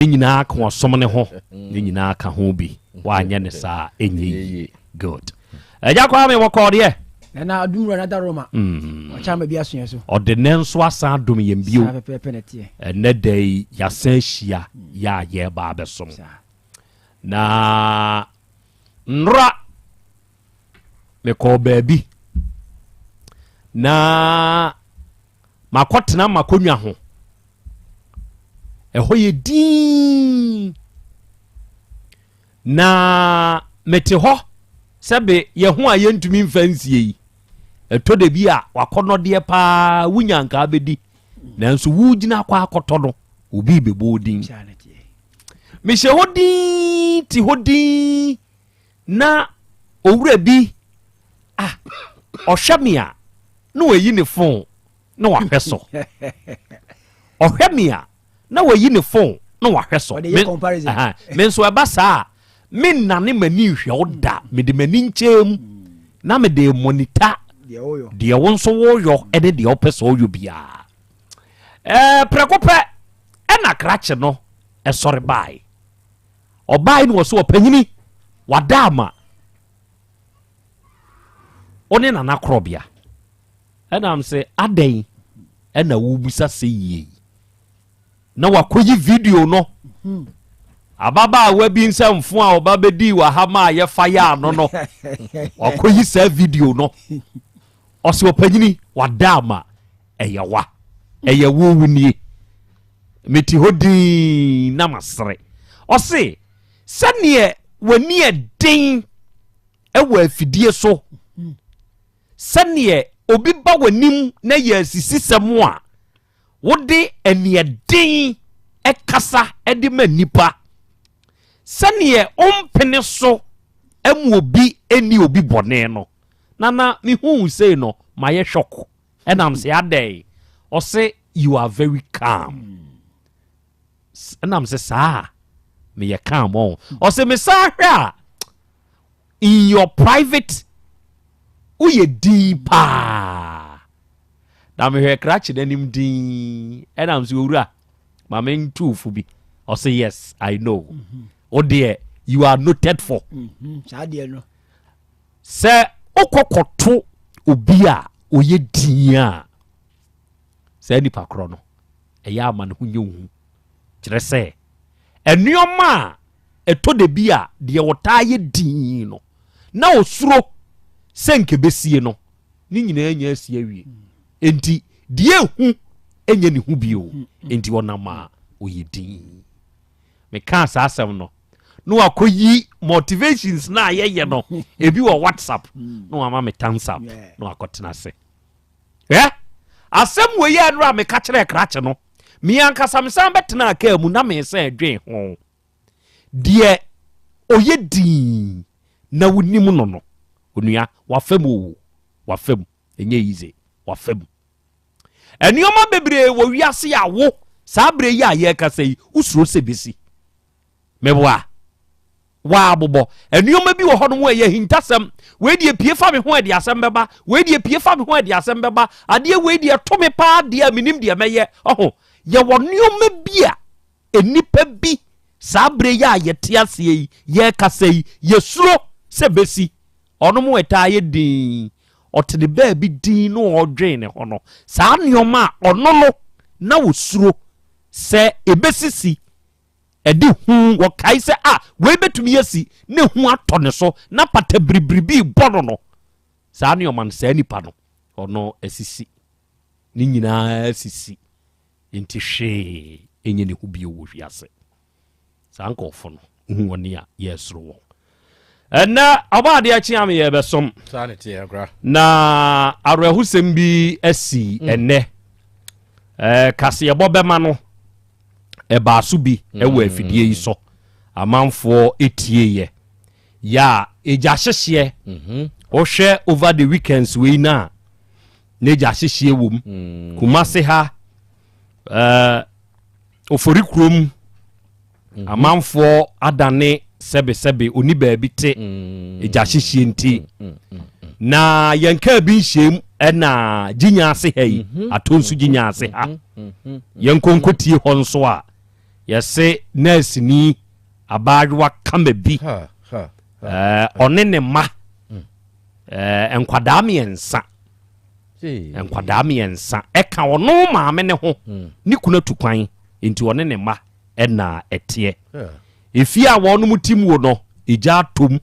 Ne nyinaa ka ɔsom ne ho, ne nyinaa ka ho bi. Woanyɛ ne saa ɛnyɛ yie. Good. Agya Kwame wɔkɔɔ deɛ. Nana adumura nada Roma. Ɔkyɛ ama bi asoɛ so. Ɔde ne nso asan adom yɛn bio. Saa pɛpɛɛpɛ na ɛteɛ. Ɛnɛ da yi yɛasan ahyia yɛ a yɛreba abɛsom. Na nnora mekɔɔ baabi na makɔtena m'akonnwa ho. Ɛhɔ yɛ dinn. Na mete hɔ sɛbe yɛ ho a yɛntumi mfa nsie yi. Ɛtɔ da bi a wakɔnɔdeɛ paa wonya nka bɛdi. Nanso wogyina akɔ akɔtɔ no, obi bɛbɔ wo din. Mehyɛ hɔ dinn te hɔ dinn na owura bi ah ɔhwɛ me a na wayi ne phone na wahwɛ so. Ɔhwɛ me a na wayi ne phone na wahwɛ so. Ɔde yɛ comparison. Me nso ɛba saa a mennane m'ani nhwɛ wo da. Mede m'ani nkyɛn mu na mede monitor deɛ wo nso woyɔ ne deɛ wopɛ sɛ ɔyɔ biara. Prɛko pɛ ɛna krakye no ɛsɔre bae. Ɔbae no wɔ so ɔpanyini wada ama wo ne nana korɔbea. Ɛnam sɛ adɛn ɛna wobusa sɛ yie yi na wakɔyi video no. Ababaawa bi nsɛmfo a ɔba bɛdii wɔ ha ma a yɛfa yɛ ano no, wakɔyi saa video no. Ɔsɛ ɔpanyini wada ama ɛyɛ wa ɛyɛ wo wo nie. Mete hɔ dinn na masere. Ɔse sɛneɛ w'ani ɛden ɛwɔ afidie so, sɛneɛ obi ba w'anim na yɛ asisisɛm a wode aniɛden ɛkasa ɛde ma nipa, sɛneɛ ɔmpene so ɛmu obi ɛni obi bɔne no. Nana mehu sei no mayɛ shock. Ɛnam sɛ adɛn? Ɔse you are very calm. Ɛnam sɛ saa meyɛ calm ɔ. Ɔse mesan hwɛ a in your private woyɛ din paa. Na mehwɛ krakye n'anim din ɛnam sɛ owura ma mentuufo bi. Ɔse yes, I know. Wo deɛ you are noted for. Saa deɛ no. Sɛ wokɔkɔto obi a ɔyɛ din a saa nipa korɔ no ɛyɛ ama ne ho nyɛ wo hu. Kyerɛ sɛ ɛnneɔma a ɛtɔ da bi a deɛ wɔtaa yɛ din no na osuro sɛ nkɛbɛsie no ne nyinaa nya asi awie. Enti deɛ ehu ɛnyɛ ne ho bio. Enti ɔnam a ɔyɛ din. Mekaa saa asɛm no na wakɔyi motivations na ayɛyɛ no ebi wɔ WhatsApp na wama me thumbs up na wakɔtena ase. Ɛ asɛm wei yɛ no a meka kyerɛ krakye no, me ankasa mesan bɛtena kaa mu na mesɛ dwen ho. Deɛ ɔyɛ din na wonim no, onua wafam o, wafam ɛnyɛ easy, wafam. Nneɛma bebree wɔ wiase a wo saa berɛ yi a yɛrekasa yi wosuro sɛ bɛsi. Meboa waabobɔ nneɛma bi wɔ hɔ nom a ɛyɛ hintasɛm. Wei deɛ pie fa me ho ɛde asɛm bɛba, wei deɛ pie fa me ho ɛde asɛm bɛba, adeɛ wei deɛ to me paa deɛ a menim deɛ mɛyɛ. Ɔho yɛwɔ nneɛma bi a nnipa bi saa berɛ yi a yɛte aseɛ yi yɛrekasa yi yɛsuro sɛ bɛsi. Ɔno mo ɛtaa yɛ din, ɔte ne baabi din na ɔdwen ne ho no saa nneɛma a ɔno no na wɔsuro sɛ ɛbɛsisi ɛde hu. Wɔkae sɛ a wei bɛtumi asi ne hu atɔ ne so na pata biribiribi bɔ no saa nneɛma no saa nipa no ɔno asisi ne nyinaa asisi nti hwee ɛnyɛ ne ho bio wɔ wiase. Saa nkɔɔfo no hu wɔne a yɛsoro wɔn. Ɛnɛ ɔba adeɛ kye ame yɛbɛsom. Saa ne teɛ kora. Na awerɛhosɛm bi asi ɛnɛ. Kaseɛbɔ bɛma no ɛbaa so bi ɛwɔ afidie yi so amanfoɔ ɛtieyɛ yɛ a ɛgya hyehyeɛ. Wohwɛ over the weekends wei no a na ɛgya hyehyeɛ wɔ mu Kumase ha, Ofori kurom amanfoɔ adane sɛbesɛbe oni baabi te ɛgya hyehyeɛ nti na yɛn kaa bi nhyɛm. Ɛna Gyinya ase ha yi atɔ nso Gyinya ase ha yɛn nkonkotie hɔ nso a. Yɛse nɛɛseni abaayewa kama bi, ɔne ne mma, nkwadaa mmiɛnsa, nkwadaa mmiɛnsa ɛka ɔno maame ne ho. Ne kunu atu kwan, nti ɔne ne mma ɛna ɛteɛ. Efie a wɔnom ti mu no, egya atom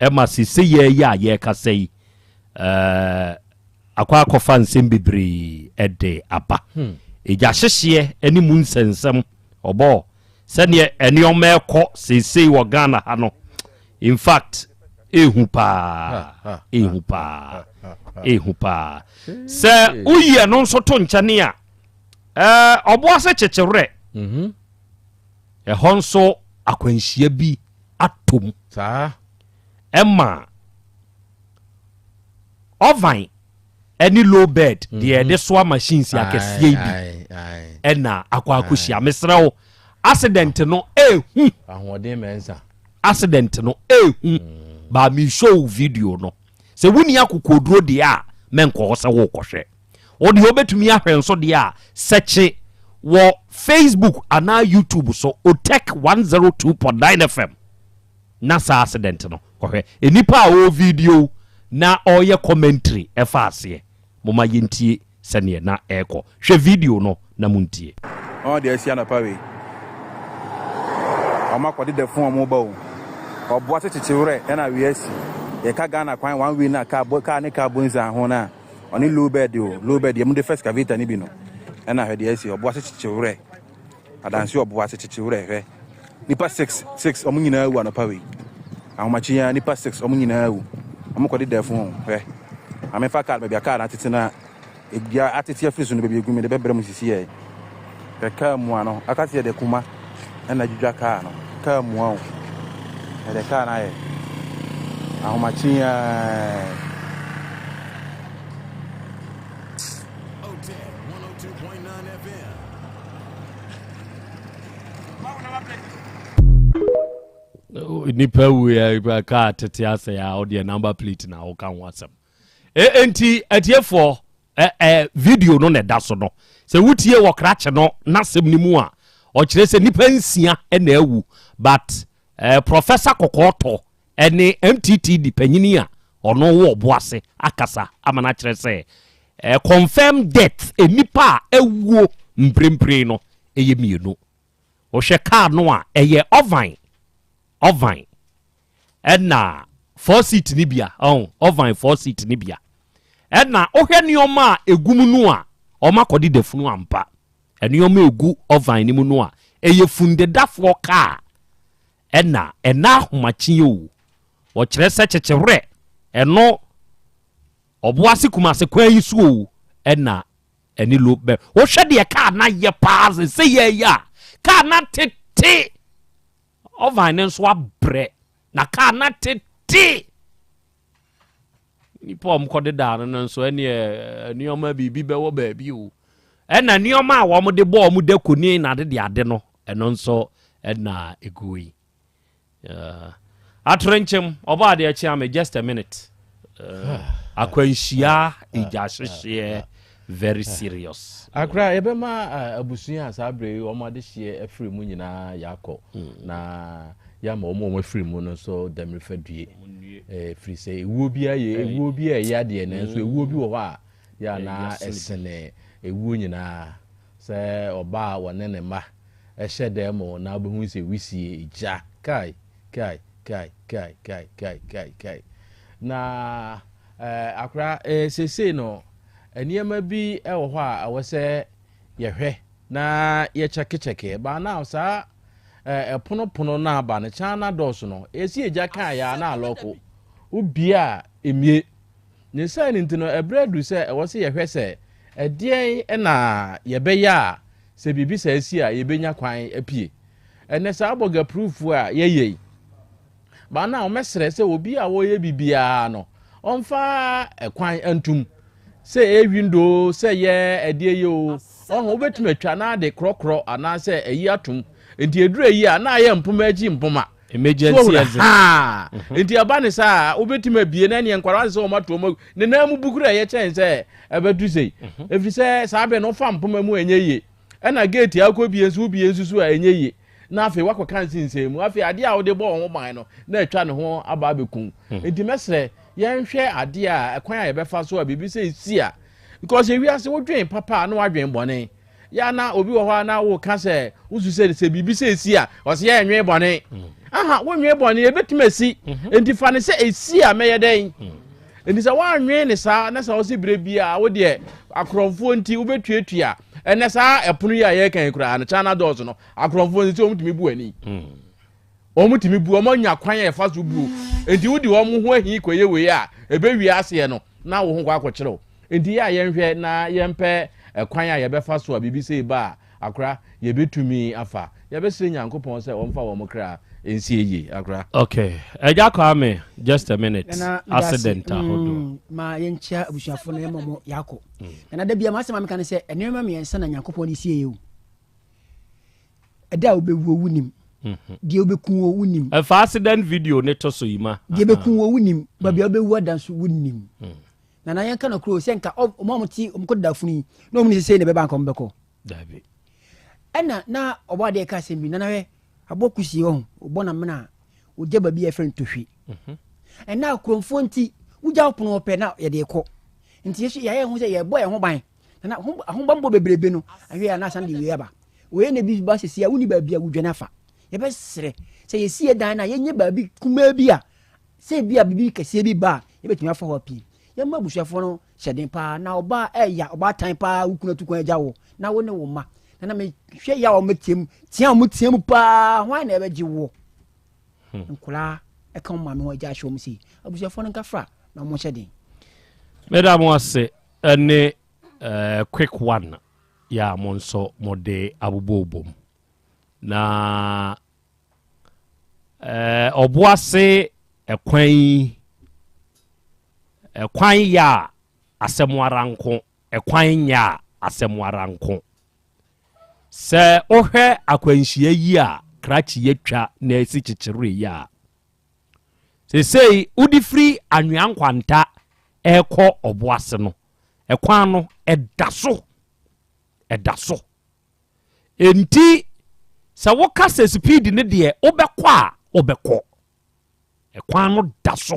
ɛma sese yɛ yi a yɛrekasa yi, akɔ akɔfa nsɛm bebree ɛde aba. Egya hyehyeɛ ɛne mu nsɛnsɛm ɔbɔ sɛdeɛ nneɛma ɛkɔ seesei wɔ Ghana ha no, in fact, ehu paa, ehu paa, ehu paa. Sɛ woyi ɛno nso to nkyɛne a, Ɔboase Kyekyewerɛ, ɛhɔ nso akwanhyia bi atom ɛma ovan ɛne low bed deɛ yɛde soa machines akɛseɛ yi bi ɛna akɔ akɔhyia. Mesrɛ wo, accident no ehu. Ahoɔden mɛnsa. Accident no ehu baa mi show video no sɛ wuni akokoduro deɛ a, mɛnkɔ hɔ sɛ wɔrekɔhwɛ. Wɔde wobɛtumi ahwɛ nso deɛ a, sɛkye wɔ Facebook anaa YouTube so, Otec 102.9 FM, na saa accident no kɔhwɛ. Nnipa a ɔwɔ video na ɔreyɛ commentary ɛfa aseɛ, moma yɛntie sɛneɛ na ɛrekɔ. Hwɛ video no na montie. Ɔn deɛ asi anɔpa wei, ɔmo akɔde da fun, ɔmo ba o. Ɔboa sɛ kyekye werɛ ɛna wei asi. Yɛka Ghana kwan one way na kaa bɔ kaa ne kaa bɔ nsa ho na ɔne low bed o, low bed yɛ mo de first excavator ne bi no ɛna. Hwɛ deɛ asi Ɔboa sɛ kyekye werɛ adanse. Ɔboa sɛ kyekye werɛ, hwɛ, nipa six six, ɔmo nyinaa awu anɔpa wei ahomakye ya. Nipa six, ɔmo nyinaa awu. Ɔmo kɔde da fun o. Hwɛ, maame fa kaa baabi a kaa na atete na edua atete afiri so no, baabi egu mi de bɛbrɛ mu sisi yɛ. Hwɛ kaa mua no aka sɛ yɛde kuma ɛna adwidwa kaa no. Kaa mua o, yɛde kaa no ayɛ ahomakye yaa. OTEC 102.9 FM. Nipa wu, kaa tete asɛ a, ɔdeɛ number plate na woka ho asɛm. Enti atiefoɔ, ɛ video no na ɛda so no, sɛ wotie wɔ krakye no n'asɛm no mu a, ɔkyerɛ sɛ nipa nsia ɛna awu, but Professor Kɔkɔɔtɔ ɛne MTTD panyini a ɔno wɔ Ɔboase akasa ama no akyerɛ sɛ confirm death, nipa a awuo mprempren no ɛyɛ mmienu. Wɔhwɛ kaa no a, ɛyɛ ovan ɛna four seat ni bia ɔn ovan four seat ni bia. Ɛna wohwɛ nneɛma a egu mu no a, ɔmo akɔde dafunu ampa. Nneɛma egu ovan no mu no a, ɛyɛ fundedafoɔ kaa ɛna ɛna ahomakye o. Wɔkyerɛ sɛ Kyekyewerɛ, ɛno Ɔboase Kumase kwan yi so o, ɛna ɛne lo bɛ. Wohwɛ deɛ kaa na yɛ paa sɛ yɛ a, kaa na tete ovan ne nso abrɛ na kaa na tete nipa a ɔmkɔde daa no no nso, ɛneɛ nneɛma biribi bɛwɔ baabi o. Ɛna nneɛma a wɔn de bɔ wɔn da koni na ade de ade no, ɛno nso ɛna egu yi. Atorɛnkyɛm ɔbɔ adeɛ kyea me. Just a minute, akwanhyia egya hyehyeɛ, very serious. Akora yɛbɛma abusua a saa berɛ yi wɔn adehyeɛ afiri mu nyinaa yɛakɔ na yɛama wɔn a wɔn afiri mu no nso dɛmrefa due. Firi sɛ ewuo bi ayɛ ewuo bi a ɛyɛ adeɛ, nanso ewuo bi wɔ hɔ a yɛ anaa ɛsene ewuo nyinaa, sɛ ɔbaa a wɔne ne mma ɛhyɛ dan mu na wobɛhu sɛ wisie gya kai kai kai kai kai kai kai kai. Na akora, seesei no nneɛma bi wɔ hɔ a ɛwɔ sɛ yɛhwɛ na yɛkyɛkekyɛke baa na saa ɛponopono no aba no kyan na dɔɔso no esi egya kan yɛ a na alɔko wobie a emie ne nsa no. Nti no ɛberɛ adu sɛ ɛwɔ sɛ yɛhwɛ sɛ ɛdeɛn ɛna yɛbɛyɛ a sɛ biribi saa si a, yɛbɛnya kwan apue. Ɛnɛ saa burglar proof a yɛyɛ yi baa na wɔmɛsrɛ sɛ obi a wɔyɛ biribiara no ɔmfa ɛkwan ntum sɛ ɛyɛ window, sɛ yɛ ɛdeɛ yi o, ɔho wobɛtumi atwa na ade korɔkorɔ anaasɛ ɛyi atom. Nti eduru ayi a, na ayɛ mpoma akyi mpoma. Emergency exit. Nti ɛba ne saa, wobɛtumi abie na ɛneɛ nkwara sɛ wɔn ato wɔn ne nan mu bukuru a ɛyɛ kyɛn sɛ ɛbɛtu sei, ɛfiri sɛ saa bɛn no wofa mpoma mu, ɛnyɛ yie. Ɛna gate a wokɔ bie nso wobie nso so a ɛnyɛ yie. Na afei woakɔka nsensɛn mu. Afei adeɛ a wode bɔ wo ho ban no na atwa ne ho aba abɛku wo. Nti mɛsrɛ yɛnhwɛ adeɛ a ɛkwan a yɛbɛfa so a biribi sɛ ɛsi a because ewiase wodwen papa a na wadwen bɔne. Yɛ a na obi wɔ hɔ a na woka sɛ wosu sɛ sɛ biribi sɛ ɛsi a ɔsɛ yɛ nwen bɔne. Aha wonwen bɔne ɛbɛtumi asi. Nti fa ne sɛ ɛsi a mɛyɛ dɛn? Nti sɛ woanwen ne saa na sɛ wo se berɛ biara wo deɛ akorɔmfoɔ nti wobɛtuatua ɛnɛ saa ɛpono yi a yɛreka yi koraa no China doors no akorɔmfoɔ nti sɛ wɔtumi bu ani. Wɔtumi bu wɔn anya kwan a ɛfa so buo nti wodi wɔn ho ahi kɔyɛ wei a ɛbɛwie aseɛ no na wo ho kɔ akɔkyerɛ wo. Nti yɛ a yɛnhwɛ na yɛmpɛ ɛkwan a yɛbɛfa so a biribi sei ba a akora yɛbɛtumi afa. Yɛbɛsrɛ Nyankopɔn sɛ ɔmfa wɔn kra nsie yie akora. Ok Agya Kwame just a minute Nana meda ase accident ahodoɔ. Ma yɛnkyia abusuafoɔ na yɛma ɔmo yɛakɔ. Nana da bia m'asɛm a meka ne sɛ nneɛma mmiɛnsa na Nyankopɔn de sie yɛ o. Ɛda a wobɛwuo wonim. Deɛ wobɛku wo wonim. Ɛfa accident video ne to so yi ma. Deɛ bɛku wo wonim. Baabi a wobɛwu ada nso wonim. Nana yɛnka no koro sɛ nka ɔmo a ɔmo te ɔmo kɔ da funu yi na ɔmo ni sɛ sei na ɛbɛba nka ɔmo bɛkɔ. Dabi. Ɛna na ɔbɔ adeɛ ka asɛm bi nana hwɛ aboɔ kusie wɔ ho ɔbɔ na mena a ɔgya baabi a yɛfrɛ no tohwi. Ɛna akuromfoɔ nti wogya wo pono pɛ na yɛde kɔ. Nti yɛso yɛayɛ ho sɛ yɛbɔ yɛn ho ban. Nana ho ahobanbɔ bebrebe no ahwɛ a na asan de wei aba. Wei na ebi ba sisi a wonni baabi a wodwane afa. Yɛbɛsrɛ sɛ yɛsi yɛ dan no a yɛnyɛ baabi kumaa bi a sɛ ebi a biribi kɛseɛ bi ba a yɛbɛtumi afa hɔ apue. Yɛmma abusuafoɔ no hyɛ den paa na ɔbaa ɛya ɔbaatan paa wo kunu atu kwan agya wo na wo ne wo mma. Nana mehwɛ ya a wɔteam tea a wɔteam paa hwan na ɛbɛgye woɔ? Nkwadaa ɛka wɔn maame ho agya ahyɛ wɔn sei. Abusuafoɔ no nkafra na wɔn hyɛ den. Meda mo ase ɛne eh, quick one yɛ a mo nso mode abobɔbom na eh, ɔboase ɛkwan yi ɛkwan yɛ a asɛm ara nko ɛkwan nyɛ a asɛm ara nko sɛ wohwɛ akwanhyia yi a krakye yɛtwa na ɛsi kyekyere yi a sesei wode firi anwea nkwanta ɛrekɔ ɔboase no ɛkwan no ɛda so ɛda so enti sɛ woka sɛ speed ne deɛ wobɛkɔ a wobɛkɔ ɛkwan no da so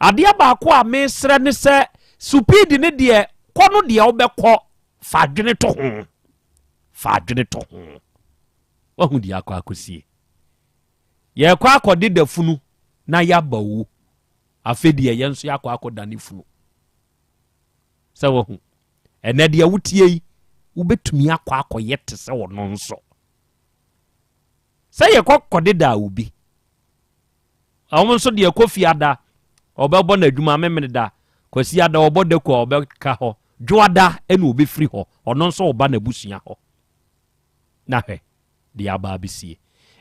adeɛ baako a mesrɛ ne sɛ speed ne deɛ kɔ no deɛ wobɛkɔ fa adwene to ho fa adwene to ho wahu deɛ akɔ akɔsie yɛkɔ akɔde da funu na yɛaba wu afei deɛ yɛn nso yɛakɔ akɔda ne funu sɛ wahu ɛnɛ deɛ wotie yi wobɛtumi akɔ akɔyɛ te sɛ ɔno nso sɛ yɛkɔ kɔde da obi ɔmo nso deɛ kɔ fiada ɔbɛbɔ n'adwuma memene da kwasi ada ɔbɔ dako a ɔbɛka hɔ dwoada ɛna ɔbɛfiri hɔ ɔno nso ɔba n'abusua hɔ na hwɛ deɛ aba abɛsie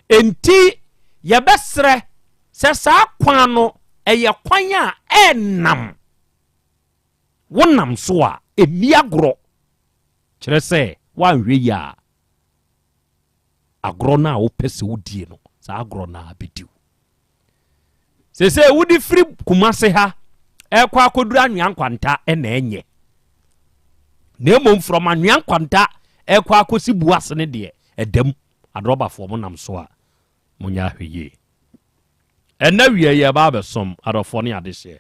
enti yɛbɛsrɛ sɛ saa kwan no ɛyɛ kwan a ɛnam wonam so a ɛnni agorɔ kyerɛ sɛ woanhwɛ yi a agorɔ no a wopɛ sɛ wodie no saa agorɔ no a bɛdi wo sɛ wode firi Kumase ha ɛkɔ akɔduru Anwea Nkwanta ɛna ɛnyɛ na mmom from Anwea Nkwanta ɛkɔ akɔsi Buase no deɛ ɛdam adrɔbafoɔ mo nam so a monyɛ ahwɛ yie. Ɛnɛ wie yɛba abɛsom adɔfoɔ ne adehyeɛ.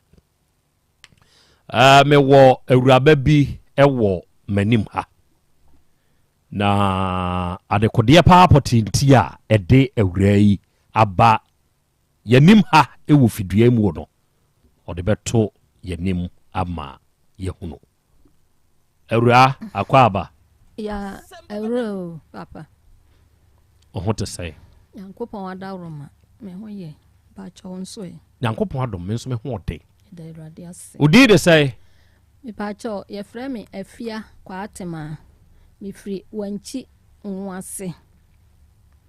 Mewɔ awuraba bi ɛwɔ m'anim ha na adekodeɛ paa pɔtee a ɛde awura yi aba yɛnim ha ɛwɔ fidua mu no ɔde bɛto yɛnim ama yɛhunu. Awura akɔ aba. Ya awura o papa. Wo ho te sɛn? Nyankopɔn adaworoma me ho yɛ mpakyɛw nso ɛ. Nyankopɔn adom me nso me ho ɔden. Ɛda Awurade ase. Wo din de sɛn? Mepakyɛw yɛfrɛ me Afia Kwaatemaa. Mefiri Wankyi Nwase.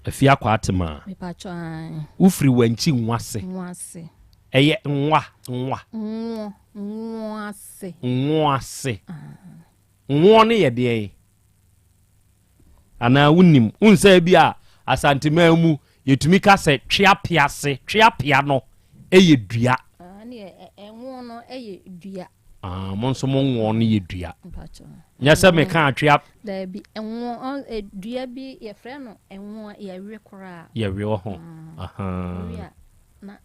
Afia Kwaatemaa. Mepakyɛw ae. Wofiri Wankyi Nwase. Nwase. Ɛyɛ nwa nwa. Nwo nwoase. Nwoase. Nwoɔ no yɛ deɛn? Anaa wonim wonsɛ bi a Asanteman mu yɛtumi ka sɛ tweapease tweapea no ɛyɛ dua. Ɛnwo no ɛyɛ dua. Ah, mo nso mo nwoɔ no yɛ dua. Mpakyɛw. Nyɛ sɛ meka atwea. Daabi, ɛnwo ɔn e, dua bi yɛfrɛ no ɛnwo a yɛwe koraa. Yɛwe wɔ ho. Mm. Ahaa. Wowe a na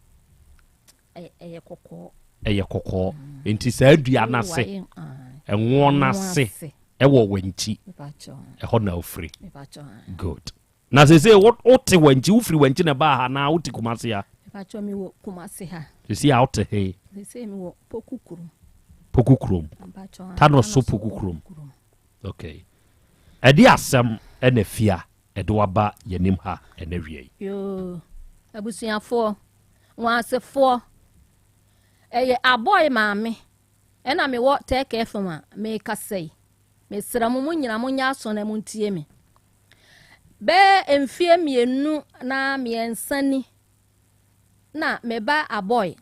ɛyɛ kɔkɔɔ. Ɛyɛ kɔkɔɔ. Mm. Nti saa dua no ase, ɛnwoɔ no ase ɛwɔ wankyi. Ɛhɔ na ofiri. Good. Na sese wote wankyi, wofiri wankyi na ɛbaa ha na wote Kumase ha? Mepakyɛw mewɔ Kumase ha. Sese a wote he? Sese mewɔ Poku kurom. Poku kurom. Tano so Poku kurom. Okay. Ɛde asɛm ɛna fia ɛde waba yɛnim ha ɛna wie yi. Yoo, abusuafoɔ. Nwansefoɔ. Ɛyɛ Abɔe maame ɛna mewɔ Turkey FM a merekasa yi. Mesrɛ mo, mo nyina monyɛ aso na montie me. Bɛyɛ mfeɛ mmienu na mmiɛnsa ni na me ba Abɔe.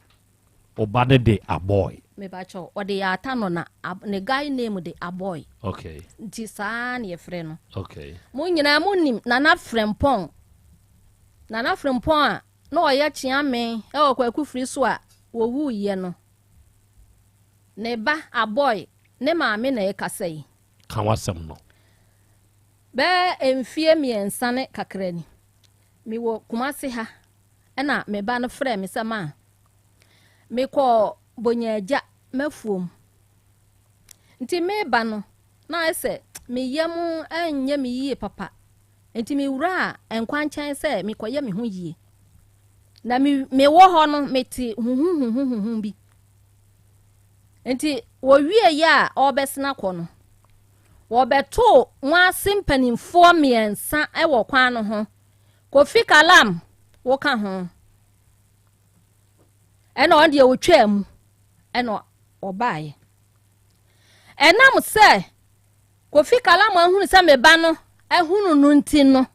Wo ba no de Abɔe? Mepakyɛw, ɔde yɛ Atanɔ na ne guy name de Abɔe. Okay. Nti saa na yɛfrɛ no. Okay. Mo nyinaa monim Nana Frempɔn. Nana Frempɔn a na ɔyɛ kyeame wɔ Kwaku Firi so a wɔwuiɛ no, ne ba Aboy ne maame na ɛrekasa yi. Ka w'asɛm no. Bɛyɛ mfeɛ mmiɛnsa ne kakra ni, mewɔ Kumasi ha ɛna me ba no frɛɛ me sɛ maa mekɔɔ Bonyaagya m'afuom. Nti meba no, na ayɛ sɛ me yam nyɛ me yie papa. Enti mewuraa nkwankyɛn sɛ mekɔyɛ me ho yie. Na me mewɔ hɔ no, mete huhuhuhuhu bi. Enti wɔwieeɛ a ɔrebɛsena kɔ no, wɔbɛtoo wɔn ase mpanimfoɔ mmiɛnsa wɔ kwan no ho. Kofi Kalam, woka ho. Ɛna ɔno deɛ ɔtwaa mu ɛna ɔbaeɛ. Ɛnam sɛ Kofi Kalamo ahunu sɛ me ba no ahunu no nti no,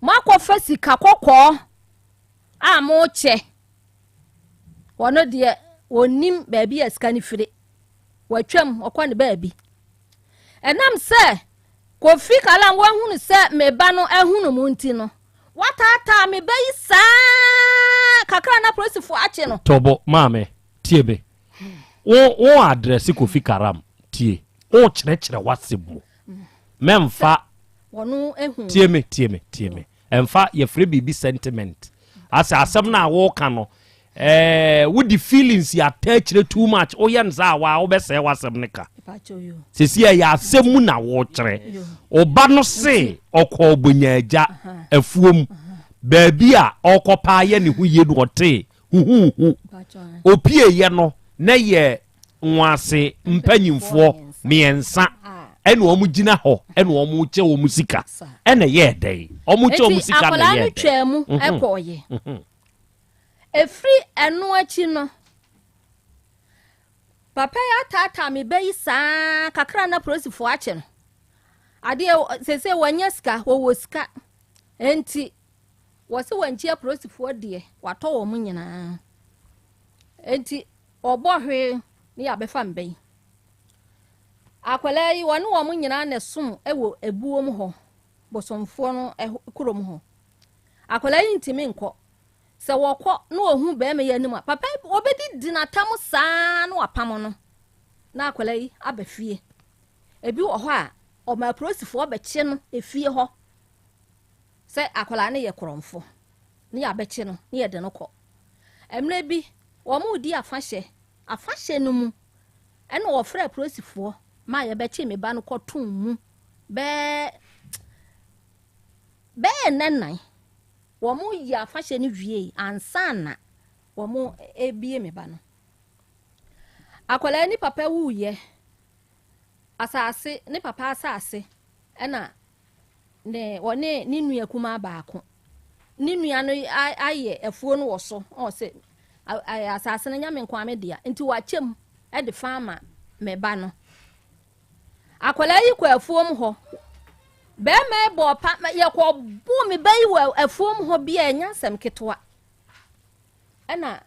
moakɔfa sika kɔkɔɔ a mokyɛ. Ɔno deɛ ɔnnim baabi a sika no firi. Watwam, ɔkɔ ne baabi. Ɛnam sɛ Kofi Kalamo ahunu sɛ me ba no ahunu mu nti no, wataataa me ba yi saa kakra na polisifoɔ akye no. Tɔbɔ, maame, tie me. Wo wo address Kofi Karam tie. Wo kyerɛkyerɛ w'asɛm mu. Mɛmfa tie me tie me tie me. Ɛmfa yɛfrɛ biribi sentiment. Asɛ asɛm no a woka no ɛɛ wode feelings ata akyire too much woyɛ no saa waa wobɛsɛe w'asɛm no ka. Sɛsi ɛyɛ asɛm mu na wokyerɛ. Ɔba no se ɔkɔɔ Bonyaagya afuom baabi a ɔkɔpaa yɛ ne ho yie no ɔtee huhuuhu. Opieeɛ no, na yɛ Nwaase mpanyimfoɔ mmiɛnsa ɛna wɔn gyina hɔ ɛna wɔn kyɛ wɔn sika ɛna ɛyɛɛ dɛn? Wɔn kyɛ wɔn sika na ɛyɛɛ dɛn? Nti akwadaa no twaa mu ɛkɔɔyɛ. Efiri ɛno akyi no, papa yi ataataa me ba yi saa kakra na polisifoɔ akye no. Adeɛ sese wɔnyɛ sika, wɔwɔ sika. Nti Wɔse wankyi apolisifoɔ deɛ watɔ wɔn nyinaa enti ɔbɔ hwee ne yɛabɛfa mba yi. Akwadaa yi wɔne wɔn nyinaa na ɛsom wɔ ebuom hɔ, bosomfoɔ no kurom hɔ. Akwadaa yi ntumi nkɔ. Sɛ wɔkɔ na wɔhu bɛrima yi anim a, papa yi wɔbɛdidi n'atam saa na wapam no na akwadaa yi aba fie. Ebi wɔ hɔ a ɔma apolisifoɔ bɛkye no efie hɔ. Sɛ akwadaa no yɛ korɔmfo ne yɛabɛkye no ne yɛde no kɔ. Mmerɛ bi, wɔredi afahyɛ. Afahyɛ no mu ɛna wɔfrɛɛ apolisifoɔ ma yɛbɛkye me ba no kɔtoo mu bɛɛ bɛyɛ nnɛ nnan. Wɔyɛ afahyɛ no wiei ansa na wɔrebie me ba no. Akwadaa yi ne papa wuiɛ. Asase, ne papa asase ɛna ne ɔne ne nua kumaa baako. Ne nua no ayɛ afuo no wɔ so, ɔsɛ asase no nyɛ me nko me dea, nti wakyɛ mu de fa ama me ba no. Akwadaa yi kɔ afuom hɔ, bɛrima yi bɔɔ pa, yɛkɔ boo me ba yi wɔ afuom hɔ bi a ɛnyɛ asɛm ketewa. Ɛna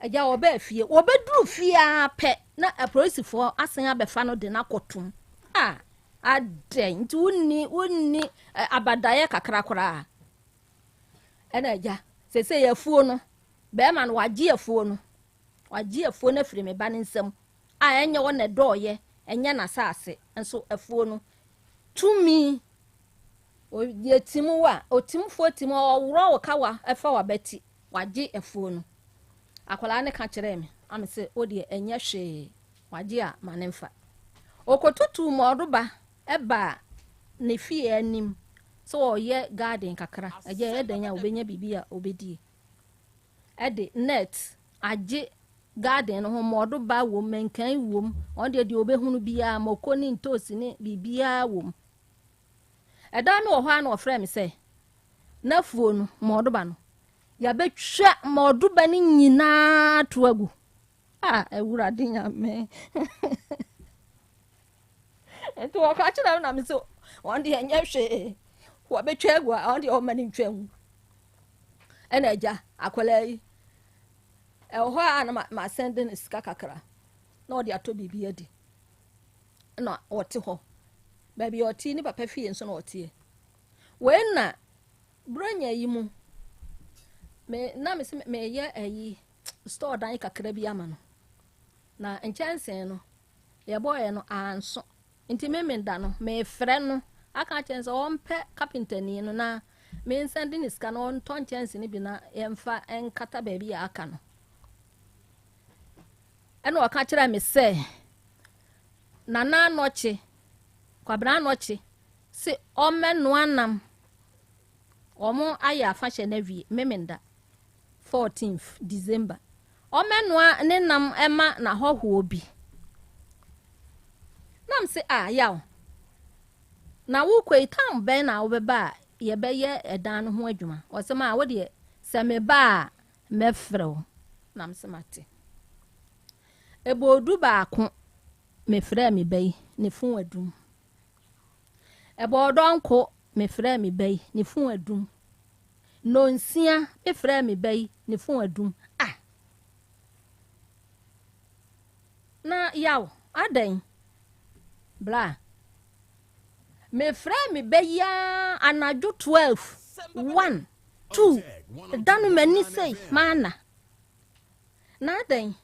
agya wɔbaa fie, wɔbɛduru fie ara pɛ na apolisifoɔ asan abɛfa no de no akɔtom. Ah, Adɛn nti wonni wonni abadaeɛ kakra koraa? Ɛna agya, sese afuo no, bɛrima no wagye afuo no, wagye afuo no afiri me ba no nsam. a ɛnyɛ wɔ na ɛdɔɔyɛ, ɛnyɛ n'asase nso afuo no tumi yɛtim wo a, otimfoɔ tim ɔworɔ wo kawa ɛfa w'abati, wagye afuo no. Akwadaa no ka kyerɛɛ me, ame sɛ o deɛ ɛnyɛ hwee, wagye a ma ne mfa. Ɔkɔtutuu mɔɔdoba ɛbaa ne fie anim sɛ ɔyɛ garden kakra, ɛgye ɛyɛ dan a obɛnya biribi a obɛdie. Ɛde net agye garden no ho, mɔɔdoba wom, mankan wom, ɔno deɛ deɛ obɛhunu biara, mako ne ntoosi ne biribiara wom. Ɛda no wɔ hɔ a na ɔfrɛ me sɛ n'afuo no mɔɔdoba no yɛabɛtwa mɔɔdoba no nyinaa to agu. A Awurade Nyame. Nti wɔka kyerɛ me na me sɛ wɔn deɛ ɛnyɛ hwee, wɔbɛtwa agu a wɔn deɛ wɔma no ntwa ngu. Ɛna agya akwadaa yi ɛwɔ hɔ a na masɛn de ne sika kakra na ɔde atɔ biribi adi na ɔte hɔ baabi a ɔte ne papa fie nso na ɔteɛ. Wei na buronya yi mu me na me sɛ meyɛ ayi store dan kakra bi ama no na nkyɛnsee no yɛbɔɔyɛ no anso nti me meda no mefrɛ no aka kyerɛ sɛ ɔmpɛ kapentani no na mensan de ne sika na ɔntɔ nkyɛnsee no bi na yɛmfa nkata baabi a aka no. Ɛna ɔka kyerɛ me sɛ Nana Anɔkye, Kwabena Anɔkye se ɔmmɛnoa nam, ɔmo ayɛ afahyɛ no awie Memenda 14th December, ɔmmɛnoa ne nam ɛma n'ahɔhoɔ bi. Nam se a yaw na wokɔ yi tam bɛn na wobɛba a yɛbɛyɛ ɛdan no ho adwuma? Ɔsɛ ma wo deɛ sɛ meba a mɛfrɛ wo. Nam se mate. Ɛbɔɔdu baako mefrɛ me ba yi ne fon adum. Ɛbɔɔdɔnko mefrɛ me ba yi ne fon adum. Nonsia mefrɛ me ba yi ne fon adum. Ah! Na yaw adɛn? Bra. Mefrɛ me ba yi a anadwo 12, 1, 2, da no m'ani sei maana. Na adɛn?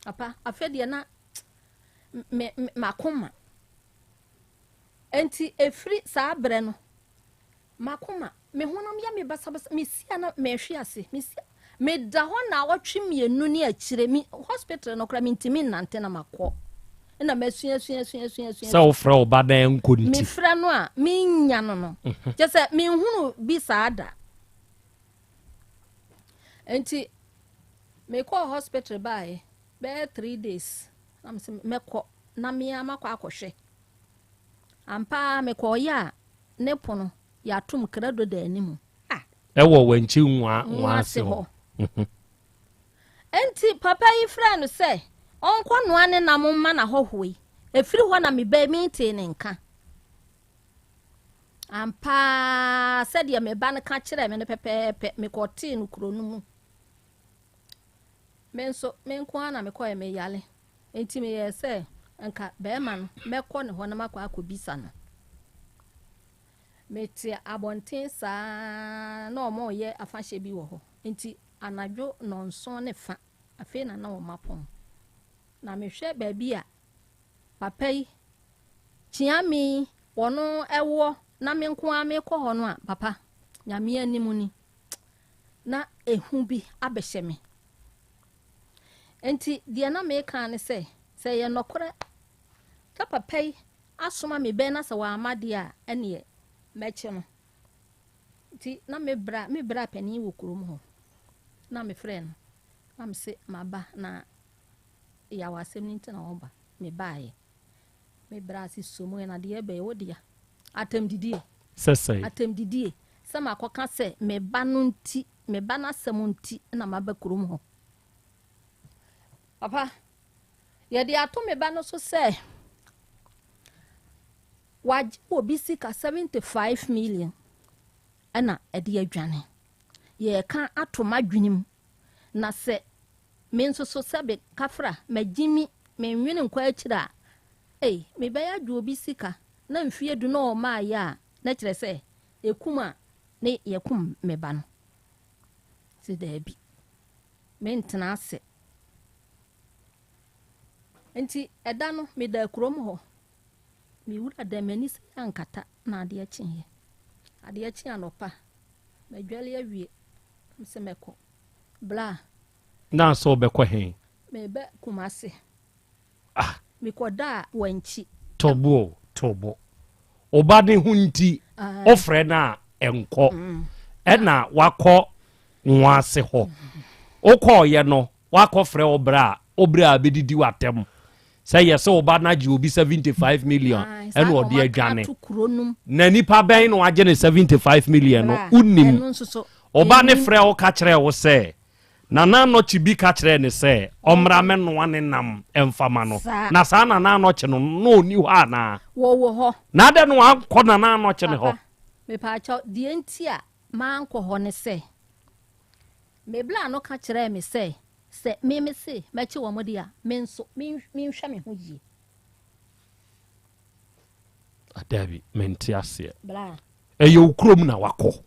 Papa, afei deɛ na me makoma. Enti efiri saa berɛ no makoma me honam yɛ me basabasa, mesia na mehwe ase, mesia meda hɔ na awɔtwe mmienu ne akyire me hospital no koraa mentumi nnante na makɔ na masua sua sua sua sua. Sɛ wofrɛ wo ba na ɛnkɔ nti. Mefrɛ no a menya no no kyɛ sɛ menhunu bi saa da. Enti mekɔɔ hospital baeɛ bɛyɛ 3 days na mesɛ mɛkɔ na mea makɔ akɔhwɛ. Ampa mekɔɔyɛ a ne pono yɛatom krado da anim. Ah. Ɛwɔ wankyi nwa ase hɔ. Enti papa yi frɛ no sɛ ɔnkɔ noa ne nam mma n'ahɔhoɔ yi. Ɛfiri hɔ na meba mentee ne nka. Ampa sɛdeɛ me ba no ka kyerɛɛ me no pɛpɛɛpɛ, mekɔtee no kuro no mu. Me nso, me nko ara na mekɔɛ meyale. Enti meyɛɛ sɛ nka bɛrima no mɛkɔ ne hɔ na makɔ akɔbisa no. Mete abɔnten saa na ɔmo yɛ afahyɛ bi wɔ hɔ. Nti anadwo 7:30 afei na na ɔmo apɔn. Na mehwɛ baabi a papa yi kyia me wɔno ɛwɔ na me nko ara mekɔ hɔ no a, papa Nyame anim ni na ehu bi abɛhyɛ me. Nti deɛ na meka ne sɛ sɛ ɛyɛ nɔkorɛ sɛ papa yi asoma me bɛn na sɛ wamma deɛ a ɛneɛ mɛkye no. Nti na me bra me bra panin wɔ kurom hɔ na mefrɛ no na mese maba na yaw asɛm no nti na wɔba mebaeɛ. Me bra ase so mu na deɛ ɛbɛyɛ wo dea atɛmdidie. Sɛ sɛn? Atɛmdidie sɛ makɔka sɛ me ba no nti, me ba no asɛm nti na maba kurom hɔ. Papa, yɛde ato me ba no so sɛ wagye obi sika 75 million ɛna ɛde adwane. Yɛka ato m'adwene mu na sɛ me nso so sɛbe kafra magye mi menwene nkɔ akyire a, ei, mebɛyɛ agye obi sika na mfie du na ɔmaayɛ a, na kyerɛ sɛ ekum a ne yɛkum me ba no. Sɛ daabi, mentena ase. Nti ɛda no meda kurom hɔ. Me wura dɛm m'ani sɛ ankata na adeɛ kyeeɛ. Adeɛ kye anɔpa, madwale awie sɛ mɛkɔ. Bla. Na sɛ wobɛkɔ he? Mebɛ Kumase. Ah. Mekɔdaa Wankyi. Tobo o, tobo. Wo ba ne ho nti, wofrɛ no a ɛnkɔ. Ɛna wakɔ Nwoase hɔ. Wokɔɔyɛ no, wakɔfrɛ wo bra a, wo bra a bɛdidi w'atɛm. Sɛ yɛ sɛ wo ba no agye obi 75 million ɛna ɔde adwane. Na nipa bɛn na wagye ne 75 million no, wonim. Wo ba ne frɛ wo ka kyerɛ wo sɛ, Nana Anɔkye bi ka kyerɛɛ no sɛ ɔmmra mmɛnoa ne nam mfa ma no. Na saa Nana Anɔkye no, na ɔnni hɔ anaa? Wɔwɔ hɔ. Na adɛn na wankɔ Nana Anɔkye no hɔ? Papa, mepaakyɛw, deɛ nti a mankɔ hɔ ne sɛ, me bla no ka kyerɛɛ me sɛ, sɛ me mese mɛkye wɔn deɛ a, me nso menhwɛ me ho yie. Daabi, mente aseɛ. Bla. Ɛyɛ wo kurom na wakɔ.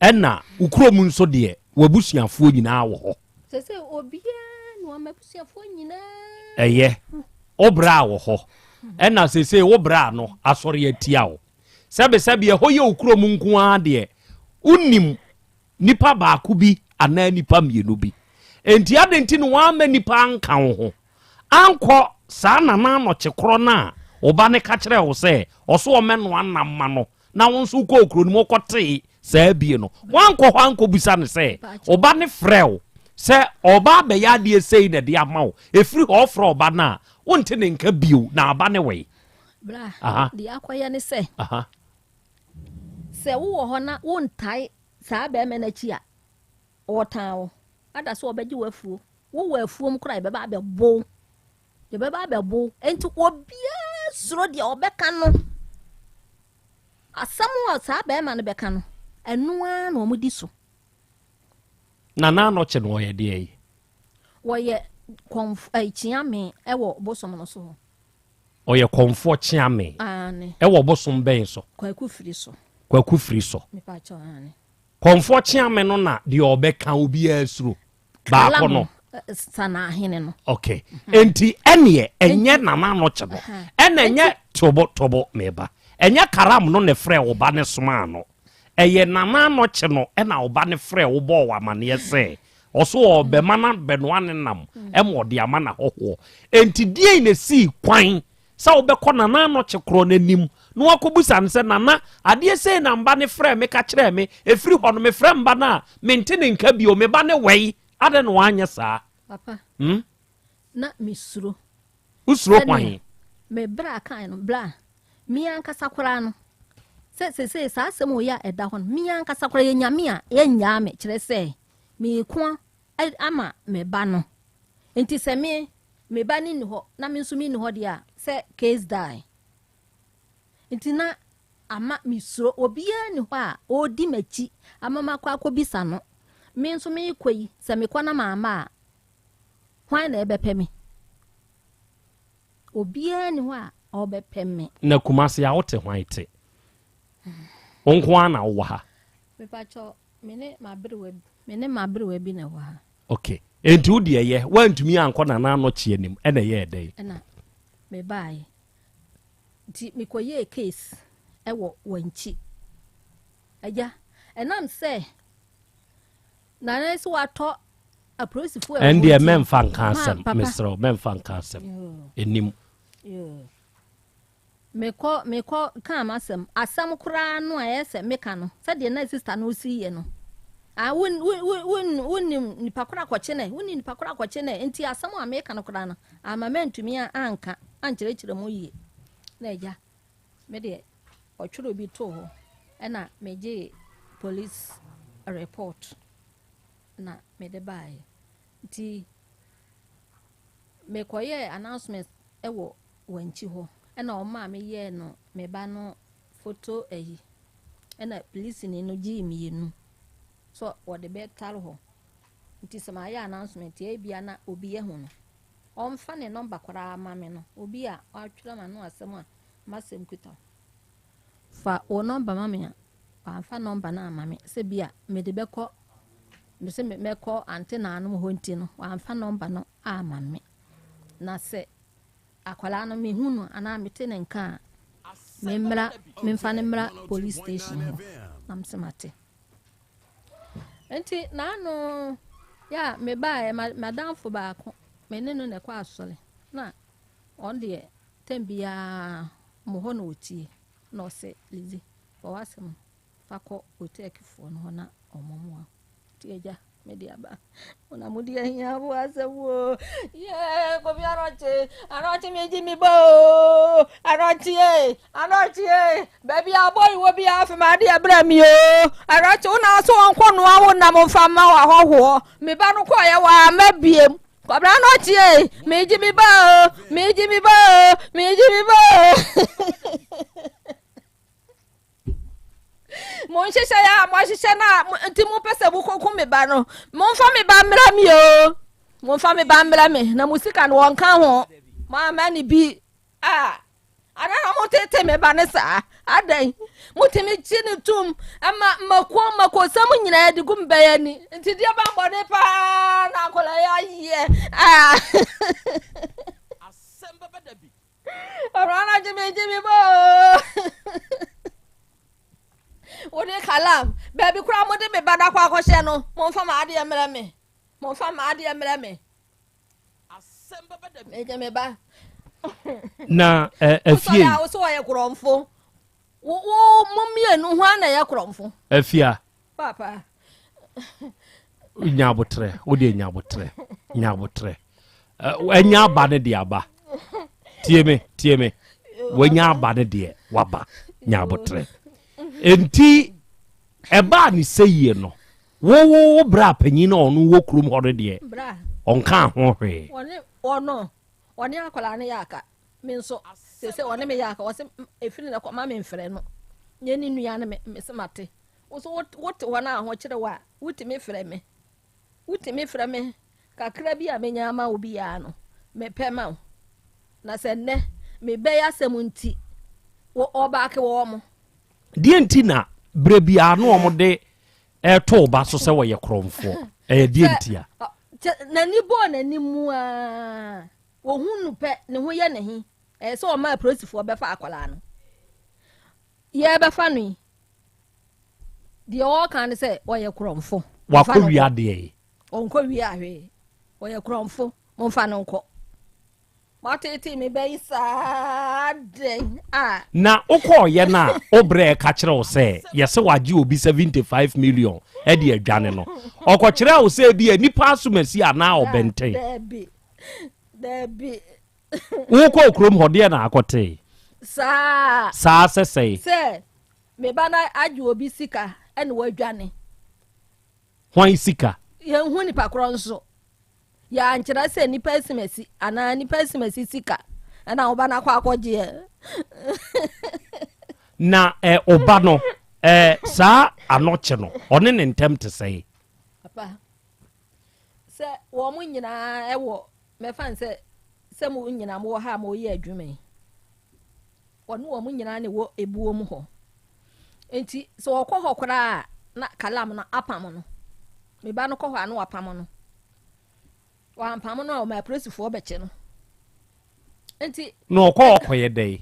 Ɛna wo kurom nso deɛ w'abusuafoɔ nyinaa wɔ hɔ. Sese obiara na wɔn abusuafoɔ nyinaa. Ɛyɛ wo bra wɔ hɔ. Ɛna sese wo bra no asɔre atia wo. Sɛbesɛbe ɛhɔ yɛ wo kurom nko ara deɛ wonim nipa baako bi anaa nipa mmienu bi. Enti adɛn nti na woamma nipa anka wo ho ankɔ saa nana anɔkye korɔ no a wo ba no ka kyerɛɛ wo sɛ ɔso ɔmmɛnoa nam ma no na wo nso wokɔɔ kuro no mu wokɔtee saa bie no, woankɔ hɔ ankɔbisa no sɛ, wo ba no frɛ wo sɛ ɔba abɛyɛ adeɛ sei na ɛde ama wo, ɛfiri hɔ ɔfrɛ ɔba no a, wonte ne nka bio na aba ne wei? Bra, deɛ akɔyɛ ne sɛ, sɛ wowɔ hɔ na wontae saa bɛrima no akyi a, ɔtan wo, ada sɛ ɔbɛgye w'afuo. Wowɔ afuom koraa yɛbɛba abɛbo wo. Yɛbɛba abɛbo wo. Enti obiara suro deɛ ɔbɛka no. Asɛm a saa bɛrima no bɛka no, ɛno ara na wɔdi so. Na n'anɔkye no ɔyɛ deɛ yi? Wɔyɛ kɔnf ɛɛ kyeame ɛwɔ bosom no so hɔ. Ɔyɛ kɔnfoɔ kyeame. Aane. Ɛwɔ bosom bɛn so? Kwaku firi so. Kwaku firi so. Mepa kyɛw aane. Kɔnfoɔ kyeame no na deɛ ɔbɛka obiara suro. Baako no. Sanahene no. Okay. Enti ɛneɛ ɛnyɛ nana anɔkye no. Ɛna ɛnyɛ tobo tobo meba. Ɛnyɛ karam no na ɛfrɛ wo ba ne somaa no. Ɛyɛ nana anɔkye no ɛna wo ba ne frɛ wo bɔɔ wo amaneɛ sɛ ɔso ɔbɛma no bɛnoa ne nam ɛma ɔde ama n'ahɔhoɔ. Enti deɛn na esii kwan sɛ wobɛkɔ Nana Anɔkye korɔ no anim na wakɔbisa no sɛ, Nana, adeɛ sei na mba no frɛɛ me ka kyerɛɛ me, ɛfiri hɔ no mefrɛ mba no a, mente ne nka bio, me ba ne wɛi, adɛn na wanyɛ saa? Papa, Hmm? na mesuro. Wosuro Sɛdeɛ hwan? me bra kae no, bra, me ankasa koraa no, sɛ seesei saa asɛm wei a ɛda hɔ no, me ankasa koraa yɛ Nyame a, ɛnnyaa me, kyerɛ sɛ, mereko ama me ba no. Nti sɛ me, me ba no nni hɔ na me nso menni hɔ deɛ a, sɛ case die. Nti na ama mesuro. Obiara nni hɔ a ɔredi m'akyi ama makɔ akɔbisa no. Me nso merekɔ yi, sɛ mekɔ na mamma a, hwan na ɛbɛpɛ me? Obiara nni hɔ a ɔbɛpɛ me. Na Kumasi a wote hwan te? Wo nko ara na wowɔ ha? Mepakyɛw, me ne m'aberewa me ne m'aberewa bi na ɛwɔ ha. Ok. Enti wo deɛ yɛ, woantumi ankɔ Nana Anɔkye anim, ɛna ɛyɛɛ dɛn? Ɛna mebaeɛ. Nti mekɔyɛɛ case ɛwɔ Wankyi. Agya, ɛnam sɛ Nana sɛ watɔ apolisifoɔ ɛwɔ hɔ Ɛndeɛ nti, mɛmfa nka ma asɛm, papa. mesrɛ wo, mɛmfa nka asɛm. Yoo. Ɛnim. Yoo. Mekɔ mekɔ kaa m'asɛm. Asɛm koraa no a ɛyɛ sɛ meka no, sɛdeɛ na sista no si yɛ no. Ah, wo wo wo wo wonim nipa koro akɔkye nɛ, wonim nipa koro akɔkye nɛ. Nti asɛm a meka no koraa no, ama mantumi anka, ankyerɛkyerɛ mu yie. Na agya, me deɛ, ɔtwerɛ bi too hɔ, ɛna megyee police report na mede baeɛ. Nti mekɔyɛɛ announcement wɔ wankyi hɔ ɛna ɔmaa me yɛɛ no me ba no photo ayi ɛna polisini no gyee mmienu sɛ wɔde bɛtare hɔ nti sɛ mayɛ announcement ebia na obi ahu no ɔmfa ne nɔmba koraa ma me no obi a watwerɛ m'ano asɛm a m'asɛm kuta fa wo nɔmba ma me a wamfa nɔmba no ama me sɛ bi a mede bɛkɔ mese mɛkɔ ante naanom hɔ nti no wamfa nɔmba no ama me. Na sɛ akwadaa no mehu no anaa mete ne nka a, memmra memfa no mmra police station hɔ. Na mese mate. Nti n'ano yɛ a mebaeɛ, m'adamfo baako, me ne no na ɛkɔ asɔre. Na ɔno deɛ, tɛm biara mo hɔ na ɔtie. Na ɔse, Lizzy, fa w'asɛm fa kɔ Otɛkifoɔ no hɔ na wɔmmoa wo. Nti agya, mede aba. Mo na mode ahiafo asɛm o. Yee, Kofi Anɔkye, Anɔkye megye me ba o. Anɔkye e, Anɔkye e, baabi a abɔ yi wɔ bi afe ma adeɛ brɛ mi o. Anɔkye wo na so wɔnkɔ noa wo nam mfa mma wɔ ahɔhoɔ. Me ba no kɔɔyɛ wɔ ama biem. Kwabena Anɔkye e, megye me ba o, megye me ba o, megye me ba o. Mo nhyehyɛeɛ a moahyehyɛ no a nti mopɛ sɛ mokɔku me ba no, momfa me ba mmrɛ me o. Momfa me ba mmrɛ me na mo sika no wɔnka ho. Moama ne bi a ana na motete me ba no saa? Adɛn? Motumi gye no tom ma mako makosɛm nyinaa de gu me bɛyɛ ani. Nti deɛ bammɔne paa na akwadaa yi ayɛ. Ah. Ɔrana gyimi gyimi bo. Wode kalam baabi koraa mode me ba no akɔ akɔhyɛ no momfa ma adeɛ mmerɛ me momfa ma adeɛ mmerɛ me megye me ba na afie wosɔre a wo so wɔyɛ korɔmfo wo wo mo mmienu ho ana yɛ korɔmfo afia Papa. Nya abotrɛ, wo deɛ nya abotrɛ, nya abotrɛ. Ɛnya aba ne deɛ aba. Tie me, tie me. Wanya aba ne deɛ waba. Nya abotrɛ. Enti ɛbaa ne sɛ yie no, wo wo wo bra panyin na ɔno wɔ kurom hɔ no deɛ, ɔnka ho hwee. Ɔno, ɔne akwadaa no yɛ aka. Me nso, sese ɔne me yɛ aka. Ɔse efiri na kɔ ma me mfrɛ no. Nye ne nua no me me se mate. Wo nso wote hɔ na ahokyere wo a, wotumi frɛ me. Wotumi frɛ me kakra bi a menya ama wo biara no, mepɛ ma wo. Na sɛ nnɛ mebɛyɛ asɛm nti, wo ɔbaake wɔ wɔn. Deɛ nti na berɛ biara na wɔn de ɛreto wo ba so sɛ wɔyɛ korɔmfoɔ? Ɛyɛ deɛ nti a? N'ani bɔɔ n'anim mu aa, wɔhu no pɛ, ne ho yɛ ne he. Ɛyɛ sɛ ɔma apolisifoɔ bɛfa akwadaa no. Yɛrebɛfa no yi, Deɛ ɔreka ne sɛ ɔyɛ korɔmfo. Wakɔ wia adeɛ yi. Ɔnkɔ wia hwee. Ɔyɛ korɔmfo. Momfa no nkɔ. Moatete me bɛyi saa dɛn a. Na wokɔɔyɛ no a wobrɛ ɛka kyerɛ wo sɛ yɛsɛ wagye obi 75 million ɛde adwane no ɔkɔkyerɛ wo sɛ bi a nipa asomasi anaa ɔbɛnten. Daabi. Daabi. Wokɔɔ kurom hɔ deɛ na akɔtee. Saa. Saa sɛ sɛe. Sɛ Me ba no agye obi sika ɛna wadwane. Hwan sika? Yɛnhu nipa korɔ nso. Yɛankyerɛ sɛ nipa asimasi anaa nipa asimasi sika ɛna wo ba no akɔ akɔgyeɛ. Na ɛ ɔba no ɛ saa anɔkye no ɔne ne ntɛm te sɛe? Papa, sɛ wɔn nyinaa ɛwɔ mɛfa no sɛ sɛ mo nyinaa mowɔ ha a moyɛ adwuma yi. Wɔne wɔn nyinaa na ɛwɔ ebuo mu hɔ. Enti sɛ wɔkɔ hɔ koraa a, na Kalam no apam no. Me ba no kɔ hɔ a na wapam no. Wampam no a, ɔma apolisifoɔ bɛkye no. Enti. Na ɔkɔ hɔ kɔyɛ dɛn?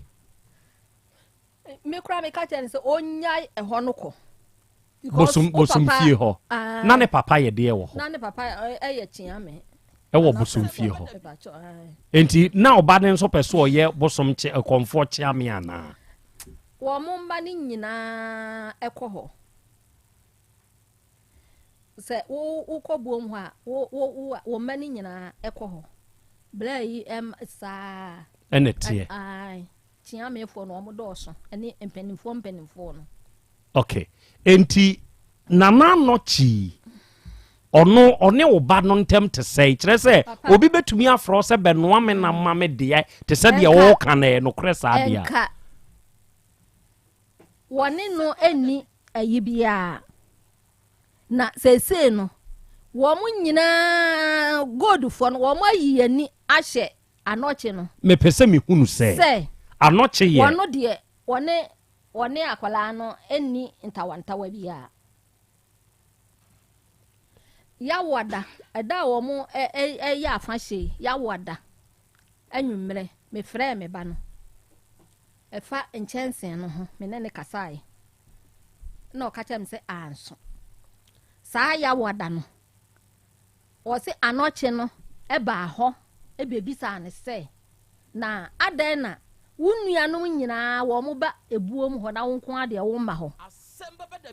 Me koraa meka kyerɛ no sɛ ɔnnyae ɛhɔ no kɔ. Bosom bosomfie hɔ. Na ne papa yɛ deɛ wɔ hɔ. Na ne papa yɛ kyeame. Ɛwɔ bosomfie hɔ. Nti na ɔba no nso pɛ so ɔyɛ bosom kye kɔnfoɔ kyeame anaa? Wɔn mma no nyinaa ɛkɔ hɔ. Sɛ wo wokɔ buom hɔ a, wo wo wo wo mma no nyinaa ɛkɔ hɔ. Blɛ yi ɛm saa. Ɛna teɛ. Ae. Kyeamefoɔ no wɔn dɔɔso ɛne mpanimfoɔ mpanimfoɔ no. Ok enti Nana Anɔkye ɔno ɔne wo ba no ntɛm te sɛe kyerɛ sɛ obi bɛtumi afrɛ wo sɛ bɛnoa me nam ma me deɛ te sɛ deɛ wɔka no ɛyɛ nokorɛ saa deɛ a wɔne no nni ayi biara na seesei no wɔn nyinaa goldfoɔ no wɔn ayi ani ahyɛ anɔkye no mepɛ sɛ mehunu sɛ anɔkye yɛ wɔn deɛ wɔne Wɔne akwadaa no nni ntawantawa biara. Yawoada, ɛda a wɔyɛ afahyɛ yi, Yawoada. Anwummerɛ, mefrɛɛ me ba no. Ɛfa nkyɛnsee no ho, me ne no kasaeɛ. Ɛna ɔka kyerɛɛ me sɛ anso. Saa Yawoada no, ɔse Anɔkye no baa hɔ bɛbisaa no sɛ, Na adɛn na wo nuanom nyinaa wɔn ba ebuom hɔ na wo nko ara deɛ womma hɔ?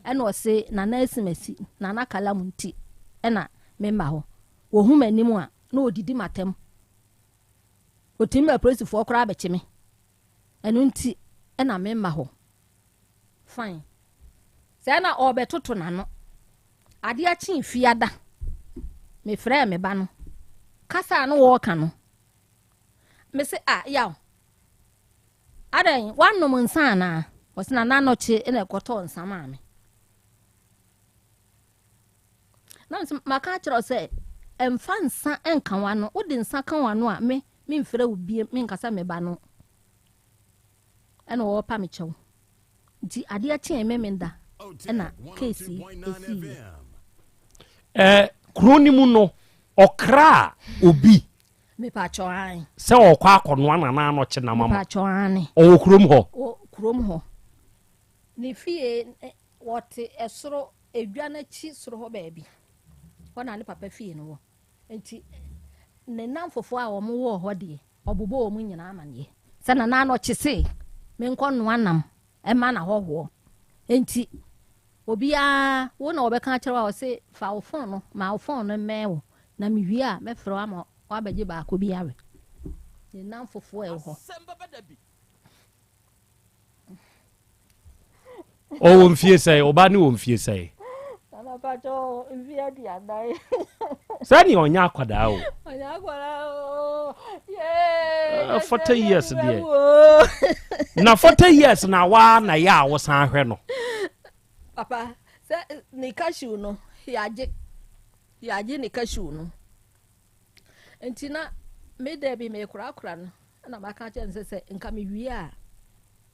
Ɛna ɔse, Nana Asimasi, Nana Kalam nti na memma hɔ. Wɔhu m'anim a, na wɔdidi m'atɛm. Wɔtumi ma apolisifoɔ koraa bɛkye me. Ɛno nti na memma hɔ. Fine. Sɛɛ na ɔrebɛtoto n'ano. Adeɛ kyee fiada, mefrɛɛ me ba no. Kasa a na wɔreka no, mese, ah, yaw, adɛn, woanom nsa anaa? Ɔse na n'anɔkye na ɛkɔtɔɔ nsa maa me. Na mese, maka akyerɛ wo sɛ, ɛmfa nsa nka w'ano. Wode nsa ka w'ano a, me, memfrɛ wo biem, menka sɛ me ba no. Ɛna ɔrepa me kyɛw. Nti adeɛ kyee Memenda ɛna case yi ɛsiiɛ. Ɛɛ kuro no mu no ɔkraa obi. Mepatwɔ ae. Sɛ ɔkɔ akɔnoa nana anɔkye nam ama. Mepatwɔ aane. Ɔwɔ kurom hɔ. Wɔ kurom hɔ. Ne fie wɔte ɛsoro edwa n'akyi soro hɔ baabi. Hɔ na ne papa fie no wɔ. Nti ne nnamfofoɔ a wɔn wɔ hɔ deɛ Ɔbobɔɔ wɔn nyinaa amaneɛ sɛ Nana Anɔkye se menkɔnoa nam mma n'ahɔhoɔ. Enti obiara, wo na wɔbɛka akyerɛ wo a ɔse fa wo fon no, ma wo fon no mmɛn wo na mewie a mɛfrɛ wo ama woabɛgye baako bi awe. Ne nnamfofoɔ a ɛwɔ hɔ. Ɔwɔ mfie sɛn? Ɔba ne wɔ mfie sɛn? Sɛnea ɔnyɛ akwadaa o. 40 eh, years deɛ. Na 40 years na waa na yɛ a wosan hwɛ no. Papa, sɛ ne cashew no yɛagye yɛagye ne cashew no. Nti na me da bi mekorakora no na maka akyerɛ no sɛ sɛ nka mewie a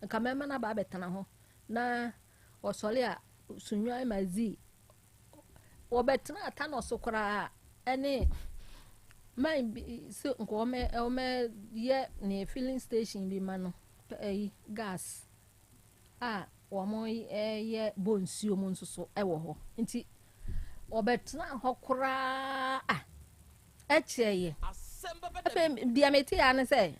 nka mɛma no aba abɛtena hɔ na ɔsɔre a sunwan ma dzi wɔbɛtena ata so koraa ɛne man bi sɛ nka wɔmɛ wɔmɛyɛ ne filling station bi ma no ɛyi gas a wɔyɛ bɔ nsuo mu nso so wɔ hɔ nti wɔbɛtena hɔ koraa a ɛkyɛeɛ. Afei deɛ mete ya ne sɛ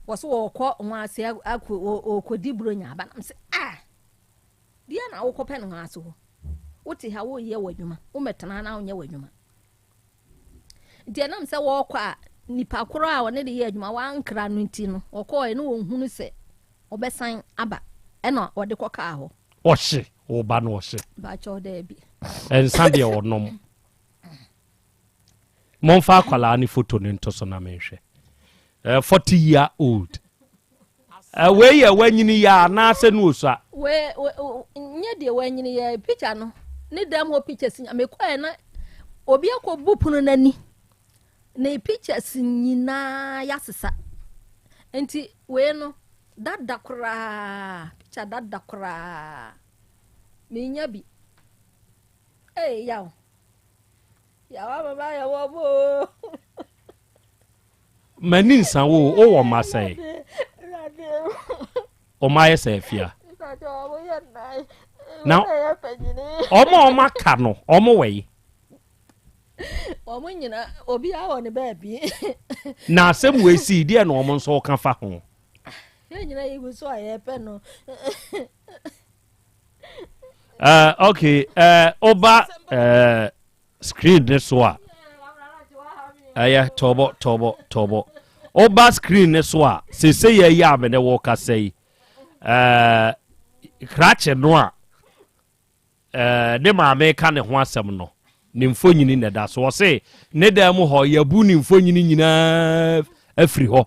wɔso wɔkɔ ho ase akɔ wɔkɔdi buronya aba nam sɛ ah deɛ na wokɔpɛ no ho ase hɔ wote ha woyɛ w'adwuma womɛtena na wonyɛ w'adwuma nti ɛnam sɛ wɔkɔ a nipa korɔ a ɔne de yɛ adwuma wankra no nti no ɔkɔɔɛ ne wɔhunu sɛ ɔbɛsan aba ɛna ɔde kɔkaa hɔ. Ɔhye wo ba no ɔhye. Baakyɛw daabi. Nsa deɛ ɔnom. Momfa akwadaa ne foto no nto so na menhwɛ. Uh, 40 year old. Uh, wei yɛ wanyini yɛ anaasɛ no osua? Wei nyɛ deɛ wanyini yɛ picture no ne dɛm hɔ pictures nya mekɔɛ na obi akɔbu pono n'ani ne pictures nyinaa yɛasesa nti wei no dada koraa picture dada koraa menya bi ee yaw yaw ama yɛ wɔ mo M'ani nsa wo o, wowɔ mma sɛn? Wɔn ayɛ sɛ afia. Na wɔn a wɔn aka no, wɔn wɔ yi. Wɔn nyina obiara wɔ ne baabi. Na asɛm wɔ esi deɛ na wɔn nso ka fa ho. Yɛn nyina yi gu so a yɛpɛ no. Uh, okay, uh, oba uh, screen ne so a ɛyɛ tɔbɔ tɔbɔ tɔbɔ woba screen ne so a sese yɛ yi a mene wo kasa yi ɛɛ krakye no a ɛɛ ne maame ka ne ho asɛm no ne mfonyini na ɛda so ɔse ne dan mu hɔ yɛbu ne mfonyini nyinaa afiri hɔ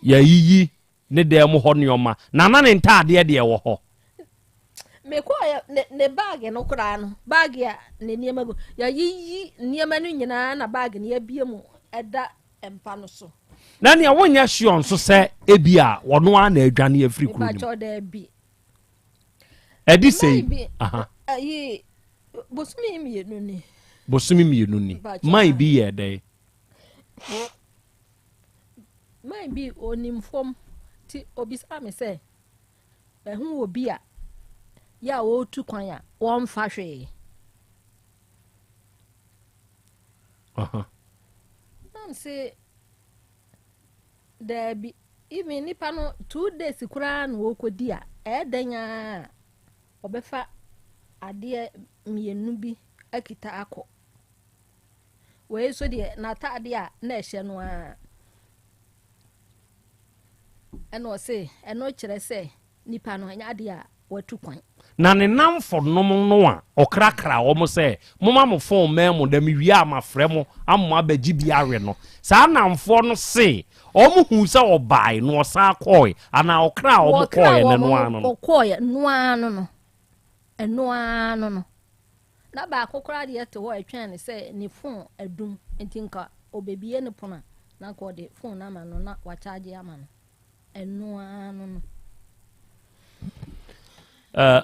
Yɛayiyi ne dan mu hɔ nneɛma, na na ne ntaadeɛ deɛ wɔ hɔ. Mekɔɔ ne ne baage no koraa no, baage a ne nneɛma gu, yɛayiyi nneɛma no nyinaa na baage no yɛabie mu ɛda mpa no so. Na nea wonyɛ sure nso sɛ ebi a ɔno ara na adwane afiri kuro no mu. Mepakyɛw daabi. Ɛde sɛi. Aha. Ayi, bosome mmienu ni. Bosome mmienu ni. Man bi yɛ dɛn? Man bi onim fam nti obisaa me sɛ mahu obi a yɛ a ɔretu kwan a wɔmfa hwee. Na mese daabi, even nipa no 2 days koraa na ɔrekɔdi a, ɛyɛ dɛn ara a ɔbɛfa adeɛ mmienu bi akita akɔ. Wei nso deɛ n'ataadeɛ a na ɛhyɛ no ara ɛna ɔse ɛno kyerɛ sɛ nipa no ɛnyɛ adeɛ a watu kwan. Na ne namfo nom no a ɔkrakra wɔn sɛ moma mo phone mɛn mo dɛm wie a mafrɛ mo ama abɛgye bi awe no, saa namfoɔ no se wɔn hu sɛ ɔbae na ɔsan kɔe anaa ɔkra a wɔn kɔɔɛ no no ano no. Ɔkɔɔɛ no ano no, ɛno ano no. Na baako koraa deɛ te hɔ a ɛtwɛn ne sɛ ne phone adum nti nka ɔbɛbie ne pono a na nka ɔde phone no ama no na wakyagye ama no. Ɛno ano no.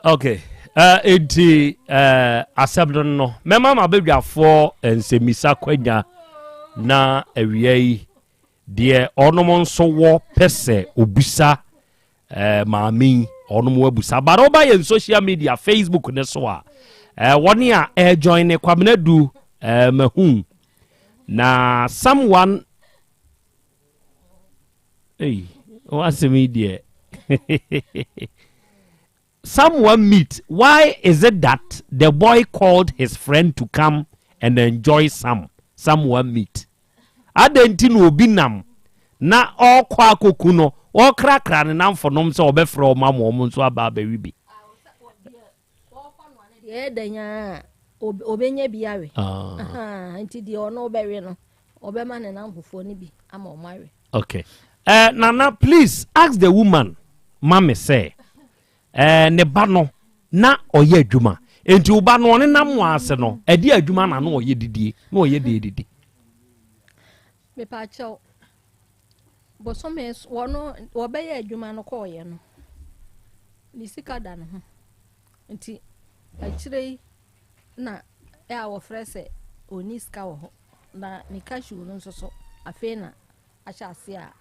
Okay, enti asɛm no no mɛma mabadwafoɔ nsɛmmisa kwanya na awia yi deɛ ɔnom nso wɔ pɛ sɛ obisa maame yi ɔnom abusa. But woba yɛn social media, Facebook ne so a, wɔne a ɛjoin ne Kwamena Du, mahu na someone. Ei, asɛm yi deɛ, someone meet. Why is it that the boy called his friend to come and enjoy someone meat? Adɛn nti na obi nam na ɔrekɔ akɔku no, ɔrekrakra ne namfonom sɛ ɔbɛfrɛ ɔma ma ɔmo nso aba abɛwe bi? Deɛ ɛyɛ a obɛnya bi awe. Ah. Nti deɛ ɔno ɔbɛwe no, ɔbɛma ne namfofoɔ no bi ama ɔmo awe. Okay, Nana, please ask the woman mame sɛ ne ba no na ɔyɛ adwuma, nti wo ba no ɔne nam wɔ ase no ɛde adwuma na ɔyɛ didie na ɔyɛ deɛ didi? Mepaakyɛw, bosome so wɔno wɔbɛyɛ adwuma no kɔɔyɛ no, ne sika da ne ho, nti akyire yi na ɛ a wɔfrɛ sɛ ɔni sika wɔ hɔ na ne cashew no nso so afei na ahyɛ ase a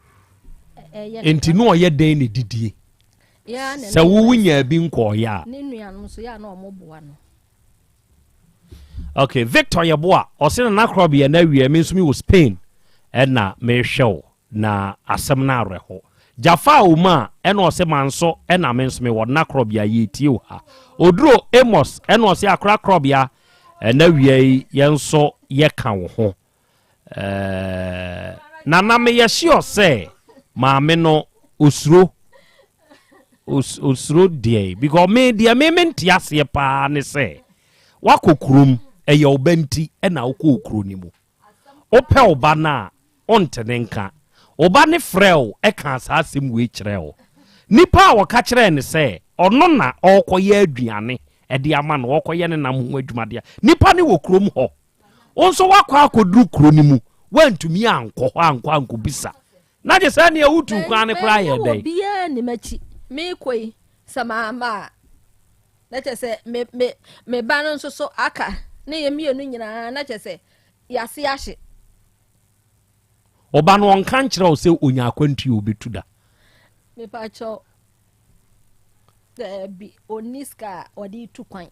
ɛyɛ. Nti na ɔyɛ dɛn ne didie sɛ wowo nyaa bi nkɔɔyɛ a? Ne nuanom nso yɛ a na ɔmo boa no. Okay, Victor Yɛboa ɔse Nana Korɔbeɛ na awie, me nso mi wɔ Spain ɛna mehwɛ wo na asɛm no awerɛho. Jafa Oma ɛna ɔse manso ɛna me nso mewɔ Nana Korɔbea, yɛtie wo ha. Oduro Amos ɛna ɔse Akora Korɔbea ɛna wie yi yɛn nso yɛka wo ho. Nana, meyɛ sure sɛ maame no osuro osuro deɛ, because me deɛ me mente aseɛ paa ne sɛ wakɔ kurom, ɛyɛ wo ba nti ɛna wokɔ kuro no mu. Wopɛ wo ba no a ɔnte ne nka, wo ba ne frɛ wo ɛka saa asɛm wei kyerɛ wo. Nipa a wɔka kyerɛɛ ne sɛ ɔno na ɔrekɔyɛ aduane ɛde ama no, ɔrekɔyɛ ne nam ho adwumadeɛ, nipa ne wɔ kurom hɔ, wo nso woakɔ akɔduru kuro no mu, woantumi ankɔ hɔ ankɔ ankɔbisa na gye sɛ neɛ wotu kwan ne koraa yɛ dɛn? Obiara nim akyi meekɔ yi sɛ maama a, na kyerɛ sɛ me me me ba no nso so aka ne yɛ mmienu nyinaa, na kyerɛ sɛ yɛase ahye. Ɔba no ɔnka nkyerɛ wo sɛ onya akwantu a obɛtu da? Mepakyɛw, daabi, ɔnni sika a ɔde tu kwan.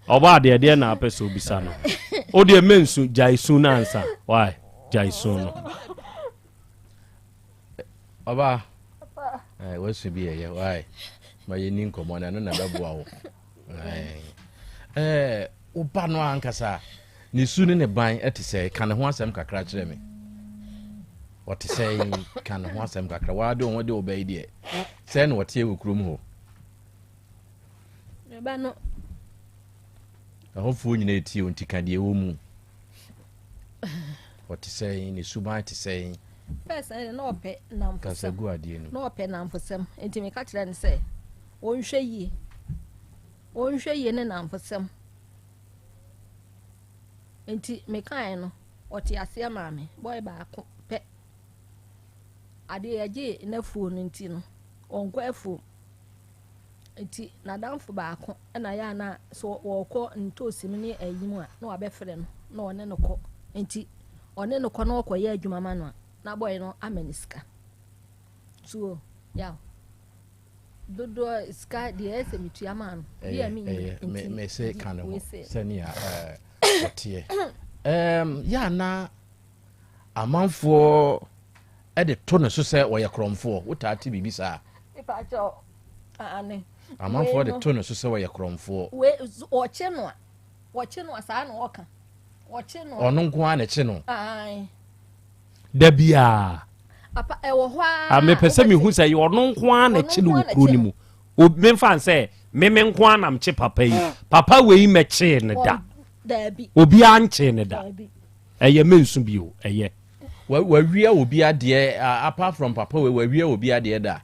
Ɔbɔ adeɛ deɛ na apɛ sɛ obisa no o deɛ mensu gyae su no ansa. Why gyae su no? Ɔba wasu bi yɛyɛ why ma yɛni nkɔmmɔ no, ɛno na ɛbɛboa wo. Woba no ankasa ne su ne ne ban te sɛ, ka ne ho asɛm kakra kyerɛ me. Ɔte sɛ, ka ne ho asɛm kakra. Waade wo ho de wo bɛyi deɛ sɛ na ɔteɛ wɔ kurom hɔ. Me ba no. Ɛhɔfoɔ nyinaa etie o, nti ka deɛ ɛwɔ mu. Ɔte sɛ, ne suban te sɛ? First ɛna na ɔpɛ namfosɛm. Kasa gu adeɛ no. Na ɔpɛ namfosɛm, nti meka kyerɛ no sɛ wɔnhwɛ yie, wɔnhwɛ yie ne namfosɛm. Nti mekaeɛ no ɔte aseɛ maa me. Boy baako pɛ adeɛ yɛgye n'afuo no nti no ɔnkɔ afuom, nti n'adamfo baako ɛna yɛ ana so wɔkɔ ntoosi mu ne ayi mu a na wabɛfrɛ no na ɔne no kɔ nti. Ɔne no kɔ na ɔkɔyɛ adwuma ma no a, na bɔe no ama no sika. So, yaw. Dodoɔ sika deɛ ɛsɛ metua maa no. Bi a mennya nti. Mese ka ne ho sɛnea ɔteɛ. Yɛ ana amanfoɔ de to ne so sɛ ɔyɛ korɔmfoɔ? Wotaa te biribi saa? Amanfoɔ de to ne so sɛ ɔyɛ korɔmfoɔ. Ɔkye no a, wɔkye no a saa na ɔka. Wɔkye no. Ɔno nko ara na ɛkye no. Da biara. Apa ɛwɔ hɔ ara. Ah, mepɛ sɛ mehu sɛ ɔno nko ara na ɛkye no wɔ kuro no mu. Memfa sɛ meme nko ara na mkye papa yi. Papa wei mɛkyee no da. Obiara nkyee no da. Ɛyɛ mensu bio ɛyɛ. Wawia obi adeɛ apart from papa wei wawia obi adeɛ da.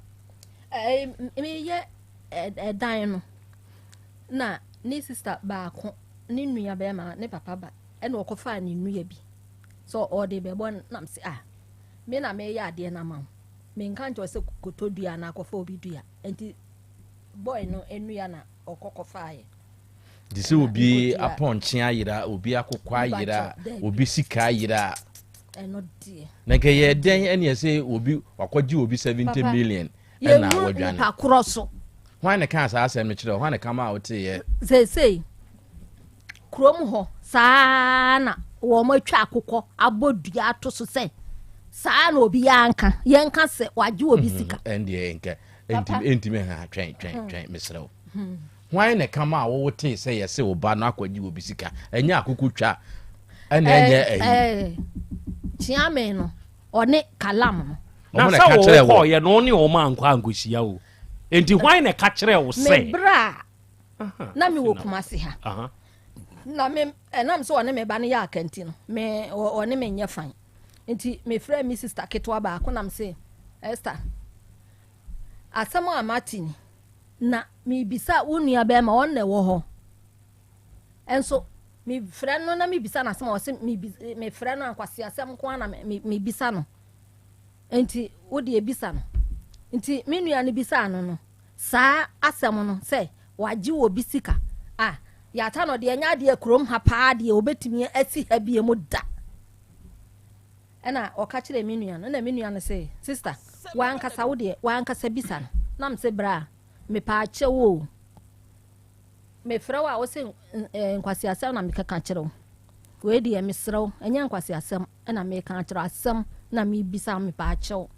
Meyɛ ɛdan no na ne sista baako ne nua bɛrima ne papa ba ɛna ɔkɔfaa ne nua bi sɛ ɔde bɛbɔ nam sɛ ah me na meyɛ adeɛ no ama wo menka nkyerɛ sɛ kɔtɔ dua anaa kɔfa obi dua nti boy no nua na ɔkɔ kɔfaeɛ. Te sɛ obi apɔnkye ayera, obi akokɔ ayera, obi sika ayera. Na nka yɛ dɛn ɛne ɛsɛ obi wakɔgye obi 70 million ɛna wadwane. Nipa korɔ so. Hwan na kaa saa asɛm no kyerɛ? Hwan na kama a woteeɛ? Seesei kurom hɔ saa na wɔn atwa akokɔ abɔ dua ato so sɛ saa na obi yɛ anka yɛnka sɛ wagye obi mhm, sika. Ɛndeɛ nka ɛntumi ha twɛn twɛn hmm. twɛn mesrɛ wo. Hmm. Hwan na ɛka maa wo wotee sɛ yɛse wo ba no akɔgye obi sika? Ɛnyɛ akokotwa ɛna ɛnyɛ ayi. Kyeame no ɔne Kalam no. Na sɛ wo kɔɔyɛ no wo ne wɔn ankɔ ankɔhyia o. Enti hwan na ɛka kyerɛɛ wo sɛ. Me berɛ a na mewɔ Kumasi ha. Na me ɛnam sɛ ɔne me ba no yɛ aka nti no me ɔne me nyɛ fan. Nti mefrɛɛ me sista ketewa baako na mese Esther asɛm a mate ni. Na mebisa wo nua bɛrima, ɔno na ɛwɔ hɔ. Nso mefrɛ no na mebisa no asɛm a ɔse mefrɛ no a nkwaseasɛm nko ara na mebisa no. Nti wo deɛ bisa no. Nti me nua no bisaa no no saa asɛm no sɛ wagye wɔ bi sika. Ah, yɛata no deɛ ɛnyɛ adeɛ kurom ha paa deɛ obɛtumi asi ha bie mu da. Ɛna ɔka kyerɛɛ me nua no, ɛna me nua no se, Sista, w'ankasa wo deɛ, w'ankasa bisa no. Na mese, Bra, mepaakyɛw o, mefrɛ wo a wose nkwaseasɛm na mekeka kyerɛ wo. Wei deɛ mesrɛ wo, ɛnyɛ nkwaseasɛm na meka akyerɛ wo, asɛm na mebisa wo, mepaakyɛw.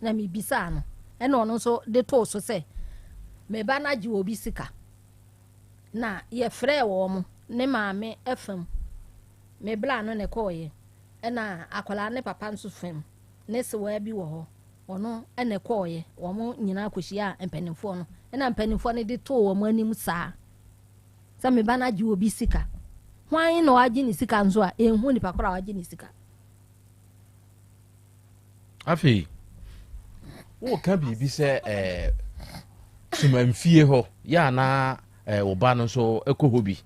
Na mebisaa no, ɛna ɔno nso de too so sɛ, me ba no agye obi sika. Na yɛfrɛɛ wɔn, ne maame fam, me bra no na ɛkɔɔeɛ. Ɛna akwadaa ne papa nso fam, ne sewaa bi wɔ hɔ, ɔno na ɛkɔɔeɛ. Wɔn nyinaa kɔhyiaa mpanimfoɔ no. Ɛna mpanimfoɔ no de too wɔn anim saa sɛ me ba no agye obi sika. Hwan na wagye ne sika nso a ɛnhu nipa korɔ a wagye ne sika. Afei, woka biribi sɛ ɛɛ sumanfie hɔ yɛ anaa ɛɛ wo ba no nso kɔ hɔ bi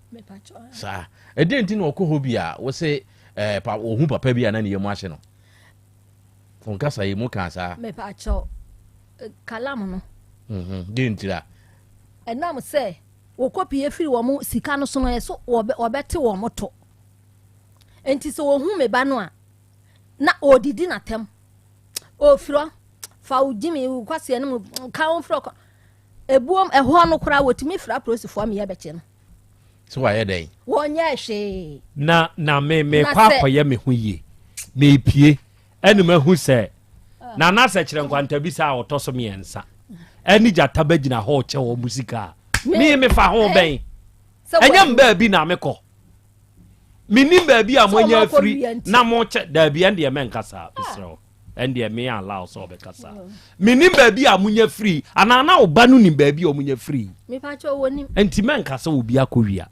saa ɛdeɛ nti na ɔkɔ hɔ bi a wose ɛɛ pa ohu papa bi a na ne yam ahye no nkasa yi mu kaa saa. Mepakyɛw kalam no. Mhm, deɛ ntira. Ɛnam sɛ wɔkɔpie firi wɔn sika no so no ɛso wɔbɛte wɔn to nti sɛ wɔhu me ba no a na ɔdidi n'atɛm ofirɔ fa wo gyimi wo kwaseɛ no mu ka wo mfirɔ kɔ Ebuom, ɛhɔ no koraa wɔtumi frɛ apolisifoɔ ma yɛbɛkye no. Sɛ wayɛ dɛn? Wɔnyɛɛ hwee. Na na me mekɔ akɔyɛ me ho yie mepie ɛne mahu sɛ ah. Nana Sɛkyerɛ Nkwantabisa a ɔtɔ so mmiɛnsa ɛne gyata bɛgyina hɔ ɔkyɛ wɔn mu sika a me mefa ho eh, bɛn ɛnyɛ mbaabi na mekɔ menim baabi a moanya afiri na mokyɛ daabi ɛndeɛ mɛnka saa mesrɛ wo ɛndeɛ me allow sɛ ɔbɛkasa menim baabi a monya firi anaa na ɔba no nim baabi a ɔmonya firi nti mɛnka sɛ obi akɔwia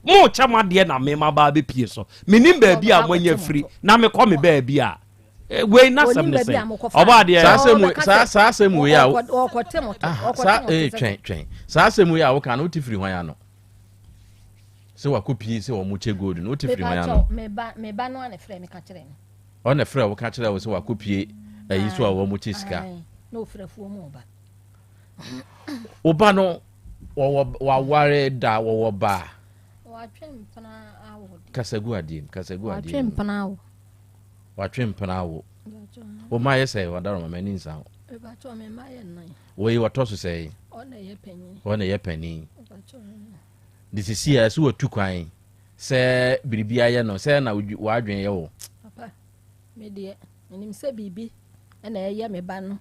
mokyɛ mo adeɛ na mema baa bɛpie so menim baabi a moanya firi na mekɔ me baabi a eh, wei nasɛm ne sɛ ɔbɔ adeɛ saa asɛm wei a saa eh, twɛn twɛn saa asɛm wei a woka no wote firi hwan ano sɛ wakɔpie sɛ wɔn kyɛ gold no wote firi hwan ano meba no a ne frɛ meka kyerɛ no Ɔno na ɛfrɛɛ wo ka kyerɛɛ wo sɛ wakɔpie ayi so a wɔn kyɛ sika. Na ɔfiri afuo mu ɔba. Wo ba no wɔwɔ waware da wɔwɔ ba. Watwe mpena awo. Kasa gu adeɛ mu kasa gu adeɛ mu. Watwe mpena awo. Watwe mpena awo. Wo mma yɛ sɛn? Wadaroma m'ani nsa wo. Wei wɔtɔ so sɛn? Ɔna ɛyɛ panin. De sisi a ɛsɛ watu kwan sɛ biribi ayɛ no sɛ na w'adwene yɛ wo. Papa, me deɛ menim sɛ biribi na ɛyɛ me ba no.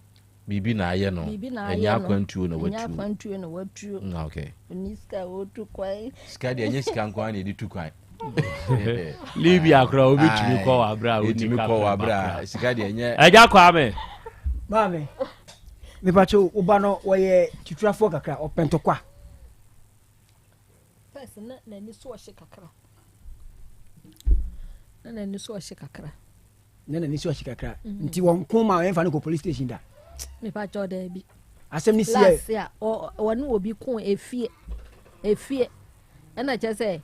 Biribi na ayɛ no. Biribi na Ɛnyɛ ayɛ no. akwantuo na Ɛnyɛ watuo. akwantuo na watuo. Okay. Ɔnni sika a ɔtu kwan. Sika deɛ ɛnyɛ sika nko ara na yɛde tu kwan. Libya koraa obi tumi kɔ wɔ abere a wonni Ɛtumi kɔ wɔ abere a sika deɛ ɛnyɛ. Ɛgya Kwame. Maame, mepatwo wo ba no wɔyɛ tuturafoɔ kakra, ɔpɛ ntɔkwa. First na n'ani so ɔhye kakra. Na n'ani so ɔhye kakra. Na n'ani so ɔhye kakra. Mm. Nti wɔn ko ma wɔn fa no kɔ police station da. Mepatwo daabi. Asɛm ne si yɛ. Last a wɔne obi ko efie efie ɛna kyerɛ sɛ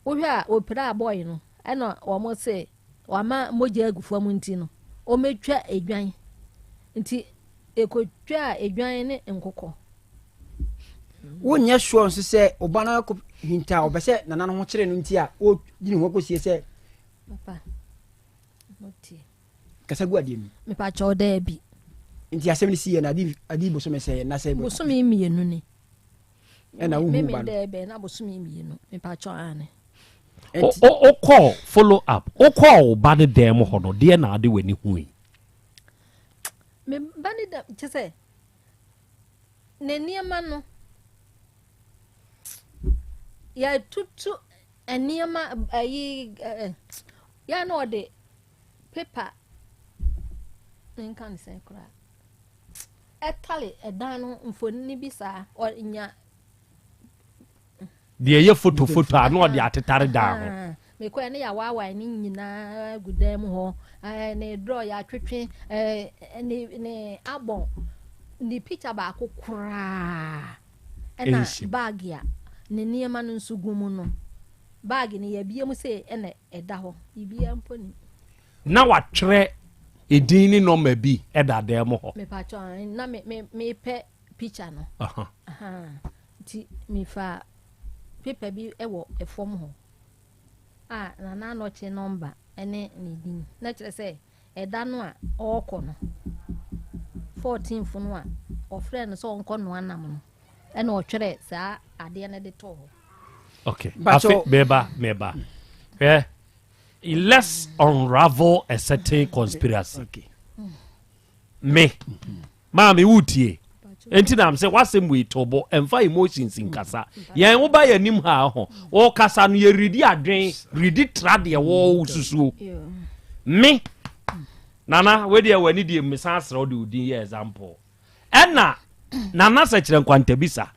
wohwɛ a wɔpiraa bɔɔy no ɛna wɔn se wama mogya agu fam nti no wɔmɛtwa edwan nti ekotwa edwan ne nkokɔ. Wonyɛ sure nso sɛ ɔba no akɔ hinta ɔbɛ sɛ nana no ho kyerɛ no nti a ɔdi ne ho akɔsie sɛ. Papa, motie. Kasa gu adeɛ mu. Mepa kyɛw daabi. Nti asɛm no si yɛ na adi adi bosome sɛ na sɛ. Bosome mmienu ni. Ɛna wohu ba no. Meme dɛ na bosome mmienu mepa kyɛw ane. Wokɔɔ follow up wokɔɔ wo ba ne dan mu hɔ no deɛ na ade w'ani hui. Me ba ne dɛm kyɛ sɛ ne nneɛma no yɛtutu nneɛma ayi ɛɛ yɛ na ɔde paper nka ne sɛn koraa ɛtale ɛdan no mfonini bi saa ɔnya. Deɛ ɛyɛ foto foto a na ɔde atetare dan ho. Mekɔɛ ne yɛawaawae ne nyinaa gu dan mu hɔ ne drɔ yɛatwetwe ne ne abɔ ne picture baako koraa ɛna bag a ne nneɛma no nso gu mu no bag no yɛabie mu sɛ ɛna ɛda hɔ biribiara mpo ni. Na watwerɛ edin ne nɔma bi ɛda dan mu hɔ. Mepatwɔ na me me mepɛ picture no. Nti mefa paper bi wɔ fam hɔ a Nana Anɔkye nɔmba ne ne din. Na kyerɛ sɛ ɛda no a ɔrekɔ no, 14th no a ɔfrɛɛ no sɛ ɔnkɔ noa nam no, ɛna ɔtwerɛ saa adeɛ no de too hɔ. Okay, afe meba meba. Hwɛ, let's unravel a certain conspiracy. Okay. Me, maame wotie. Enti na sɛ wasɛm wei to bo ɛmfa emotions nkasa. Yɛn woba yɛn anim ha ho. Wɔkasa no yɛredi adwen, redi tra deɛ wɔwɔ susuo. Me, Nana, wei deɛ w'ani deɛ mesan asrɛ wo de wo din yɛ example. Ɛna Nana sɛ kyerɛ nkwantabisa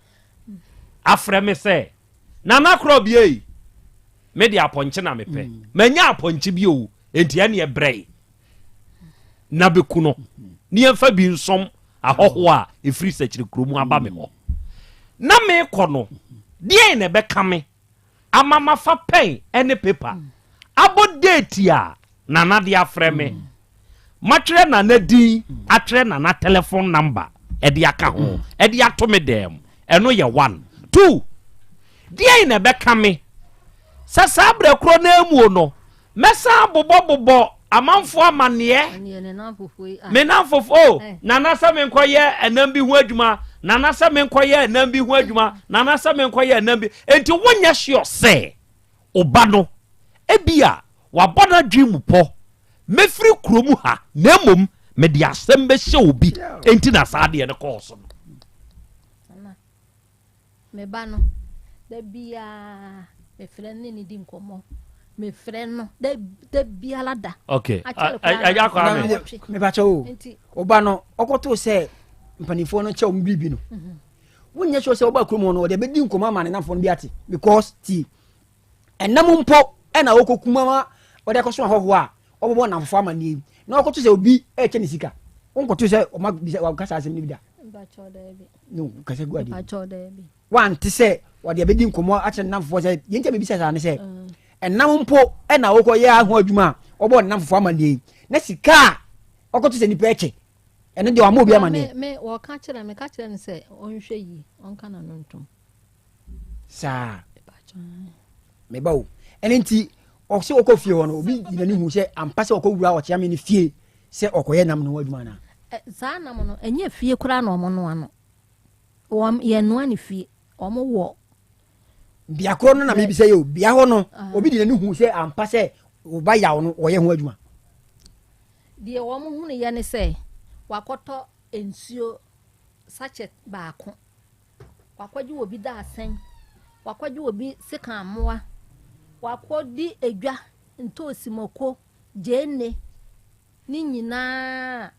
afrɛ me sɛ Nana korɔ bie me de apɔnkye na mepɛ. Manya apɔnkye bi o, enti ɛneɛ brɛ na bɛku no ne yɛmfa bi nsom ahɔhoɔ a ɛfiri sɛkyerɛ kuro mu aba me hɔ. Na mekɔ no, deɛn na ɛbɛka me ama mafa pɛn ne pepa abɔ deeti a Nana de afrɛ me, matwerɛ Nana din, atwerɛ Nana telephone number ɛde aka ho, ɛde ato me dan mu. Ɛno yɛ one. Two, deɛn na ɛbɛka me sɛ saa berɛ korɔ no ara mu no, Mɛsan abobɔbobɔ amanfoɔ amanneɛ. Me nnamfofoɔ, o, Nana sɛ menkɔyɛ ɛnam bi ho adwuma, Nana sɛ menkɔyɛ ɛnam bi ho adwuma, Nana sɛ menkɔyɛ ɛnam bi. Enti wonyɛ sure sɛ wo ba no, ebia wabɔ n'adwene mu pɔ, mɛfiri kurom ha, na mmom mede asɛm bɛhyɛ obi, enti na saa adeɛ no kɔɔ so no. Me ba no, da biara mefrɛ no ne no di nkɔmmɔ. Mefrɛ no da da biara da. Okay. Ɛyà kɔ ame. Mepakyɛ o. Ɔba no ɔkɔto sɛ mpanimfoɔ no kyɛ wɔn biribi no. Mhm. Wonyɛ sure sɛ ɔba kurom hɔ no ɔde bɛdi nkɔmmɔ ama ne namfoɔ no bi ate because ti ɛnam mpo ɛna ɔkɔkum ama ɔde akɔso ahɔhoɔ a ɔbɛbɔ namfoɔ amanneɛ yi na ɔkɔto sɛ obi ɛkyɛ ne sika wonkɔto sɛ ɔma bisa wakasa asɛm no bi da. No kasa gu adeɛ wante sɛ wɔde abɛdi nkɔmmɔ akyerɛ nnamfofoɔ sɛ deɛ nti a mebisa saa ne sɛ mm. ɛnam mpo ɛna wokɔyɛ ho adwuma a wɔbɔ nnamfofoɔ amanneɛ yi na sika a ɔkɔto sɛ nnipa ɛkyɛ ɛno deɛ wama obi amanneɛ wɔka kyerɛ me ka kyerɛ no sɛ ɔnhwɛ yie ɔnka n'ano ntom saa meba o ɛno nti Ɔsɛ ɔkɔ fie hɔ no, obi gyina ne hu sɛ ampa sɛ ɔkɔ wura ɔkyeame no fie sɛ ɔkɔyɛ nam no ho adwuma anaa? Saa nam no, ɛnyɛ fie koraa na wɔn noa no. Wɔn yɛnoa ne fie. Wɔn wɔ. Bea korɔ no na mebisa yi o, bea hɔ no, obi de n'ani hu sɛ ampa sɛ ɔba yaw no wɔyɛ ho adwuma. Deɛ wɔn hunu yɛ ne sɛ wakɔtɔ nsuo sachet baako, wakɔgye obi dadesɛn, wakɔgye obi sekammoa, wakɔdi edwa, ntoosi, mako, gyeene ne nyinaa.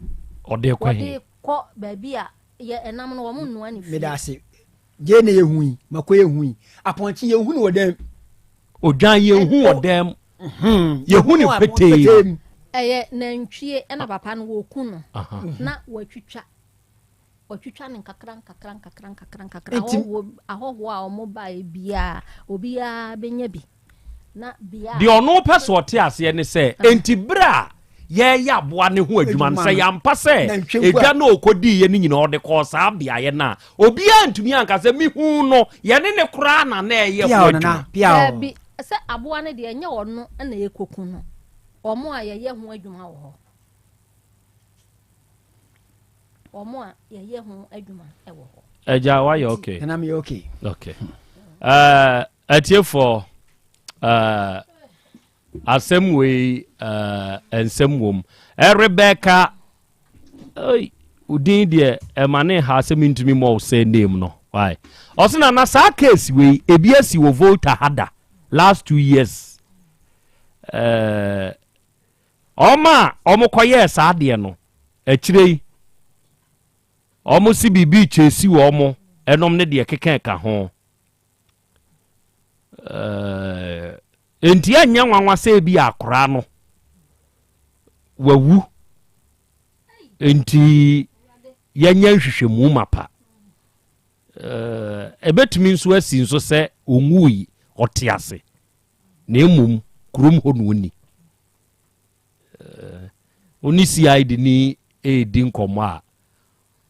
Ɔde kɔ he? Wɔde kɔ baabi a yɛ ɛnam no wɔn nnoa ne fie. Meda ase. Gyeene yɛ hu yi, mako yɛ hu yi, apɔnkye yɛ hu no wɔ dɛm. Odwan yɛ hu wɔ dɛm. Yɛ hu no petee mu. Ɛyɛ nantwie ɛna papa no wɔku no na wɔatwitwa wɔatwitwa no nkakra nkakra nkakra nkakra nkakra ahɔhoɔ ahɔhoɔ a wɔn baeɛ biara obiara bɛnya bi. Deɛ ɔno pɛ sɛ ɔte aseɛ ne sɛ, enti berɛ a yɛreyɛ aboa no ho adwuma no, sɛ yɛampa sɛ edwa no a ɔkɔdiiɛ no nyinaa ɔde kɔɔ saa beaeɛ no a, obiara ntumi anka sɛ mehuu no, yɛne no koraa na na ɛreyɛ ho adwuma. Daabi, sɛ aboa no deɛ, ɛnyɛ ɔno na ɛrekɔku no, wɔn a yɛyɛ ho adwuma wɔ hɔ. Wɔn a yɛyɛ ho adwuma wɔ hɔ. Agya wayɛ okay. Nana meyɛ okay. Okay. Uh, atiefoɔ uh, asɛm wei uh, nsɛm wom. Rebecca hey, odin deɛ ɛma ne ha sɛ mentumi mmɔ wo sɛ name no. Why? Ɔse na na saa case wei ebi asi wɔ Volta ha da last 2 years. Wɔn a wɔkɔyɛɛ saa adeɛ no, akyire yi, wɔse biribi rekyɛsi wɔn nom ne deɛ ɛkeka ɛka ho. Enti ɛnyɛ nwanwa sɛ ebi akoraa no wawu. Enti yɛnyɛ nhwehwɛmu mapa. Ɛbɛtumi nso asi nso sɛ ɔnwui, ɔte ase. Na mmom kurom hɔ na ɔnni. Wo ne CID ni redi nkɔmmɔ a,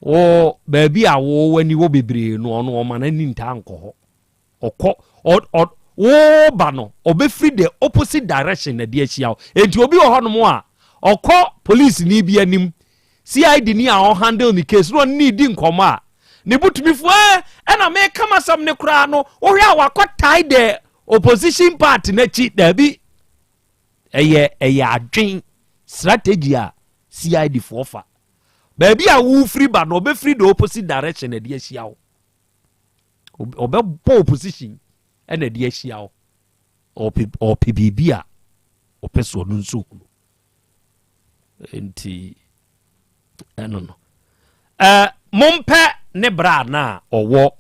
wo baabi a wo w'ani wɔ bebree no, ɔno ɔma n'ani ntaa nkɔ hɔ. Ɔkɔ ɔ ɔ woba no, ɔbɛfiri the opposite direction na de ahyia wo. Enti obi wɔ hɔnom a, ɔkɔ polisini bi anim, CID ni a ɔhandle ne case na ɔne ne di nkɔmmɔ a, ne bo tumi fu, ɛɛ ɛna meka m'asɛm no koraa no, wohwɛ a wakɔ tie the opposition party n'akyi. Daabi, ɛyɛ ɛyɛ adwen strategy a CID foɔ fa. Baabi a wofiri ba no, ɔbɛfiri the opposite direction na ɛde ahyia wo. Ɔbɛbɔ opposition ɛna ɛde ahyia wo. Ɔpɛ ɔpɛ biribi a ɔpɛ so ɔno nso hunu. Nti ɛno no. Ɛɛ mompɛ ne bra na ɔwɔ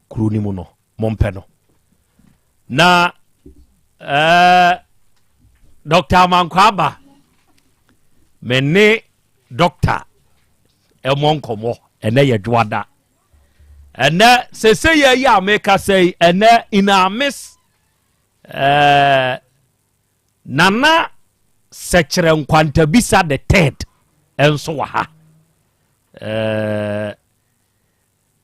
kuro no mu no, mompɛ no. Na ɛɛ Dr. Amankwaba, me ne doctor ɛmɔ nkɔmmɔ ɛnɛ yɛ dwoada. Ɛnɛ sese yɛ yi a meka sɛ yi, ɛnɛ in our midst, Nana Sɛkyerɛ Nkwantabisa the third ɛnso wɔ ha.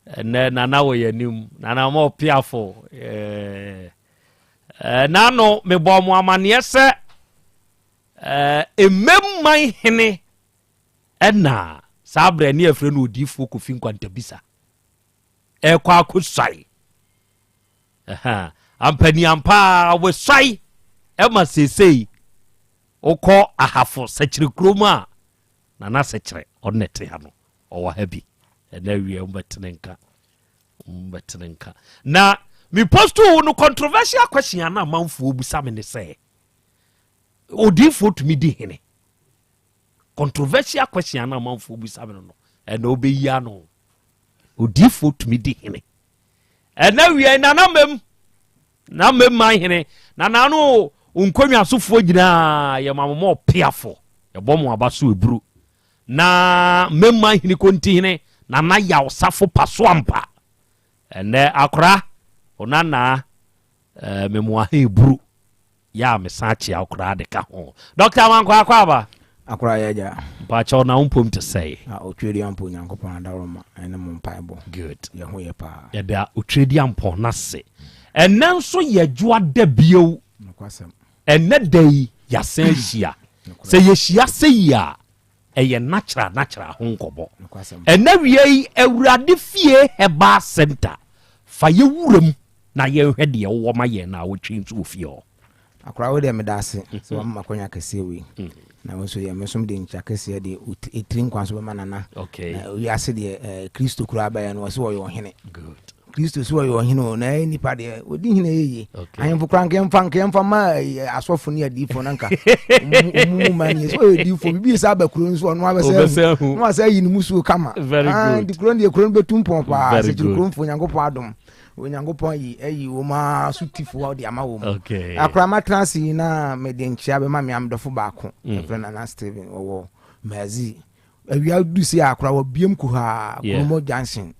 Ɛnɛ Nana wɔ yɛn anim. Nana mo piafo. Ɛɛ nano mebɔ mo amanneɛ sɛ mmɛmman hene ɛna saa berɛ ne yɛfrɛ no Odiyifoɔ Kofi Nkwantabisa ɛkɔ akɔsuae. Ampaniampa wɔsuae ɛma seesei wokɔ Ahafo Sɛkyerɛ kurom a, Nana Sɛkyerɛ ɔno na ɛte ha no, ɔwɔ ha bi. Ɛnɛ awie mbɛtene nka mbɛtene nka. Na me post wo no controversial question a na amanfoɔ busa me ne sɛ odiyifoɔ tumi di hene. Controversial question a na amanfoɔ busa me no, ɛna wobɛyi ano. Odiyifoɔ tumi di hene. Ɛnɛ wie nana mmam na mmam man hene na nano nkonnwasofoɔ nyinaa yɛ ma mo ma ɔpeafo yɛbɔ mo aba so eburu na mmam man hene konti hene Nana Yaw Safo Paso ampa. Ɛnɛ akora onana ɛɛ memoa ha eburu yɛ a mesan akyea koraa de ka ho. Dr. Amankwa akɔ aba. Akora yɛ agya. Mpakyɛw na wo mpom te sɛe? Na Otwedi ampo Onyankopɔn adaworoma ɛne mo mpaebɔ. Good. Yɛ ho yɛ paa. Yɛda Otwedi ampɔn n'ase. Ɛnɛ nso yɛ dwoada bio. Nokwasɛm. Ɛnnɛ da yi yɛasan ahyia. Sɛ yɛhyia sɛyi a, ɛyɛ natural natural ho nkɔmmɔ. Ɛnnɛ wia yi, Awurade Fie Herbal Centre, fa yɛ wuram na yɛnhwɛ deɛ wowɔ ma yɛn naawɔtwe nso wɔ fie hɔ. Akora wo deɛ meda ase sɛ wama makwanya kɛseɛ wei na wo nso deɛ me nso mede nkyia kɛseɛ de etiri nkwa nso bɛma nana. Na wiase deɛ eh, Kristo koraa bɛyɛ no wɔse wɔyɛ ɔhene. Kristo so ɔyɛ ɔhene o na ɛyɛ nipa deɛ ɔdi hene yɛ yie. Ahemfo koraa nka yɛmfa nka yɛmfa ma eh, asɔfo ne adiifoɔ no nka ɔmu mu ma nie sɛ ɔyɛ diifoɔ biribi sɛ aba kuro nso ɔno abɛsɛ ahu na wasɛ ayi ne mu suo kama. Ah, nti kuro no deɛ kuro no bɛtu mpɔn paa sɛ kyiri kuromfoɔ Onyankopɔn adom. Onyankopɔn ayi ayi wɔn ara so tifoɔ de ama wɔn. Okay. Akora matena ase yi na mede nkyea bɛma me amdɔfo baako. Mm. Ɛfrɛ Nana Steven wɔwɔ Mazi. Awia du se akora wɔ biem kuhaa Kuromo Junction.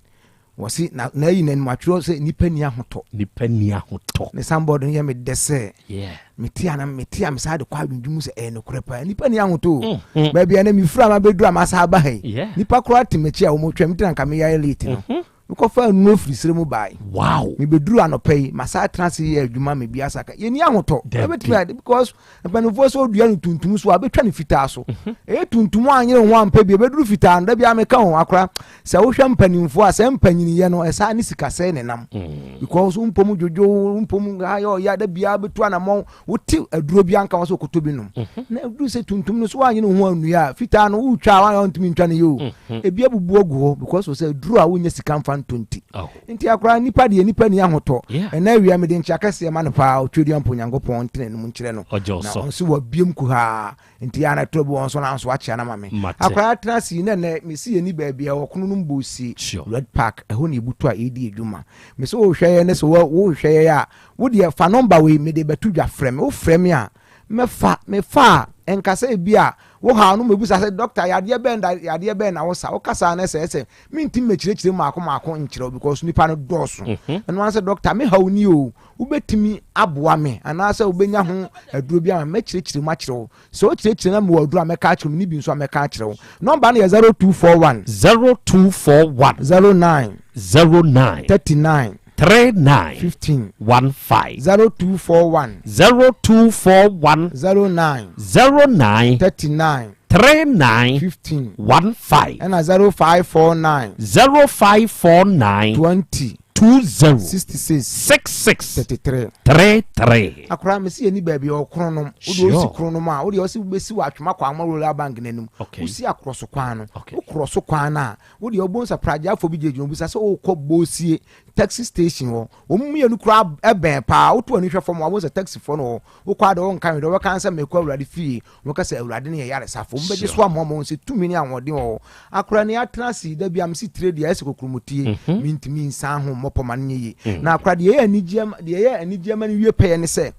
Wɔsi na na ayi n'anim atwerɛ sɛ nipa ni ahotɔ. Nipa ni ahotɔ. Ne sanbɔɔd no yɛ me dɛ sɛ. Yeah. Mete a na mete a mesaa de kɔ adwendwen mu sɛ ɛyɛ nokorɛ paa. Nipa ni ahotɔ o. Mm, mm. Baabi a na mefiri a mabɛduru a masa aba ha yi. Yeah. Nipa koraa te m'akyi a wɔtwa me tena nka meyare late no. Mm -hmm. Mekɔfaa nnuro firi serɛ mu baeɛ. Wow! Mebɛduruu anɔpa yi, masan atena ase yɛ adwuma ma bi asa ka. Yɛnni ahotɔ. Dabi. Ɛbɛtumi ayɛ because mpanimfoɔ sɛ odua no tuntum so a, bɛtwa no fitaa so. Mhm. Ɛyɛ tuntum a anyere ho ampɛ bi, ɛbɛduru fitaa no, da biara meka ho akora. Sɛ wohwɛ mpanimfoɔ a, sɛ mpanyiniyɛ no, ɛsaa ne sikasɛe ne nam. Mm. Because wompom dwodwo, wompom ayɛ ɔya, da biara bɛtu anamɔn, wote aduro bi anka wɔ sɛ ɔkɔtɔ bi nom. Mhm. Na ɛduru sɛ tuntum no so woanyere ho annua a, fitaa no wotwa a, woanyɛ wontumi ntwa no yɛ o. Mhm. Ebi abubu agu hɔ because sɛ aduro a wonya sika mfa ntɔ nti. Oh. Nti akora nipa deɛ nipa ni ahotɔ. Yeah. Ɛna awia mede nkyea kɛseɛ ma no paa ɔtwedeɛ mpo Onyankopɔn ntena anim nkyerɛ no. Ɔgye Na ɔsɔ. ɔnso wabiem kuhaa nti yɛ ana tɔ bi wɔn nso na nso akyea no ama me. Mate. Akora atena ase yi na nɛ mesi yɛni baabi a ɔkono no mbɔ sie. Sure. Red Park ɛhɔ na ebutu a yɛdi adwuma. Mese wohwɛ yɛ ne sɛ wohwɛ yɛ a wo deɛ fa nɔmba wei mede bɛto dwa frɛ me. Wofrɛ me a mɛfa mefa a ɛnka sɛ ebi a wo haw no mɛbusa sɛ dɔkta yadeɛ bɛn da yadeɛ bɛn na wo sa wo kasa no sɛ sɛ mentimi mɛkyerɛkyerɛ mu maako maako nkyerɛ wo because nipa no dɔɔso mhm. ɛno ara sɛ dɔkta me haw ni o wobɛtumi aboa me anaasɛ wobɛnya ho aduro bi ama mɛkyerɛkyerɛ mu akyerɛ wo sɛ wokyerɛkyerɛ na mewɔ aduro a mɛka akyerɛ mu ne bi nso a mɛka akyerɛ wo nɔmba no yɛ 0241 0241 09 09 39 39 15 15 0241 0241 09 09 39 39 15 15 ɛna 0549 0549 20 20 66 66 33 33. Akora mesi yɛ ni baabi a ɔkronom wode Sure. ɔsi kronom a wode ɔsi wobɛsi wɔ atwoma kwan ma royal bank n'anim Okay. wosi akorɔ so kwan no Okay. wokorɔ so kwan no a wode ɔbɔ nsa pragyafoɔ bi gyinagyina obisa sɛ wokɔ bosie taxi station hɔ wɔn mmienu koraa bɛn paa woto ani hwɛ fam a wɔn sɛ taxifoɔ no wɔ wokɔ ade wɔn nka hwɛ wɔbɛka sɛ mekɔ awurade fie wɔka sɛ awurade no yɛ yaresafo wɔn bɛgye so ama wɔn sɛ tumi ne ahoɔden wɔ hɔ akora ne atena ase da bi a mesi tire deɛ ɛsɛ kokurumutie mhm. mintumi nsan ho mmɔpɔ ma no nyɛ yie mm. na akora deɛ ɛyɛ anigyeɛ deɛ ɛyɛ anigyeɛ ma no wie pɛyɛ ne sɛ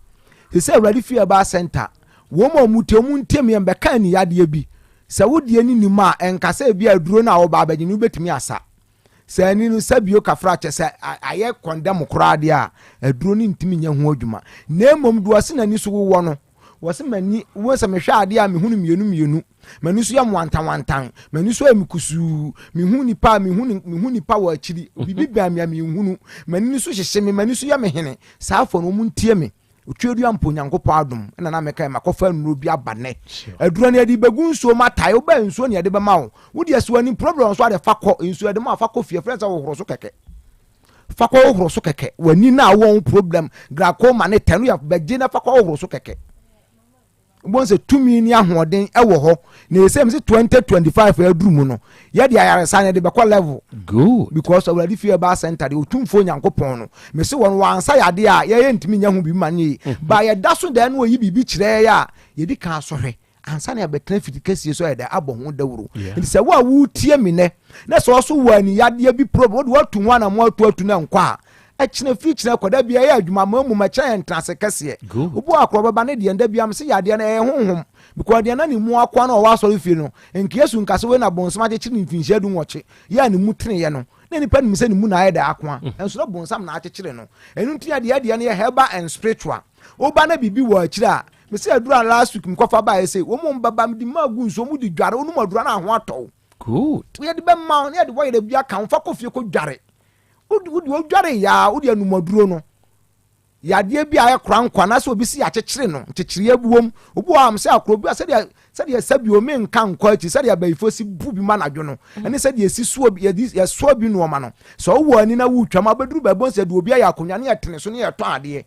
sɛ sɛ awurade fie ɛbaa center wɔn a wɔn tie wɔn ntɛm yɛn bɛka aniyadeɛ bi sɛ wodeɛ ne nim a ɛnka sɛ ebi aduro no a wɔba abɛgye no wobɛtumi asa Sɛ ani no sɛ bio kafra kyɛ sɛ ayɛ kɔndɛm koraa deɛ a, aduro no ntumi nyɛ ho adwuma. Na mmom deɛ ɔse n'ani so wowɔ no, wɔse m'ani, wo sɛ mehwɛ adeɛ a mehu no mmienu mmienu, m'ani so yɛ mwantanwantan, m'ani so ayɛ me kusuu, mehu nipa a mehu mehu nipa wɔ akyiri, biribi bɛn me a menhunu, m'ani no so hyehye me, m'ani so yɛ me hene. Saa afɔ no wɔn ntie me. Otuadua mpo Onyankopɔn adom na na meka makɔfa nnuro bi aba nnɛ. Aduro no yɛde bɛgu nsuo mu atae, wobaa nsuo na yɛde bɛma wo. Wo deɛ sɛ w'ani problem nso ade fa kɔ nsuo yɛde ma fa kɔ fie frɛ sɛ wohoro so kɛkɛ. Fa kɔ wohoro so kɛkɛ. W'ani na wowɔ ho problem glaucoma ne tɛ no yɛ bɛgye na fa kɔ wohoro so kɛkɛ. Wobɛhu sɛ tumi ne ahoɔden wɔ hɔ na ɛsɛ mi sɛ 2025 aduru mu no yɛde ayaresa no yɛde bɛkɔ level. Good. Because awurade fie ɛbaa center deɛ otumfoɔ Nyankopɔn no mese wɔn wɔansa yadeɛ a yɛyɛ ntumi nyɛ ho biribi ma no yie mhm. ba yɛda so dɛn no ɔyi biribi kyerɛ yɛ a yɛdi kan asɔhwɛ ansa na yɛbɛtena fiti kɛseɛ so ayɛ dɛ abɔ ho dawuro nti sɛ wo a wotie me nɛ na sɛ ɔso wɔ aniyadeɛ bi problem wode woatu ho anamo atu atu no nkɔ a Ɛkyena firi kyena kɔ da bia ɛyɛ adwuma ma mmom ɛkyena yɛ ntenase kɛseɛ. Obi wɔ akorɔ bɛba ne deɛ da bia mese yadeɛ no ɛyɛ honhom because deɛ na ne mu akoa no ɔwɔ asɔre fie no nka Yesu nka sɛ wei na bonsam akyekyere ne mfinhyia du nwɔtwe yɛ a ne mu teneeɛ no na nipa nim sɛ ne mu na ayɛ dɛ akoa mm. nso na bonsam na akyekyere no ɛno nti na deɛ deɛ no yɛ herbal and spiritual woba na biribi wɔ akyire a mese aduru a last week mekɔfa baeɛ sɛ wɔn mu bɛba mede mu agu nsuo mu de dware wonom aduru na ho atɔw good yɛde bɛma wo na yɛde wɔyerɛ bi aka wo fa kɔ fie kɔ dware Wode wode odware yaa wode anumaduro no. Yadeɛ bi a ayɛ korankwa anaasɛ obi si yɛakyekyere no nkyekyereɛ bi wom. Obi wɔ hɔ a sɛ akoro bi a sɛdeɛ sɛdeɛ sɛbi omi nka nkɔ akyi sɛdeɛ abayifo si bu bi ma anadwo no ɛne sɛdeɛ esi soɔ bi yɛde yɛsoɔ bi nneɛma no. Sɛ ɔwɔ ani na wotwam abɛduru baabi wɔn sɛ de obi ayɛ akonnwa ne yɛtene so ne yɛtɔn adeɛ.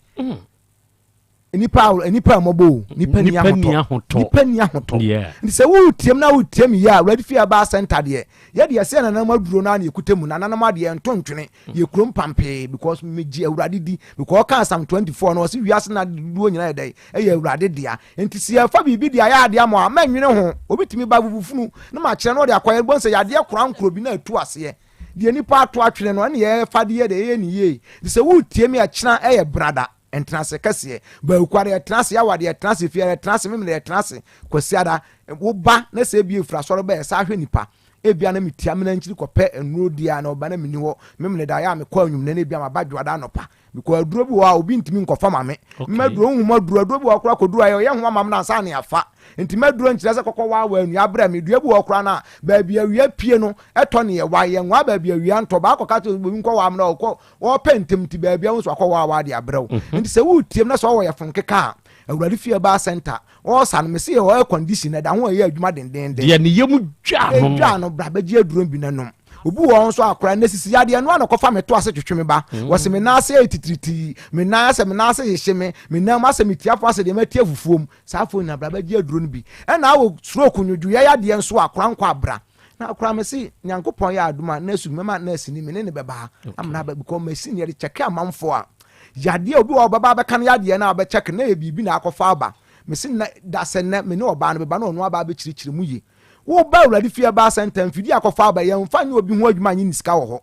Nipa a nipa a mmɔbɔ o nipa ni ahotɔ nipa ni ahotɔ nti sɛ wotiem na wotiem yie a Awurade fie aba center deɛ yɛde yɛsɛ nananom aduro no a na yɛkuta mu nananom adeɛ nto ntwene yɛ kurom pampee because megye Awurade di because ɔka Psalm 24 no ɔse wiase na dodoɔ nyinaa yɛ dɛn ɛyɛ Awurade dea nti sɛ yɛfa biribi de ayɛ adeɛ ama a mɛnwene ho obi tumi ba fufufunu na makyerɛ no ɔde akɔyɛ bɔn sɛ yadeɛ kora nkoro bi na atu aseɛ deɛ nipa ato atwene no ɛne yɛfa de yɛ deɛ ɛyɛ ne yie nti sɛ wotie mi ɛkyena ɛyɛ brada Ntenase kɛseɛ. Bawkuada yɛtena ase, Yawada yɛtena ase, Fiada yɛtena ase, Memene yɛtena ase, Kwasiada wo ba na sɛ ebia efiri asɔre ba yɛsan hwɛ nipa. Ebia na metia mena nkyiri kɔpɛ nnuro di a na ɔba na menni hɔ. Memene da yɛ a mekɔ anwummerɛ na ebia maba Dwoada anɔpa. Because aduro bi wɔ hɔ a obi ntumi nkɔfa ma me. Mmaduro nhu maduro, aduro bi wɔ hɔ koraa kɔduru a yɛyɛ ho amam no ansa na yɛafa. Nti maduro nkyerɛ sɛ kɔkɔ waawa nnua brɛ me. Dua bi wɔ hɔ koraa no a baabi awia pie no ɛtɔ ne yɛwa. Yɛnwaa baabi awia ntɔ. Baakɔ ka kyerɛ obi nkɔ waa mena ɔkɔ Wɔpɛ ntɛm nti baabi a wo nso akɔ waa de abrɛ wo. Nti sɛ woretie mu na sɛ ɔwɔ yɛfon keka a, Awurade fie baa center. Ɔresa no, mese yɛwɔ air condition na ɛda ho a ɛyɛ adwuma dendenden. Deɛ ne yam dwa no no. Dwa no, bra bɛgye aduro bi na nom. Obi wɔ hɔ nso a koraa nnɛ sisi yadeɛ ɛno ara na ɔkɔfa me to ase twetwe me ba. Wɔse me nan ase ayɛ titiritii, me nan asɛ me nan ase hyehye me, me nan mu asɛ metia fo asɛ deɛ mati afufuo mu. Saa afoɔ nyinaa bra bɛgye aduro no bi. Ɛna awɔ stroke nwodwoeɛ yadeɛ nso a koraa nkɔ abra. Na koraa me se Nyankopɔn yɛ adom a nurse bi mɛma nurse ni me ne ne bɛba ha ama no aba because machine yɛde kyɛke amanfoɔ a yadeɛ obi wɔ ɔbɛba abɛka no yadeɛ no a ɔbɛkyɛke na yɛ biribi na akɔfa aba me se na da sɛ nnɛ me ne ɔbaa no bɛba na ɔno aba abɛkyerɛkyerɛ mu yie woba awurade fie ɛbaa sɛ ntɛm fidie akɔfa aba yɛmfa nyɛ obi ho adwuma nye ne sika wɔ hɔ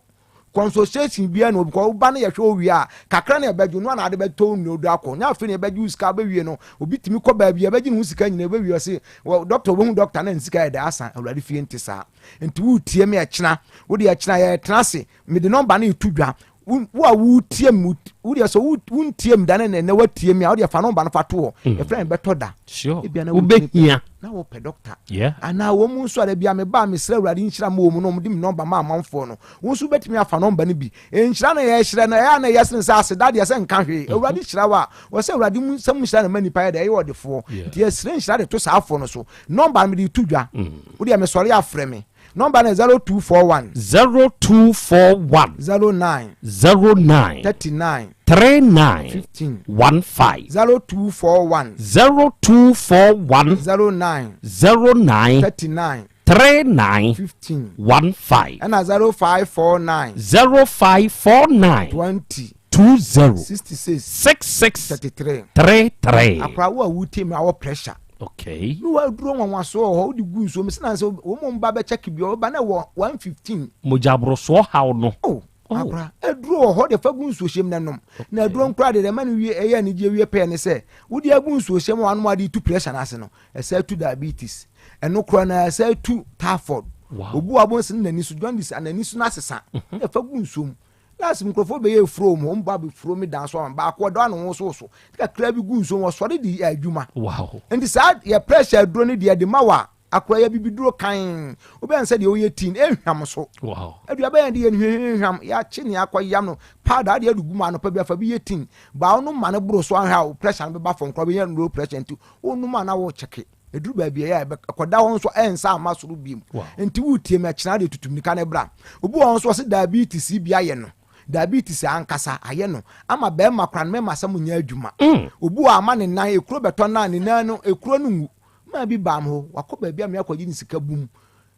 Consociation biara ni hɔ because woba na yɛhwɛ wo wie a, kakra na yɛbɛgye no na ade bɛtɔ wo nnuro do akɔ. Nyɛ afei na yɛbɛgye wo sika wobɛwie no, obi tumi kɔ baabi a yɛbɛgye ne ho sika nyina wobɛwie ɔse wɔ doctor wobɛhu doctor na ne sika yɛ dɛ asa. Awurade fie nte saa. Nti woretie me ɛkyena, wode ɛkyena yɛtena ase, mede nɔmba no reto dwa. Wo a woretie me, wo deɛ sɛ wontie me da ne nnɛ woatie me a, wo deɛ fa nɔmba no fa to hɔ. Mm. Yɛfrɛ me bɛtɔ da. Sure. Ebia na wobɛhia. Na wopɛ doctor. Yeah. Anaa wɔn mu nso a da bia meba a mesrɛ Awurade nhyira ma wɔn mu na wɔde me nɔmba ma amanfoɔ no. Wo nso wobɛtumi afa nɔmba no bi. Nhyira na yɛhyerɛ no, ɛyɛ a na ɛyɛ sene sɛ aseda deɛ sɛ nka hwee. Mm-hmm. Awurade hyira wo a, wɔ sɛ Awurade mu nsɛm nhyira na ma nipa yɛ dɛ ɛyɛ ɔdefoɔ. Nti yɛsrɛ nhyira de to saa afoɔ no so. Nɔmba no mede to dwa. Mm. Wo deɛ mesɔre afrɛ me. Nɔmba no yɛ 0241. 0241. 09. 09. 39. 39. 15. 15. 0241. 0241. 09. 09. 39. 39. 15. 15. Ɛna 0549. 0549. 20. 20. 66. 66. 33. 33. Akora wo a wotie mi awɔ pressure. Okay. Ne waduro nwanwasoɔ wɔ hɔ wode gu nsuo mu sena sɛ wɔn mu ba bɛkyɛke bi ɔba na wɔ 115. Mogyaborosoɔ haw no. Oh, oh. Akora aduro wɔ hɔ de fa gu nsuo hyɛm na nom. Na aduro nkora de ɛma no wie ɛyɛ anigye wie pɛɛ ne sɛ wode agu nsuo hyɛm a wanom ade tu pressure no ase no ɛsɛ tu diabetes ɛno kora na ɛsɛ tu typhoid. Wow. Obu abonse ne n'ani so jaundice n'ani so n'asesa. Mhm. Ɛfa gu nsuo mu. Last nkurɔfoɔ bɛyɛ efuro mu, wɔn ba bɛfuro mi dan so ama baako ɔdɔ ano wosowoso kakra bi gu nsuo mu ɔsɔre de yɛ adwuma. Wow. Nti saa yɛ pressure aduro no deɛ de ma wa akora yɛ bibiduro kan wobɛn sɛ deɛ woyɛ tea no ehwam so. Wow. Aduaba yɛn de yɛ no hwehwehwam yɛakye ne akɔ yam no powder adeɛ de gu mu anɔpa bi afa bi yɛ tea baa wonom ma no boro so ahwɛ a wo pressure no bɛba fam koraa wobɛnya low pressure nti wonom a na wokyɛke. Ɛduru baabi a ɛyɛ a ɛkɔda hɔ nso ɛnsa amma soro biom. Nti wotie me ɛkyena deɛ tutu mirika no bra. Obi wɔ hɔ nso ɔse diabetes yi bi ayɛ no. Diabetes ankasa ayɛ no ama bɛrima koraa no mɛma asɛm nyɛ adwuma. Mm. Obi wɔ ama ne nan ekuro bɛtɔ no a ne nan no ekuro no nwu. Maa bi baa me hɔ wakɔ baabi a me akɔgye ne sika bum.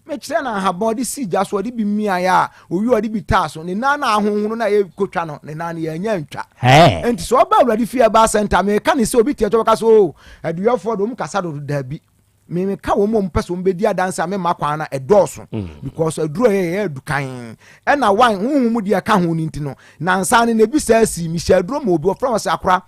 Mekyerɛ no ahaban ɔde sii gya so ɔde bi miaeɛ a owie ɔde bi taa so ne nan no ahonhono no a yɛkɔtwa no ne nan no yɛanya ntwa. Nti sɛ ɔba Awurade fie ɛba asɛnta meka ne sɛ obi tiɛ kyɛ wɔka sɛ o oh, aduyɛfoɔ de wɔn kasa dodo daabi meka wɔn a wɔpɛ sɛ wɔn bɛdi adanse a mema kwan no ɛdɔɔso mm. because aduro yɛ yɛ adu kan ɛna wan huhu mu deɛ ɛka ho no nti no nansa no na ebi saa si mehyɛ aduro ma obi ɔfrɛ wɔ sɛ akora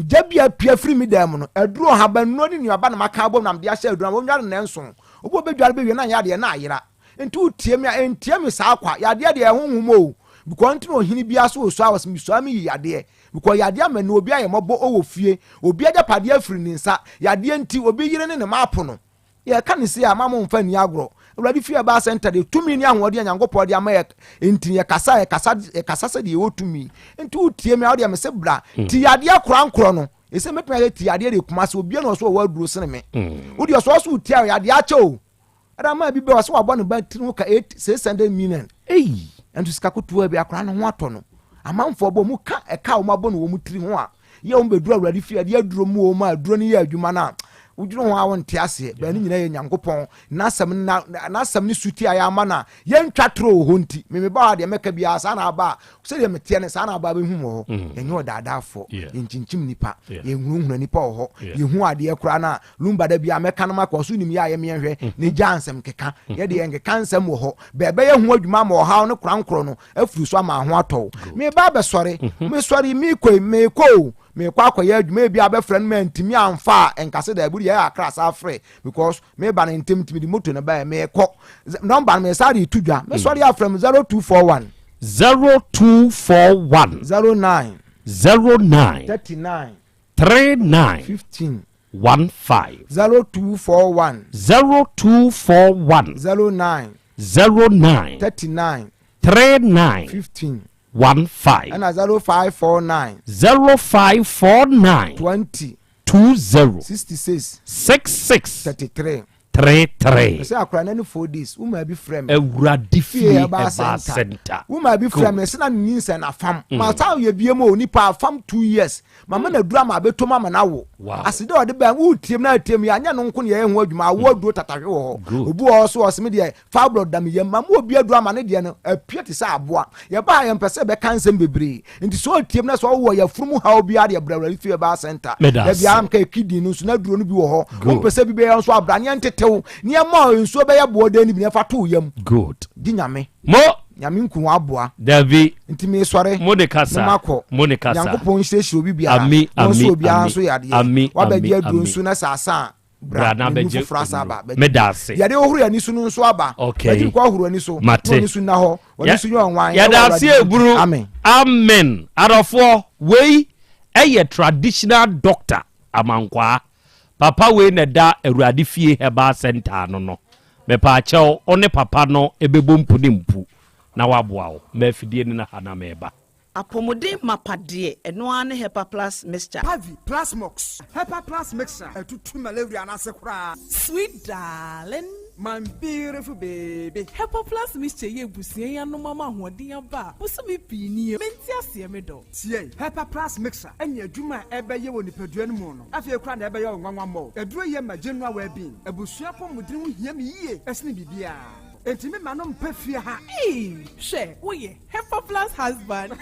gya bi apia firi mi dan mu no aduro habannuro ne nnuaba na maka abom na mede ahyɛ aduro na wɔnware nnanson Obi a ɔbɛdware bɛwie na anyɛ adeɛ na ayera. Nti wotie me a, ɛntie me saa kwa. Yadeɛ deɛ ɛyɛ honhom o. Because nti na ɔhene biara so ɔsua ɔse mesua me yi yadeɛ. Because yadeɛ ama ni obi ayɛ mmɔbɔ ɔwɔ fie. Obi agyapadeɛ afiri ne nsa. Yadeɛ nti obi yere ne ne mma apo no. Yɛka ne sei a, mma momfa nni agorɔ. Awurade fie Herbal Center deɛ, tumi ne ahoɔden a Nyankopɔn de ama yɛ nti, yɛkasa a, yɛkasa, yɛkasa sɛdeɛ yɛwɔ tumi. Nti wotie me a, wodeɛ mese bra. Hmm. Ti yadeɛ korankorɔ no, ɛsɛ mɛtumi ayɛ ti yadeɛ deɛ Kumasi, obiara na ɔso ɔwɔ aduro sene me. Hmm. Wodeɛ ɔso ɔso wotia yadeɛ akyɛ o. Ɛda maa bi bɛ ɔsɛ wabɔ ne ba tiri ho ka 600 million. Ei! Ɛnso sika kotoa bi akora ne ho atɔ no. Amanfoɔ bɔ mu ka ɛka a wɔn abɔ no wɔn tiri ho a yɛ wɔn bɛduru awurade fie adeɛ aduro mu wɔn a aduro no yɛ adwuma no a wodwene ho a wonte aseɛ. Bɛn ne nyinaa yɛ Nyankopɔn n'asɛm na n'asɛm ne suti a yɛama no a yɛntwa toro wɔ hɔ nti me meba hɔ a deɛ mɛka biara saa na aba a sɛdeɛ meteɛ no saa na aba bɛhu wɔ hɔ. Mm. Yɛnyɛ ɔdaadaafoɔ, yɛnkyinkyim nipa, yɛnhunahuna nipa wɔ hɔ, yɛhu adeɛ koraa no a Lumba da biara mɛka no makɔ ɔso nim yɛ a yɛmeɛ hwɛ mm. ne gya nsɛm keka mm. yɛde yɛn keka nsɛm wɔ hɔ bɛɛbɛyɛ ho adwuma ama ɔhaw ne korankorɔ no afiri so ama ho atɔw meba abɛsɔre mm-hmm. mesɔre mekɔ mekɔ o mekɔ akɔyɛ adwuma ebi abɛfrɛ no mantumi amfa a nkase daabi deɛ ɛyɛ akra saa frɛ because meba no ntɛm ntumi de moto no baɛ mekɔ nɔmba no mesa de to dwa mesɔre mm. afrɛ m 0241 0241 09 09 39 39 15 15. 0241. 0241. 09. 09. 39. 39. 15. 15. Ɛna 0549. 0549. 20. 20. 66. 66. 33. 33. Ɛsɛ akora n'ani 4 days womaa bi frɛ me. Awurade fie Herbal Center. Womaa bi frɛ me sɛ na ne nyinsɛn afam. Ma saa yɛ bie mu o nipa afam 2 years. Mama na duru ama abɛtom ama no awo. Asede ɔde bɛn wotiem na atiem yɛ anyɛ no nko ne yɛyɛ ho adwuma awo aduro tatahwe wɔ hɔ. Obi wɔ hɔ so ɔseme deɛ fibroid da me yam ma mu obi aduro ama ne deɛ no apue te sɛ aboa. Yɛbaa yɛmpɛ sɛ bɛka nsɛm bebree. Nti sɛ ɔtiem na sɛ ɔwɔ yɛfunu mu haw biara deɛ brɛ Awurade fie Herbal Center. Da biara mka kidney no nso na aduro no bi wɔ hɔ. Wompɛ sɛ bi bɛyɛ nso abra ne yɛntetew nneɛma a nsuo bɛyɛ boɔden no bi na ɛfa to yam. Good. Di Nyame. Mo. Nyame nku aboa. Dabi. Nti mesɔre. Mo de kasa. Ne makɔ. Mo de kasa. Nyankopɔn nhyirahyira obi biara. Ami Na ami ɔnso obiara ami nso yɛ adeɛ. ami Wabɛgye ami aduro ami. nso na sɛ asa a Bra na ne bɛgye foforɔ asa aba. Bɛgye. Meda ase. Yɛde hohoro ani so no nso aba. Okay. Bɛgye kɔ ahoro ani so. Mate. Na ɔni so nna hɔ. Ɔni so nyɛ ɔnwan. Yɛda Ɛwɔ ase Awurade eburu. Amen. Amen. Adɔfoɔ wei ɛyɛ traditional doctor Amankwaa. Papa wei na ɛda Awurade fie Herbal Center no. Mepaakyɛw ɔne papa no ɛbɛbɔ mpu ne mpu na waboa wo. Ma afidie no na ha na meba. Apɔmuden mapa deɛ, ɛno ara ne Hepa Plus Mixture. Pavi Plasmox Hepa Plus Mixture ɛtutu malaria n'ase koraa. Sweet darling. My beautiful baby. Hepa Plus Mixture yɛ ebusua yi anom ama ahoɔden aba a bosome pii nie mente aseɛ me dɔ. Tie, Hepa Plus Mixture ɛne adwuma a ɛbɛyɛ wɔ nipadua no mu no afei koraa na ɛbɛyɛ wo nwanwa mmɔ. Aduro yɛ ma general well-being. Abusua pɔmuden ho hia me yie ɛsene biribiara. Enti me ma no mpɛ fie ha. Ee, hwɛ, woyɛ Hepa Plus husband.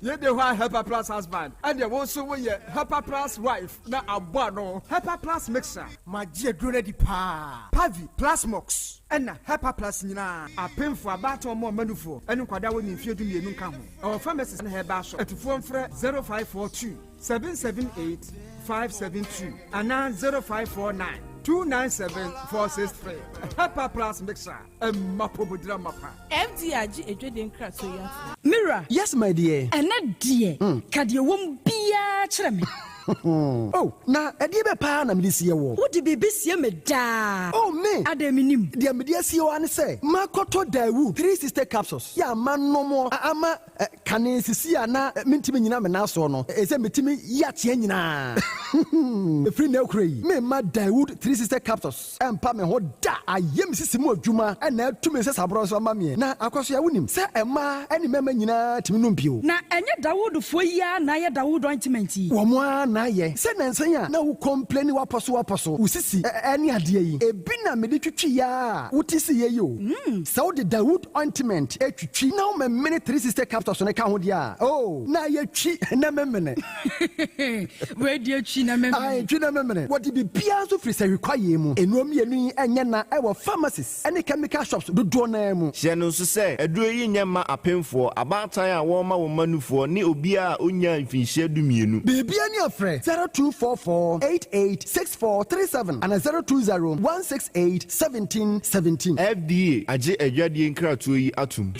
Yɛde hɔ a Hepa Plus husband ɛdeɛ wo nso woyɛ Hepa Plus wife na abɔ ano. Hepa Plus Mixture. Magye aduro no adi paa. Pavi Plasmox ɛna Hepa Plus nyinaa. Apemfo, abaatan, ɔmo ɔmanufoɔ ɛne nkwadaa wɔ ne mfeɛ 12 nka ho. Ɛwɔ pharmacies ne herbal shop. Atufoɔ mfrɛ 0542 778 572 anaa 0549 297 463. Hepa Plus Mixture ɛmma pomodira mapa. FDA agye edwede nkratoɔ yi ato. Mira. Yes, my dear. Ɛnɛ deɛ, ka deɛ wɔm biara kyerɛ me. Oh, na ɛdeɛ bɛ paa na mede sie wɔ? Wode biribi sie me daa. Oh, me. Adɛn, menim? Deɛ mede asie wɔ ne sɛ makɔtɔ Daewoo 360 capsules yɛ ama nomɔ ama kane sisi a na mentumi nyina me nan soɔ no ɛsɛ metumi yi ateɛ nyinaa. Ɛfiri na akura yi memma Daewoo 360 capsules ɛmpa me ho da. Ayɛ me sisi mu adwuma ɛna atumi sɛ saborɔ nso ama meɛ na akɔ so a wonim sɛ ɛmaa ɛne mmarima nyinaa tumi nom bio. Na ɛnyɛ Dawoodfoɔ yi ara na ayɛ Dawood ointment yi? Wɔn ara na ayɛ sɛ nansan a na wo complain wapɔ so wapɔ so wo sisi ɛne adeɛ yi ebi na mede twitwi ya a wote si yɛ yi o. Sɛ wode Dawood ointment etwitwi na womemene 360 capsules no ka ho deɛ a, oh, na yɛtwi na memene. Wei deɛ twi na memene. Ae, twi na memene. Wɔde biribiara nso firi sɛhwi kwaeɛ mu. Nnuro mmienu yi ɛnyɛ na ɛwɔ pharmacies ɛne chemical shops dodoɔ naa mu. Hyɛ no nso sɛ aduro yi nyɛ mma apemfoɔ, abaatan a wɔrema wɔn mma nufoɔ ne obiara a ɔnnyaa mfinhyia 12. Biribia ni afrɛ 0244 88 6437 ana 020 168 17 17. FDA agye adwadie nkratoɔ yi atom.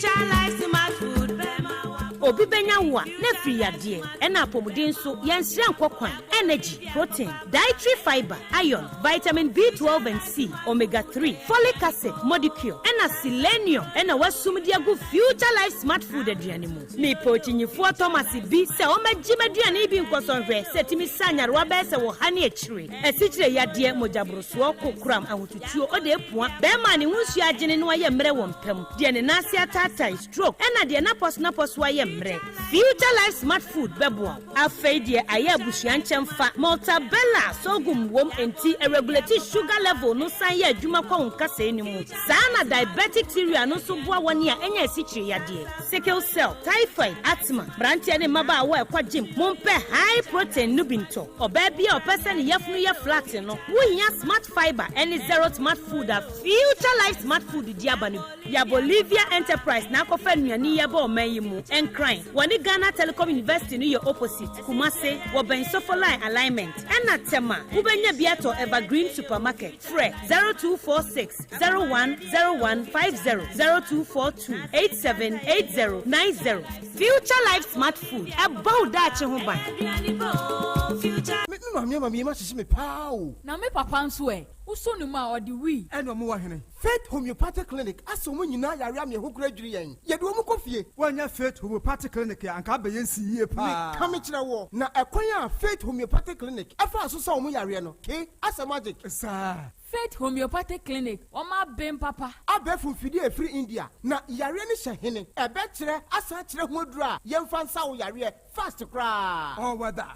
Obi bɛnya wo a, na afiri yadeɛ. Ɛna apɔmuden nso, yɛnsrɛ nkɔ kwan. Energy, protein, dietary fibre, iron, vitamin B12 and C, omega 3, folic acid, modicure, ɛna selenium ɛna wɔasum de agu Future Life Smart Food aduane mu. Mepɛ okyinyifoɔ Thomas bi sɛ ɔmmɛgye m'aduane yi bi nkɔsɔ nhwɛ sɛ ɛtumi sa nyarewa bɛyɛ sɛ ɔha ne akyire, asikyire yadeɛ, mogyaborosoɔ, kokoram, ahotutuo, ɔda apua, bɛrima a ne ho nsuo agyene na wayɛ mmerɛ wɔ mpa mu, deɛ ne nan ase ataatae, stroke, ɛna deɛ n'apɔsonapɔso ayɛ mmerɛ. Future Life Smart Food bɛboa wo. Afei deɛ ayɛ abusua nkyɛmfa, Maltabella sorghum wom enti ɛregulate sugar level no san yɛ adwuma kɔ wo nkasɛe no mu. Saa ara na diabetic cereal no nso boa wɔn a anya asikyire yadeɛ, sickle cell, typhoid, asthma. Mmeranteɛ ne mmabaawa a ɛkɔ gym, mompɛ high protein no bi ntɔ. Ɔbaa bi a ɔpɛ sɛ ne yafunu yɛ flat no, wohia Smart Fibre ne Zero Smart Food a Future Life Smart Food de aba no bi. Ya Bolivia Enterprise na akɔfa nnuane yi aba ɔman yi mu. Nkran, wɔne Ghana Telecom University no yɛ opposite. Kumase, wɔbɛn Sofoline Alignment. Ɛna Tema, wobɛnya bi atɔ Evergreen Supermarket. Frɛ 0246 010150, 0242 878090. Future Life Smart Food, ɛbɔ wo daakye ho ban. Me maame ama me yam ahyehye me paa o. Na me papa nso ɛ? Wosɔ ne mu a, ɔde wii. Ɛna ɔmo wɔ hene? Faith Homeopathic Clinic asɛ ɔmo nyinaa yare ama yɛn ho kora adwiri yɛn. Yɛde ɔmo kɔ fie. Woannya Faith Homeopathic Clinic a, anka abɛyɛ nsi yie paa. Meka mekyerɛ woɔ, na ɛkwan a Faith Homeopathic Clinic faa so sa ɔmo yareɛ no, ke, asɛ magic. Saa. Faith Homeopathic Clinic, wɔn aben papa. Abɛɛfo mfidie a ɛfiri India, na yareɛ no hyɛ hene? Ɛbɛkyerɛ asan akyerɛ ho aduro a yɛmfa nsa wo yareɛ fast koraa. All weather.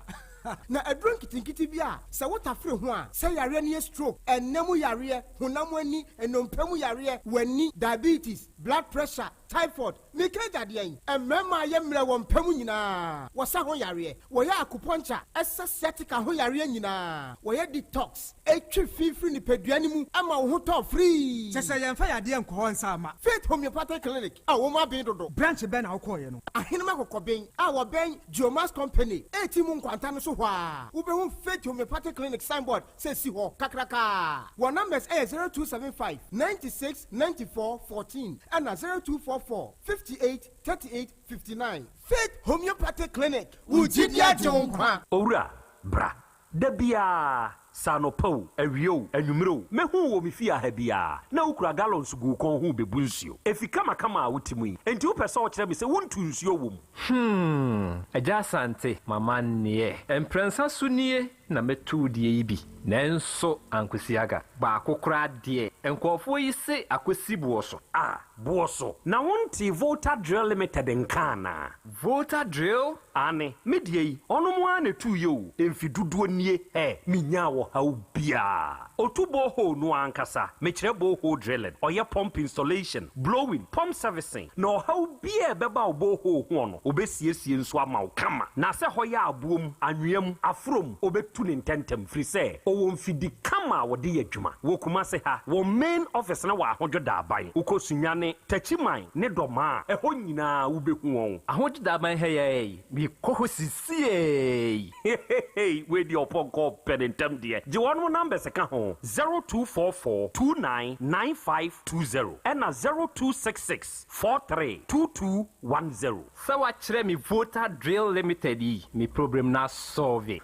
Na aduro nketenkete bi a sɛ wotafere ho a, sɛ yareɛ no yɛ stroke, ɛnna mu yareɛ, honam ani, nnompe mu yareɛ, w'ani, diabetes, blood pressure, typhoid, meka agya deɛn? Mmarima a yɛ mmerɛ wɔ mpa mu nyinaa, wɔsa ho yareɛ, wɔyɛ acupuncture, ɛsa sciatica ho yareɛ nyinaa, wɔyɛ detox, ɛtwe fi firi nipadua no mu ma wo ho tɔ firii. Kyɛ sɛ yɛmfa yadeɛ nkɔ hɔ nsa mma. Faith Homeopathic Clinic a wɔn aben dodo. Branch bɛn na wokɔeɛ no? Ahenem Akɔkɔben a wɔbɛn Geomax Company a mu nkwanta no so hɔ ara, wobɛhu Faith Homeopathic Clinic signboard sɛ si hɔ kakrakaa. Wɔn numbers yɛ 0275 96 94 14 ɛna 0244 58 38 59. Faith Homeopathic Clinic, wo gyidi agye wo nkwa. Owura, bra. Da biara, sɛ anɔpa o, awia o, anwummere o, mɛhu wo wɔ me fie ha biara, na wokura gallons gu wo kɔn ho rebebu nsuo. Efi kamakama a wote mu yi, enti wopɛ sɛ wokyerɛ me sɛ wontu nsuo wɔ mu? Hmm, Agya Asante, m'amanneɛ. Mprɛnsa so nie na mɛtu wo deɛ yi bi, nanso ankosi aga. Baako koraa deɛ, nkurɔfoɔ yi se akɔsi boɔ so. Ah, boɔ so. Na wontee Volta Drill Limited nka anaa? Volta Drill? Aane, me deɛ yi, ɔnom ara na ɛtuiɛ o, mfe dodoɔ nie, hɛ, menyaa ɔhaw biara. Ɔtu borehole no ankasa, mekyerɛ borehole drilling, ɔyɛ pump installation, blowing, pump servicing, na ɔhaw biara a ɛbɛba wo borehole hoɔ no, ɔbɛsiesie nso ama wo kama. Na sɛ hɔ yɛ aboɔ mu, anwea mu, aforɔ mu, ɔbɛtu no ntɛntɛm, firi sɛ ɔwɔ mfidi kama a wɔde yɛ adwuma. Wɔ Kumase ha, wɔn main office no wɔ Ahodwo Daaban. Wokɔ Sunyani, Takyiman ne Dɔmaa a, ɛhɔ nyinaa wobɛhu wɔn. Ahodwo Daaban ha yi ara yi, mekɔ hɔ sisiei. Hehehe wei deɛ ɔpɔnkɔ ɔpɛ ne ntɛm deɛ. Gye wɔnom numbers ka ho, 0244 29 9520 ɛna 0266 43 2210. Sɛ wakyerɛ me Volta Drill Limited yi, me problem no asɔlve.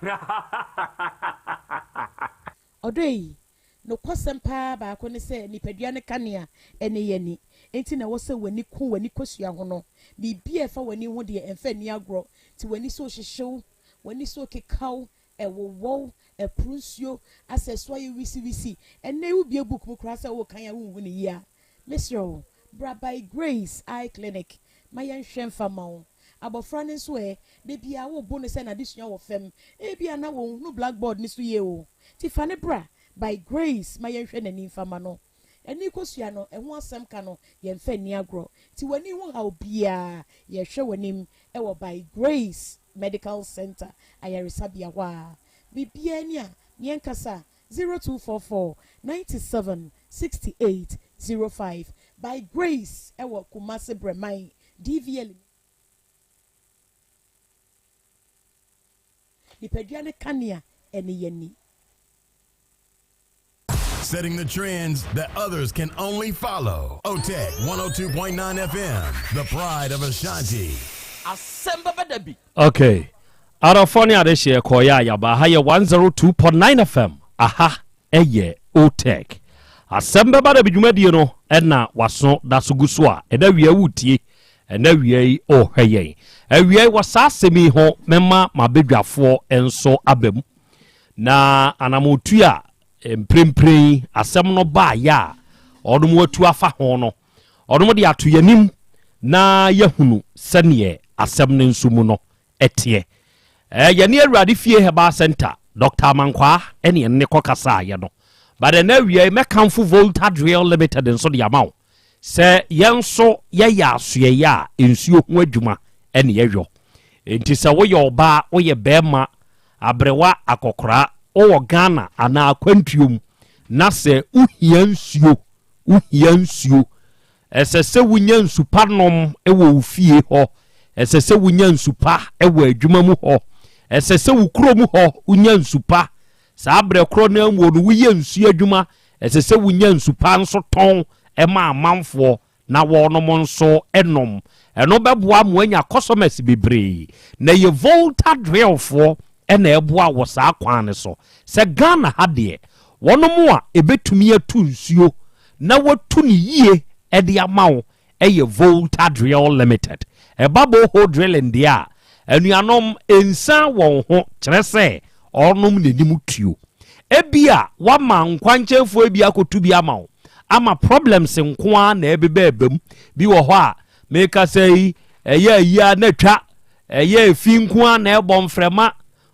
Ɔdɔ yi, nokwasɛm paa baako ne sɛ nipadua no kanea ne yɛn ani. Enti na ɛwɔ sɛ w'ani ku w'ani kosua ho no. Biribi a ɛfa w'ani ho deɛ, ɛmfa nni agorɔ. Nti w'ani so rehyehye wo, w'ani so rekeka wo, ɛwowɔ wo, ɛporo nsuo, asɛ ɛso ayɛ wisiwisi. Ɛnnɛ yi wobue book mu koraa sɛ worekan a wonhu no yie a, mesrɛ wo, bra By Grace Eye Clinic ma yɛnhwɛ mfa mma wo. Abɔfra no nso ɛ, da biara wobo no sɛ n'adesua wɔ fam, ebia na ɔnhunu blackboard no so yie o, nti fa no bra By Grace ma yɛnhwɛ n'ani mfa mma no. Ani kosua no, ɛho asɛm ka no, yɛmfa nni agorɔ. Nti w'ani ho haw biara, yɛhwɛ w'anim wɔ By Grace Medical Center ayaresabea hɔ a. Biribiara ni a, yɛnkasa, 0244 97 68 05. By Grace wɔ Kumasi Brɛman, DVL. Nipadua no kanea ne yɛn ani. Setting the trends that others can only follow. OTEC 102.9 FM, the pride of Ashanti. Asɛm bɛba da bi. Okay. Adɔfoɔ ne adehyeɛ kɔɔeɛ a yɛaba ha yɛ 102.9 FM. Aha ɛyɛ OTEC. Asɛm bɛba da bi dwumadie no ɛna waso da so gu so a ɛna wia wotie ɛna wia yi ɔhwɛ yɛn. Awia yi wɔ saa asɛm yi ho mɛma m'abadwafoɔ nso aba mu. Na anamotu a mprempren asɛm no baayɛ a ɔnom atu afa ho no ɔnom de ato yɛn na yɛhunu sɛneɛ asɛm no nso mu no ɛteɛ. Yɛne Awurade Fie Herbal Center, Dr. Amankwaa ɛne ɛne kɔ kasaayɛ no. But ɛnɛ awia yi mɛkamfo Volta Drill Limited nso de ama wo sɛ yɛn nso yɛyɛ asoɛyɛ a nsuo ho adwuma ɛne yɛyɔ. Nti sɛ woyɛ ɔbaa, woyɛ bɛrima, aberewa, akɔkora, wowɔ Ghana anaa akwantuo mu na sɛ wohia nsuo, wohia nsuo, ɛsɛ sɛ wonya nsu pa nom wɔ wo fie hɔ, ɛsɛ sɛ wonya nsu pa wɔ adwuma mu hɔ, ɛsɛ sɛ wo kurom hɔ wonya nsu pa. Saa berɛ korɔ no amuo no woyɛ nsuo adwuma, ɛsɛ sɛ wonya nsu pa nso tɔn ma amanfoɔ na wɔnom nso nom. Ɛno bɛboa mo anya customers bebree. Na yɛ Volta Drillfoɔ ɛna ɛboa wɔ saa kwan no so. Sɛ Ghana ha deɛ, wɔnom a ɛbɛtumi atu nsuo na watu ne yie ɛde ama wo ɛyɛ Volta Drill Limited. Ɛba borehole drilling deɛ a, anuanom nsa wɔn ho kyerɛ sɛ ɔnom n'anim tuo. Ebia wama nkwankyɛnfoɔ bi akɔtu bi ama wo ama problems nko ara na ɛbɛbɛ ɛbam bi wɔ hɔ a meka sɛ yi ɛyɛ ayia na twa ɛyɛ efi nko ara na ɛbɔ mframa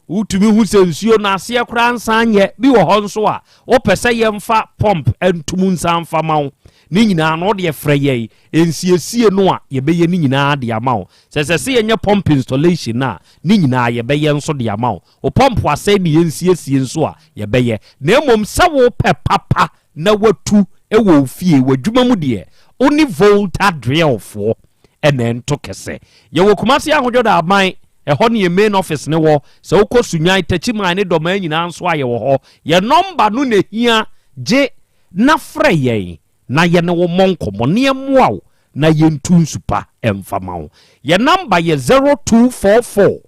wotumi hu sɛ nsuo no aseɛ koraa nsan nyɛ bi wɔ hɔ nso a wopɛ sɛ yɛmfa pump ntum nsa mfa ma wo ne nyinaa no wode frɛ yɛn nsiesie no a yɛbɛyɛ ne nyinaa de ama wo. Sɛ sɛ sɛ yɛnyɛ pump installation a ne nyinaa yɛbɛyɛ nso de ama wo. Wo pump asɛe ne yɛnsiesie nso a yɛbɛyɛ. Na mmom sɛ wopɛ papa na watu wɔ wo fie w'adwuma mu deɛ, wo ne Volta Drillfoɔ ɛna ɛnto kɛsɛ. Yɛwɔ Kumasi Ahodwo da aban ɛhɔ ne yɛ main office ne wɔ. Sɛ wokɔ Sunyan, Takyiman ne Dɔmaa nyinaa nso a yɛwɔ hɔ. Yɛ nɔmba no na ehia gye na frɛ yɛn na yɛne wo mmɔ nkɔmmɔ ne yɛmmoa wo na yɛntu nsu pa ɛmfa ma wo. Yɛ nɔmba yɛ 0244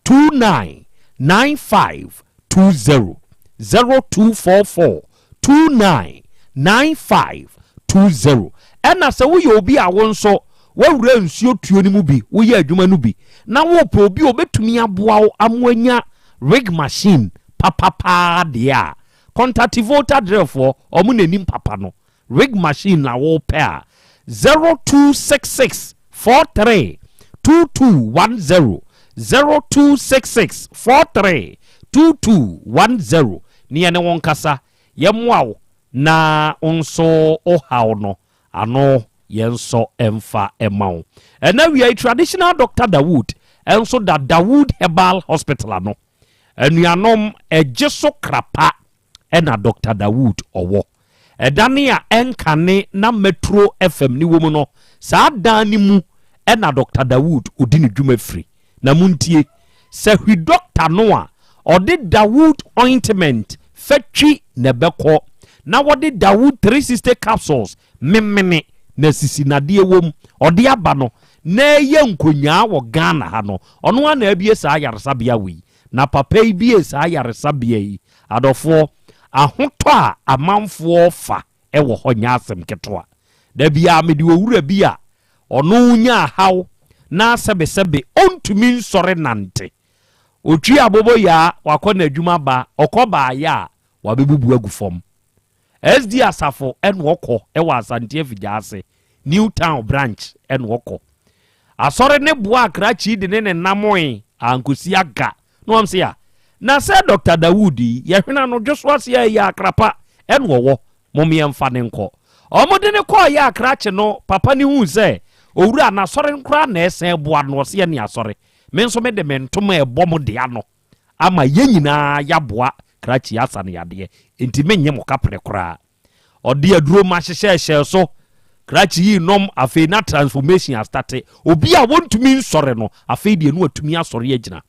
29 95 20, 0244 29 95 20. Ɛna sɛ woyɛ obi a wo nso woawura nsuo tuo no mu bi, woyɛ adwuma no bi na wopɛ obi a obɛtumi aboa wo ama anya rig machine papapaa deɛ a, contact Volta Drillfoɔ, ɔmo n'anim papa no. Rig machine na wopɛ a, 0266 43 2210, 0266 43 2210 ne yɛne wo nkasa, yɛmmoa wo na wo nso wo haw no ano yɛn nso ɛmfa ɛma wo. Ɛna wia yi traditional Doctor Dawood ɛnso da Dawood Herbal Hospital ano. Anuanom ɛgye so krapa ɛna Dr. Dawood ɔwɔ ɛdane a ɛnkane na Metro FM ne wɔ mu no, saa dan ne mu ɛna Dr. Dawood ɔdi ne dwuma firi. Na muntie sɛ hwi doctor no a ɔde Dawood ointment fɛtwi na ɛbɛkɔ na wɔde Dawood 360 capsules memene na sisi nadeɛ wɔ mu ɔde aba no na ɛyɛ nkonyaa wɔ Ghana ha no, ɔno ara na abie saa ayaresabea wei. Na papa yi bie saa ayaresabea yi, adɔfoɔ, ahotɔ a amanfoɔ fa ɛwɔ hɔ nyɛ asɛm ketewa. Da biara mede owura bi a ɔno nya ahaw na sɛbesɛbe ɔntumi nsɔre nante, otwi abobo yaa wakɔ n'adwuma ba ɔkɔ baayɛ a wabɛbubu agu fam. SD Asafo ɛna ɔkɔ ɛwɔ Asante Afigya ase New Town branch ɛna ɔkɔ asɔre ne boa akrakyi de ne ne namoe ankosi aga na wɔn sɛ a na sɛ Dr. Dawood yi yɛhwena no dwo so ase a ɛyɛ akrapa ɛna ɔwɔ mom yɛmfa ne nkɔ. Ɔmo de ne kɔɔ yɛ akrakye no, papa ne hu sɛ owura n'asɔre nkora na ɛsɛn boa no. Ɔsɛ yɛ ne asɔre me nso me de me ntoma ɛbɔ mo dea no ama yɛn nyinaa yɛaboa krakye asa no yadeɛ, nti menyɛ mo kaprɛ koraa. Ɔde aduro ma hyehyɛhyɛ so krakye yi nom. Afei na transformation astate. Obi a wɔntumi nsɔre no, afei deɛ no atumi asɔre agyina.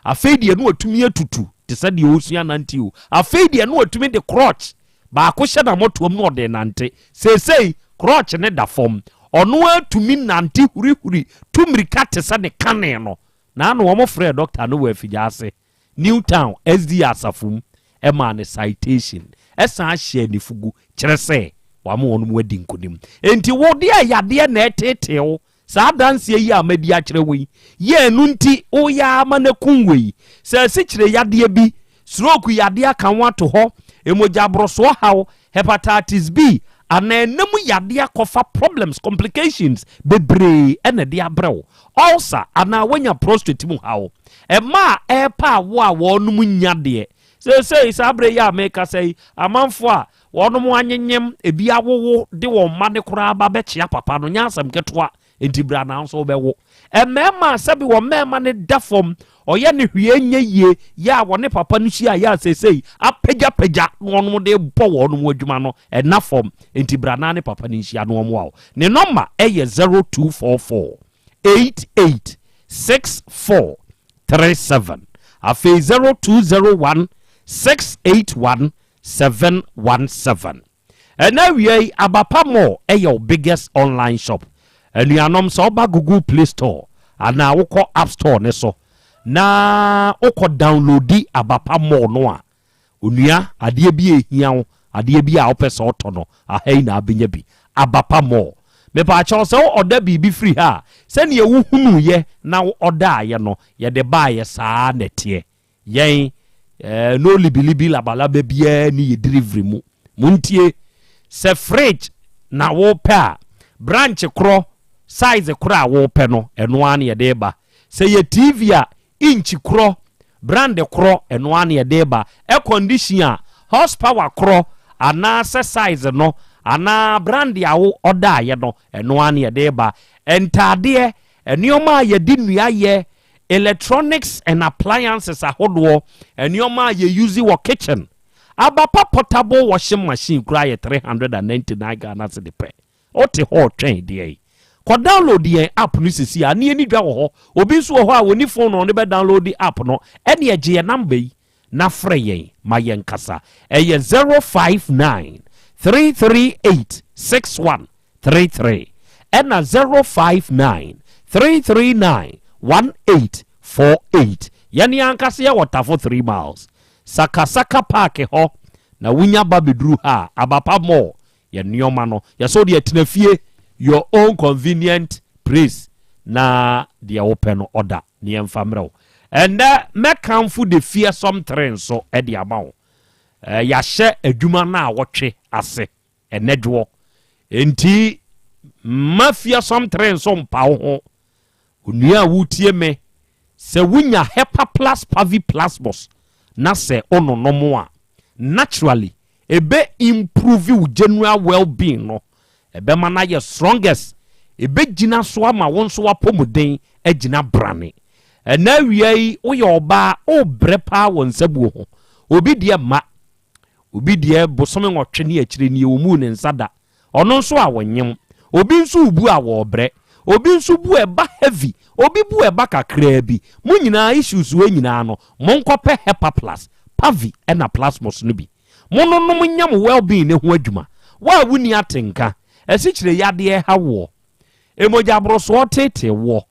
Afei deɛ no atumi atutu te sɛ deɛ ɔsua nante o. Afei deɛ no atumi de crutch baako hyɛ n'amɔtoam na ɔde nante. Seesei crutch ne da fam. Ɔno ara tumi nante hurihuri tu mmirika te sɛ ne kane no. Naano wɔfrɛɛ dɔkta no wɔ Afigya-ase, New Town SDA asafo mu maa no citation san hyɛɛ ne fugu, kyerɛ sɛ wama wɔn adi nkonim. Enti wo deɛ yadeɛ na ɛreteetee wo, saa adanseɛ yi a madi akyerɛ wo yi, yɛ ɛno nti woyɛ ara ma no akum wo yi. Sɛ asikyire yadeɛ bi, stroke yadeɛ aka wo ato hɔ, mogyaborosoɔ haw, Hepatitis B anaa ɛna mu yadeɛ akɔfa problems, complications, bebree na ɛde abrɛ wo. Ulcer anaa woanya prostate mu haw. Mmaa a ɛrepa awoɔ a wɔnom nnya deɛ, seesei saa berɛ yi a merekasa yi, amanfoɔ a wɔnom anyenyem, ebi awowo de wɔn mma no koraa ba bɛkyea papa no, nyɛ asɛm ketewa. Enti bra na nso wobɛwo. Mmarima a sɛbe wɔn mmarima no da fam, ɔyɛ no hwee nyɛ yie, yɛ a wɔne papa no hyia yɛ a seesei apagyapagya na wɔnom de bɔ wɔnom adwuma no, ɛnna fam. Enti bra na ne papa no nhyia na ɔmmoa wo. Ne nɔma yɛ 0244 88 64 37. Afei 0201 681 717. Ɛnɛ awia yi Abapa Mall yɛ wo biggest online shop. Anuanom sɛ woba Google Play Store anaa wokɔ App Store no so na wokɔ downloadi Abapa Mall no a, onua adeɛ bi a ɛhia wo, adeɛ bi a wopɛ sɛ wotɔ no, aha yi na abɛnya bi. Abapa Mall. Mepaakyɛw sɛ wo ɔda biribi firi ha a, sɛdeɛ wohunuiɛ na wo ɔdaeɛ no, yɛde baeɛ saa na ɛteɛ. Yɛn eh, no libilibi labalaba biara ni yɛ delivery mu. Montie, sɛ fridge na wopɛ a, branch korɔ, size korɔ a wopɛ no, ɛno ara na yɛde ba. Sɛ yɛ TV a, inch korɔ, brand korɔ, ɛno ara na yɛde ba. Air condition a, horsepower korɔ, anaasɛ size no, anaa brand a wo ɔdaeɛ no, ɛno ara na yɛde ba. Ntaadeɛ, nneɛma a yɛde nnua yɛ, Electronics and appliances ahodoɔ, nneɛma a yɛ use wɔ kitchen. Aba pa portable washing machine koraa yɛ 399 Ghana cedi pɛ. Wote hɔ retwɛn deɛn? Kɔ download yɛn app no sisi a, ne yɛni dwa wɔ hɔ. Obi nso wɔ hɔ a ɔni phone a ɔde bɛ download app no, ɛneɛ gye yɛn number yi na frɛ yɛn ma yɛnkasa. Ɛyɛ 059 338 61 33 ɛna 059 339 1848. Yɛne ankasa yɛwɔ Tafo 3 miles, Sakasaka park hɔ na wonya ba bɛduru ha a, Abapa Mall, yɛ nnoɔma no. Yɛsɛ wodeɛ tena fie, your own convenient place na deɛ wopɛ no ɔda na yɛmfa mmerɛ wo. Ɛnnɛ mɛkamfo The Fearsome Three nso de ama wo. Yɛahyɛ adwuma no a wɔtwe ase. Ɛnɛ dwoɔ. Enti mma fearsome tre nso mpa wo ho. Onua a woretie me, sɛ wonya Hepa Plus Pavi Plasmos na sɛ wononom a, naturally ɛbɛ improve wo general well being no, ɛbɛma no ayɛ strongest, ɛbɛgyina so ama wo nso w'apɔmuden agyina brane. Ɛnɛ awia yi woyɛ ɔbaa, worebrɛ paa wɔ nsabuo ho. Obi deɛ mma. Obi deɛ bosome nwɔtwe ne akyire nie ɔmuu ne nsa da. Ɔno nso a ɔnyem. Obi nso rebu a wɔrebrɛ. Obi nso bu a ɛba heavy. Obi bu a ɛba kakraa bi. Mo nyinaa issues wei nyinaa no, monkɔpɛ Hepa Plus, Pavi ɛna Plasmos no bi. Mononom nyɛ mo well being no ho adwuma. Wo a wonni atenka, asikyire yadeɛ ha woɔ, mogyaborosoɔ teetee woɔ,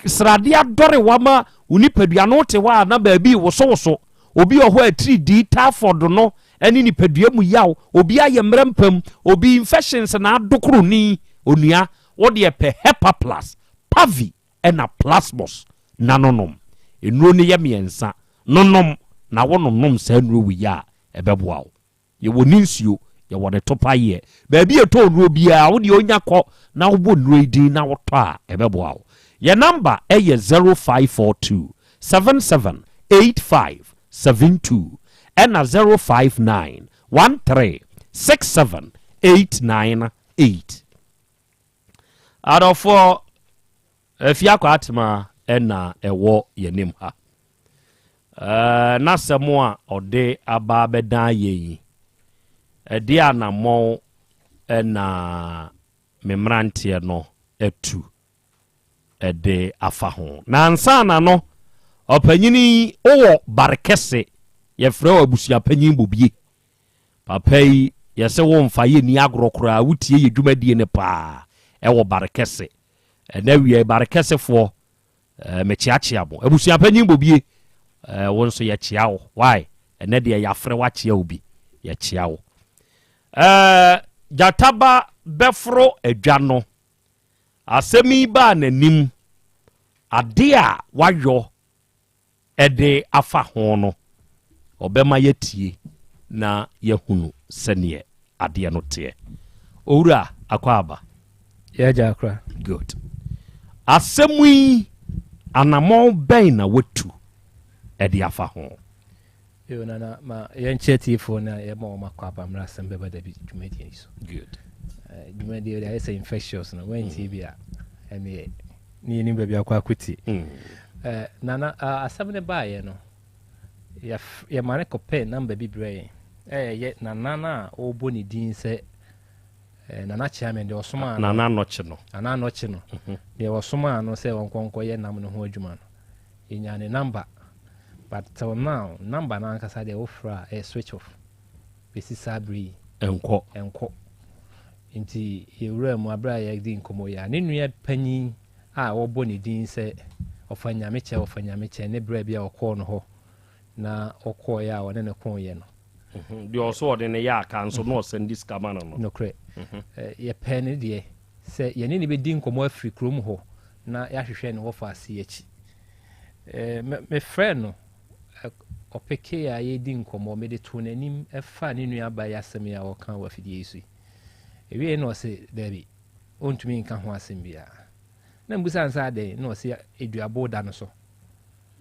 srade adɔre wo ama wo nipadua no wote hɔ a na baabi wosowoso obi wɔ hɔ a atiridii typhoid no ne nipadua mu yaw obi ayɛ mmerɛ mpam obi infections na adokoro ni onua wo deɛ pɛ hepa plus pavi ɛna plasmos na nonom nnuro no yɛ mmiɛnsa nonom na wo nonom saa nnuro wei a ɛbɛboa wo Yɛwɔ ne nsuo, yɛwɔ ne topaeɛ. Baabi a yɛtɔ nnuro biara, wo deɛ wonya kɔ na wobɔ nnuro yi din na wotɔ a, ɛbɛboa wo. Yɛn namba yɛ 0542 77 85 72 ɛna 059 13 67 898. Adɔfoɔ, Afie Akwaatema na ɛwɔ yɛn anim ha. N'asɛm a ɔde aba abɛdan yɛn yi, ɛdeɛ anammɔn na me mmeranteɛ no atu de afa ho. Na ansa na no, ɔpanyini yi, wowɔ bare kɛse, yɛfrɛ wo abusuapanyin Bobie. Papa yi, yɛse wo mfa yɛ nni agorɔ koraa, wo tie yɛ dwumadie no paa. ɛwɔ Barekɛse. Ɛnɛ awia yi Barekɛsefoɔ eh, mekyeakyea mo. Abusuapanyin Bobie, eh, wo nso yɛkyea wo. Why? Ɛnɛ deɛ yɛafrɛ woakyea obi. Yɛkyea wo. Eh, gyataba bɛforo adwa no. Asɛm yi baa n'anim. Ade a wayɔ de afa ho no, ɔbɛma yɛatie na yɛahunu sɛdeɛ adeɛ no teɛ. Owura Akwaaba. Yɛagya akora. Good. Asɛm yi, anamɔn bɛn na watu de afa ho? Yo, Nana, ma yɛnkyɛ atiefoɔ na yɛma wɔn akɔ aba mmerɛ asɛm bɛba dabi dwumadie yi so. Good. Eh, dwumadie deɛ ayɛ sɛ infectious no, woantie bi a, ɛneɛ ne yɛnim baabi akɔ akɔtie. Mm. Eh, Nana, uh, asɛm no baeɛ no, yɛma no kɔpɛ namba bi brɛ yɛn. Ɛyɛ Nana no a ɔrebɔ ne din sɛ eh, Nana Kyeame deɛ ɔsomaa no. Nana Anɔkye no. Nana Anɔkye no. Mhm. Deɛ ɔsomaa no sɛ ɔnkɔnkɔyɛ nam no ho adwuma no. Yɛnyaa ne number but till now number no ankasa deɛ wofrɛ a ɛyɛ switch off bɛsi saa berɛ yi. Ɛnkɔ. Ɛnkɔ. Nti yɛwuraa mu aberɛ a yɛredi nkɔmmɔ yi a ne nua panyin a wɔbɔ ne din sɛ Ɔfa Nyamekyɛ Ɔfa Nyamekyɛ ne berɛ bi a ɔkɔɔ no hɔ na ɔkɔeɛ a ɔne no koeɛ no. Deɛ ɔso ɔde no yɛ aka nso na ɔsan di sika ma no no. Nokorɛ. Yɛpɛɛ no deɛ sɛ yɛne no bɛdi nkɔmmɔ afiri kurom hɔ na yɛahwehwɛ ne wɔfaase yi akyi. Mefrɛɛ no ɔpekee a yɛredi nkɔmmɔ, mede too n'anim faa ne nuabaa yi asɛm yi a ɔreka wɔ afidie yi so yi. Ɛwieeɛ na ɔse, Daabi, ɔntumi nka ho asɛm biara. Na mebisa no sɛ adɛn, na ɔse aduabɔ da no so.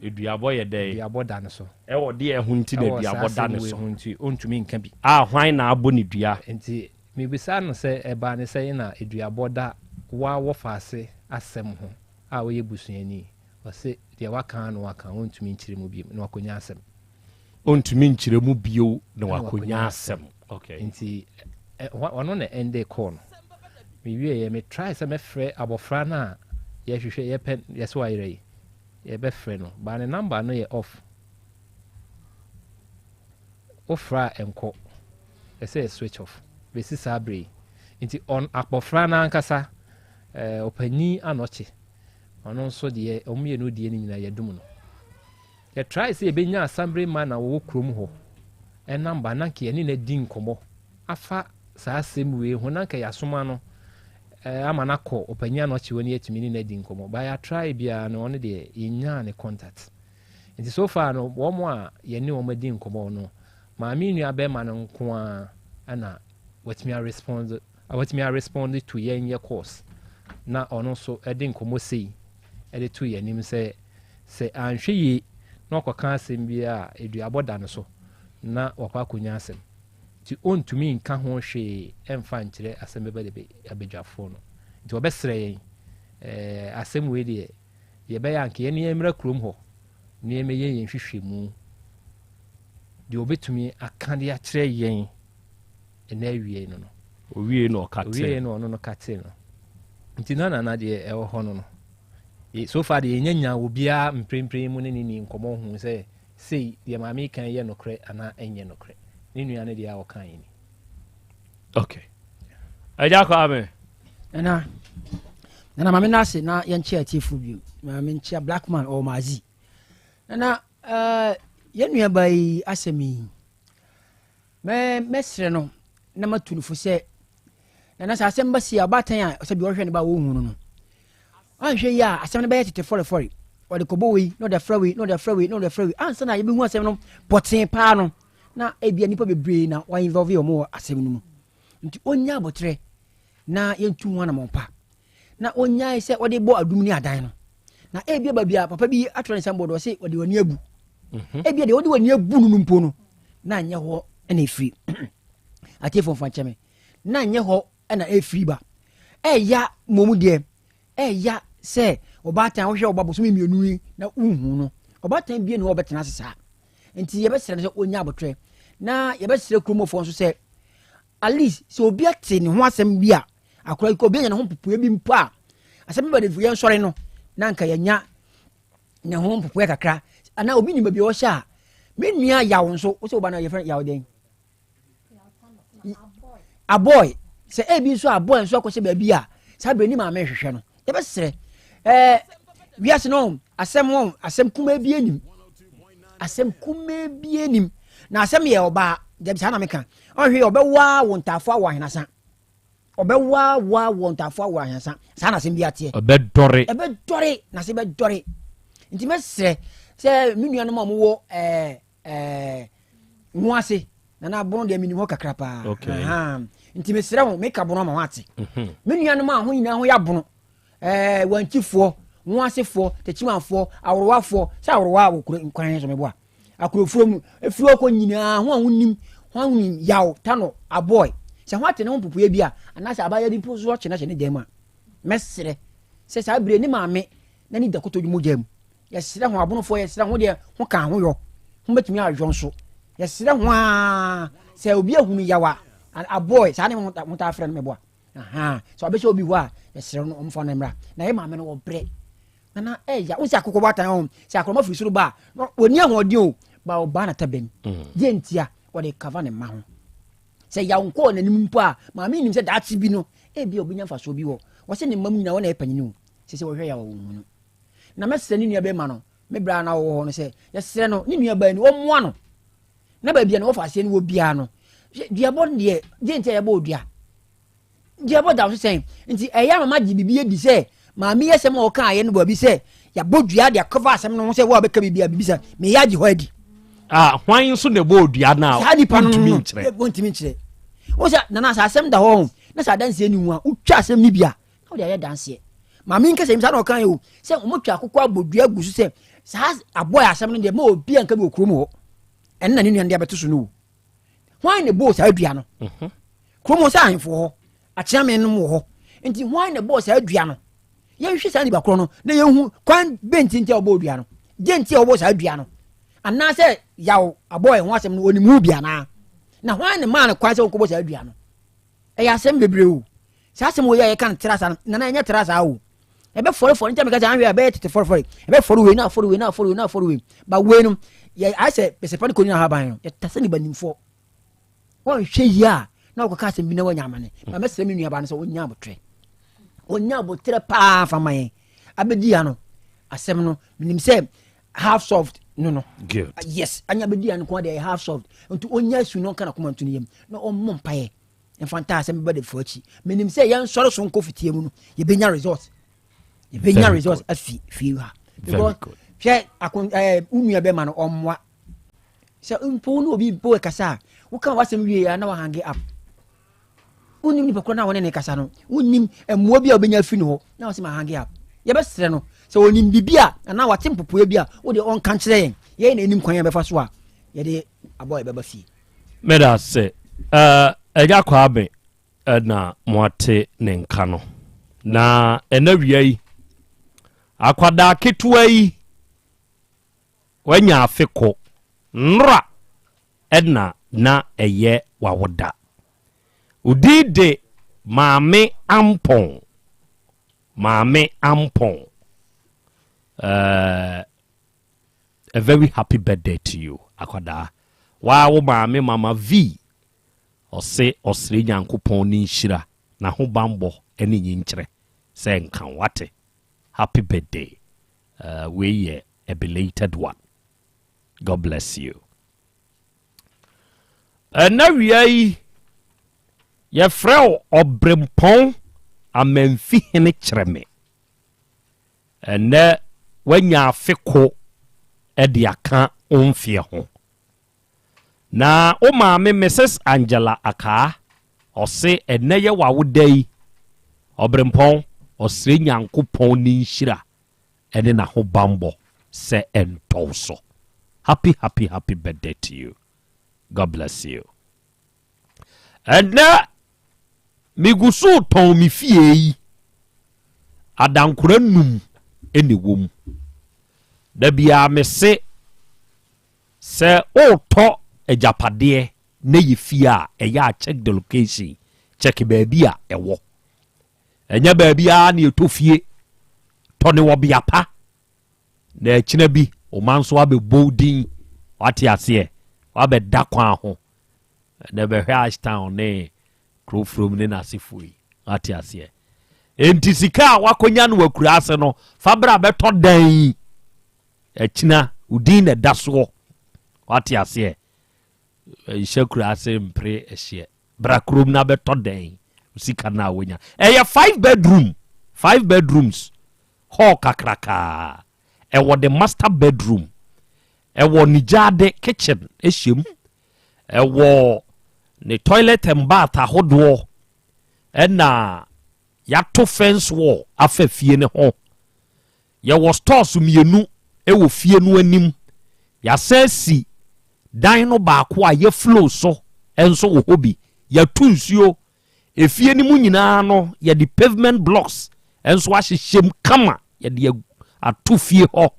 Aduabɔ yɛ dɛn? Aduabɔ da no so. Ɛwɔ deɛ ho nti na aduabɔ da ne so? Ɛwɔ saa asɛm wei ho nti, ɔntumi nka bi. A hwan na abɔ ne dua? Nti Mebisa no sɛ ɛbaa ne sɛn na aduabɔ da wa wɔfaase asɛm ho a ɔyɛ busuani? Ɔse deɛ waka ara na waka, ɔntumi nkyerɛ mu bio na wakonya asɛm. Ɔntumi nkyerɛ mu bio na wakonya asɛm. Okay. Nti ɔno na ɛnde call no. Mewieɛ me try sɛ mɛfrɛ abɔfra no a yɛhwehwɛ yɛpɛ yɛse wayera yi, yɛbɛfrɛ no but ne number no yɛ off. Wofrɛ a ɛnkɔ. Ɛsɛ yɛ switch off bɛsi saa berɛ yi. Nti ɔn akpɔfra no ankasa eh, ɔpanyin anɔkye ɔno nso deɛ wɔn mmienu deɛ no nyinaa yɛdum no. Yɛ try sɛ yɛbɛnya assembly man a wɔwɔ kurom hɔ ɛnamba na nka yɛne no adi nkɔmmɔ afa saa asɛm wei ho na nka yɛasoma no eh, ama no akɔ ɔpanyin anɔkye hɔ ne yɛatumi ne no adi nkɔmmɔ. Ba yɛatry biara no ɔno deɛ yɛnyaa ne contact. Nti so far no wɔn a yɛne wɔn adi nkɔmmɔ no Maame nua bɛɛma no nko ara na watumi a respond watumi a respond to yɛn yɛ course na ɔno nso de nkɔmmɔ sei de to yɛn anim sɛ sɛ anhwɛ yie na ɔkɔka asɛm bi a aduabɔ da no so na wakɔ akɔnya asɛm nti ɔntumi nka ho hwee ɛmfa nkyerɛ asɛm bɛba de abadwafoɔ no nti ɔbɛsrɛ yɛn ɛɛ asɛm wei deɛ yɛbɛyɛ anka yɛne yɛn mmra kurom hɔ na yɛmmɛyɛ yɛn nhwehwɛmu deɛ ɔbɛtumi aka de akyerɛ yɛn ɛnɛ awiei no no. Owiei na ɔka tee. Owiei na ɔno no ka tee no. Nti na nana deɛ ɛwɔ hɔ no no. So far deɛ yɛnya nya obiara mprempren mu ne ne ni nkɔmmɔ hu sɛ sei deɛ maame yi kan yɛ nokorɛ anaa ɛnyɛ nokorɛ. Ne nua no deɛ a ɔka yi ni. Okay. Agya Kwame. Nana, nana maame no ase na yɛnkyɛ atiefo bio. Maame nkyia black man ɔwɔ maazi. Nana, eh, yɛn nuabaa yi asɛm yi, mɛ mɛsrɛ no na matu no fo sɛ, nana sɛ asɛm ba si a ɔbaatan a sɛ bi ɔhwɛ ne ba a ɔnhu no no, anhwɛ yi a asɛm no bɛyɛ tete fɔrefɔre, ɔde kɔbɔ wei na ɔde afra wei na ɔde afra wei na ɔde afra wei ansa na yɛbɛhu asɛm no pɔtee paa no na ebia nnipa bebree na wɔn involve wɔn wɔ asɛm no mu nti ɔnya abotrɛ na yɛntu ho anamɔn pa na ɔnyae sɛ ɔde bɔ adum ne adan no na ebia baabi a papa bi atwerɛ ne signboard ɔse ɔde w'ani abu mhm. ebia deɛ ɔde w'ani abu no no mpo no na nyɛ hɔ na ɛfiri atiefo mfa nkyɛ me na nyɛ hɔ na ɛfiri ba ɛya mmom deɛ ɛya sɛ ɔbaatan wohwɛ ɔba bosome mmienu yi na wonhu no ɔbaatan bie ne hɔ ɔbɛtena ase saa nti yɛbɛsrɛ no sɛ ɔnya abotrɛ na yɛbɛsrɛ kuromfoɔ nso sɛ At least sɛ obi ate ne ho asɛm bi a akora yi kɔ obi anya ne ho mpopoeɛ bi mpo a asɛm bi ba de yɛn sɔre no na nka yɛnya ne ho mpopoeɛ kakra anaa obi nim baabi a ɔhyɛ a me nua yaw nso wosɛ woba no yɛfrɛ yaw dɛn aboy sɛ ebi nso aboy nso akɔhyɛ baabi a Saa berɛ ni maame rehwehwɛ no. Yɛbɛsrɛ. Ɛɛ wiase no asɛm wɔn asɛm kumaa bi anim. Asɛm kumaa bi anim. Na asɛm yɛ ɔbaa. Dabi saa na meka. Ɔhwɛ yɛ ɔbɛwaa wo ntaafo awɔ ahenasa. Ɔbɛwaa waa wɔ ntaafo awɔ ahenasa. Saa na asɛm bi ateɛ. Ɛbɛdɔre. Ɛbɛdɔre. Na asɛm bɛdɔre. Nti mɛsrɛ sɛ me nuanom a wɔwɔ ɛɛ ɛɛ ho ase na na abono deɛ menim hɔ kakra paa okay. nti mesrɛ ho meka bono ama ho ate mhm. me nuanom a ho nyinaa ho yɛ abono ɛɛ wankyifoɔ ho asefoɔ takyimanfoɔ aworowafoɔ sɛ aworowa a wɔkura nkwan so meboa akurofuro mu efiri hɔ kɔ nyinaa ho a wonim ho a wonim yaw tano abɔe sɛ ho ate ne ho mpopoeɛ bi a anaasɛ abayɛ bi mpo so ɔkye na hyɛ ne dan mu a mɛsrɛ sɛ saa bere ne maame na ne da kotodwe mogya mu Yɛsrɛ ho abonofoɔ, yɛsrɛ ho deɛ ho ka ho yɔ, ho bɛtumi ayɔ nso. Yɛsrɛ ho aa sɛ obi ahunu yaw a, abɔe, saa ne ho taa frɛ no mɛboa. Aha, sɛ ɔbɛhyɛ obi hɔ a, yɛsrɛ no ɔmfa no mmra. Na yɛ maame no ɔbrɛ. Nana ɛya, wo sɛ akokɔ bɔ atan ho, sɛ akorɔma firi soro ba a, na ɔni ahoɔden o, ba ɔbaa na tabam. Mm. Deɛ ntia, ɔde kava ne mma ho. Sɛ yaw nkɔɔ n'anim mpo a, maame nim sɛ daakye bi no, ebi a ɔbɛnya mfasoɔ bi wɔ. Wɔsɛ ne mma mu nyinaa wɔn na ɛyɛ panyini o. Sɛ sɛ wɔhwɛ yaw a wɔn no. Na mɛsrɛ ne nuabarima no, me berɛ a na ɔwɔ hɔ no sɛ, yɛsrɛ no, ne nuabaa ni, ɔmmoa no. Na baabi a na wɔfa aseɛ no wɔ biara no, duabɔ no deɛ, deɛ nti a yɛbɔ odua? Duabɔ da so sɛn? Nti ɛyɛ ama magye biribi adi sɛ, maame yi asɛm a ɔkaeɛ no baabi sɛ, yɛabɔ dua de akɔfa asɛm no ho sɛ wo a bɛka biribi a biribi sɛ, meyɛ agye hɔ adi. Ah, hwan nso na ɛbɔ odua no a saa nipa no wontumi nkyerɛ? Wontumi nkyerɛ. Wo sɛ, nana sɛ asɛm da hɔ ho, na sɛ adanseɛ ni ho a, wotwa asɛm no bi a, na wode ayɛ danseɛ. Maame nkasa yi saa na ɔka yɛ o sɛ wɔtwa akokɔ abɔ dua gu so sɛ saa aboa yɛ asɛm no deɛ ma obi anka bi wɔ kurom hɔ ɛno na ne nua no de abɛto so no o hwan na ɛbɔɔ saa dua no mhm. kurom hɔ sɛ ahemfo wɔ hɔ akyeame nom wɔ hɔ nti hwan na ɛbɔɔ saa dua no yɛnhwɛ saa nipa korɔ no na yɛnhu kwan bɛnti nti a ɔbɔɔ dua no gye nti a ɔbɔɔ saa dua no anaasɛ yaw aboa yɛ ho asɛm no ɔnim ho bi anaa na hwan na maa no kwan sɛ ɔnkɔbɔ saa dua no ɛyɛ asɛm bebree o Saa asɛm wei a yɛka no tra saa no, nana ɛnyɛ tra saa o. Ɛbɛ fɔre fɔre nti meka sɛ ahwɛ ɛbɛyɛ tete fɔre fɔre. Ɛbɛ fɔre wei na afɔre wei na afɔre wei na afɔre wei. Ba wei no yɛ ayɛ sɛ bɛsɛpa ne kɔni ahaban no yɛtase ne banimfoɔ. Wɔnhwɛ yie a na wɔkɔka asɛm bi na wɔanya amane. Ma mɛsrɛ me nuabaa no sɛ ɔnya abotrɛ. Ɔnya abotrɛ paa fa ma yɛn. Abɛdi ha no asɛm no menim sɛ half soft no no. Good. Yes, anya bɛdi ha no ko adeɛ half soft. Nti ɔnya su no ɔnka n'akoma nto ne yam na ɔmmɔ mpaeɛ. Mfa ntaa sɛ meba dafo akyi. Menim sɛ yɛnsɔre so nkɔ fitia mu no, yɛbɛnya result. Yɛbɛnya result afi fie ha. Because hwɛ akon ɛɛ eh, wo nua bɛma no ɔmmoa. Sɛ mpo ne obi mpo ɛkasa a, woka w'asɛm wie a na wahange up. Wonim nipa korɔ no a wɔne ne kasa no, wonim mmoa bi a wobɛnya afiri ne hɔ na wɔsɛ ma hange up. Yɛbɛsrɛ no sɛ ɔnim biribi a anaa wate mpopoeɛ bi a wode ɔnka nkyerɛ yɛn. Yɛn na ɛnim kwan a yɛbɛfa so a yɛde aboa yɛbɛba fie. Meda ase. Eh, Agya Kwame na moate ne nka no. Na ɛna wia yi, akwadaa ketewa yi, wanya afe ko, nnora ɛna na ɛyɛ wawoda. Odin de Maame Ampɔn. Maame Ampɔn. Eh, A very happy birthday to you akwadaa waa wo maame mama V ɔse ɔsrɛ Nyankopɔn ne nhyira nahobanbɔ ne nyinkyerɛ sɛ nka wo wate happy birthday uh, wei yɛ a belated one God bless you ɛna wia yi yɛfrɛ wo ɔbrempɔn amanfi hene kyerɛ me Ɛnnɛ woanya afe ko de aka wo mfeɛ ho. Na wo maame Mrs Angela Akaa ɔse ɛnnɛ yɛ w'awoda yi, ɔberempɔn ɔsrɛ Nyankopɔn ne nhyira ne n'ahobanbɔ sɛ ɛntɔ wo so. Happy happy happy birthday to you. God bless you. Ɛnnɛ megu so retɔn me fie yi, adankora num na ɛwɔ mu. Da biara mese sɛ woretɔ agyapadeɛ na ɛyɛ fie a, ɛyɛ a check the location, check baabi a ɛwɔ. Ɛnyɛ baabi ara na ɛtɔ fie, tɔ ne wɔ bea pa na akyina bi wo ma nso abɛbɔ wo din, wate aseɛ, wabɛda kwan ho. Ɛnɛ bɛhwɛ Ashtown ne Kurofurom ne n'asefoɔ yi. Wate aseɛ? Enti sika a woakɔnya no wɔ akuraase no, fa bra bɛtɔ dan yi. Akyina, wo din na ɛda soɔ. Wate aseɛ? Nhyɛ kuraase mpere ɛhyeɛ. Bra kurom na bɛtɔ dan yi. Sika no a wonya. Ɛyɛ five bedroom, five bedrooms, hall kakrakaa. Ɛwɔ the master bedroom. Ɛwɔ ne gyaade, kitchen, ɛhyɛ mu. Ɛwɔ ne toilet and bath ahodoɔ. Ɛna yɛato fence wall afa fie no ho. Yɛwɔ stores mmienu wɔ fie no anim. Yɛasan asi dan no baako a yɛflow so nso wɔ hɔ bi. Yɛatu nsuo. Efie no mu nyinaa no, yɛde pavement blocks nso ahyehyɛ mu kama. Yɛde ato fie hɔ.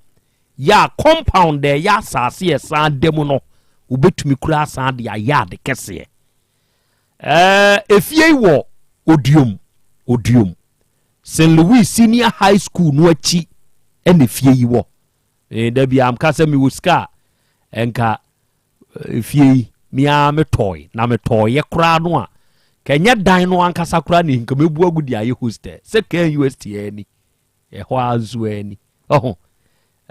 Yɛ a compound a ɛyɛ asase a ɛsan da mu no, wobɛtumi koraa asan de ayɛ ade kɛseɛ. Ɛɛ, efie yi wɔ Odiom, Odiom, St. Louis Senior High School no akyi ɛna efie yi wɔ. Ee, da bi amka sɛ mewɔ sika a, ɛnka efie yi me ara metɔe, na metɔeɛ koraa no a, kɛnyɛ dan no ankasa koraa ne nka mebu agu de ayɛ hostel sɛ KNUST ani ɛhɔ ara nso ani. Ɔho,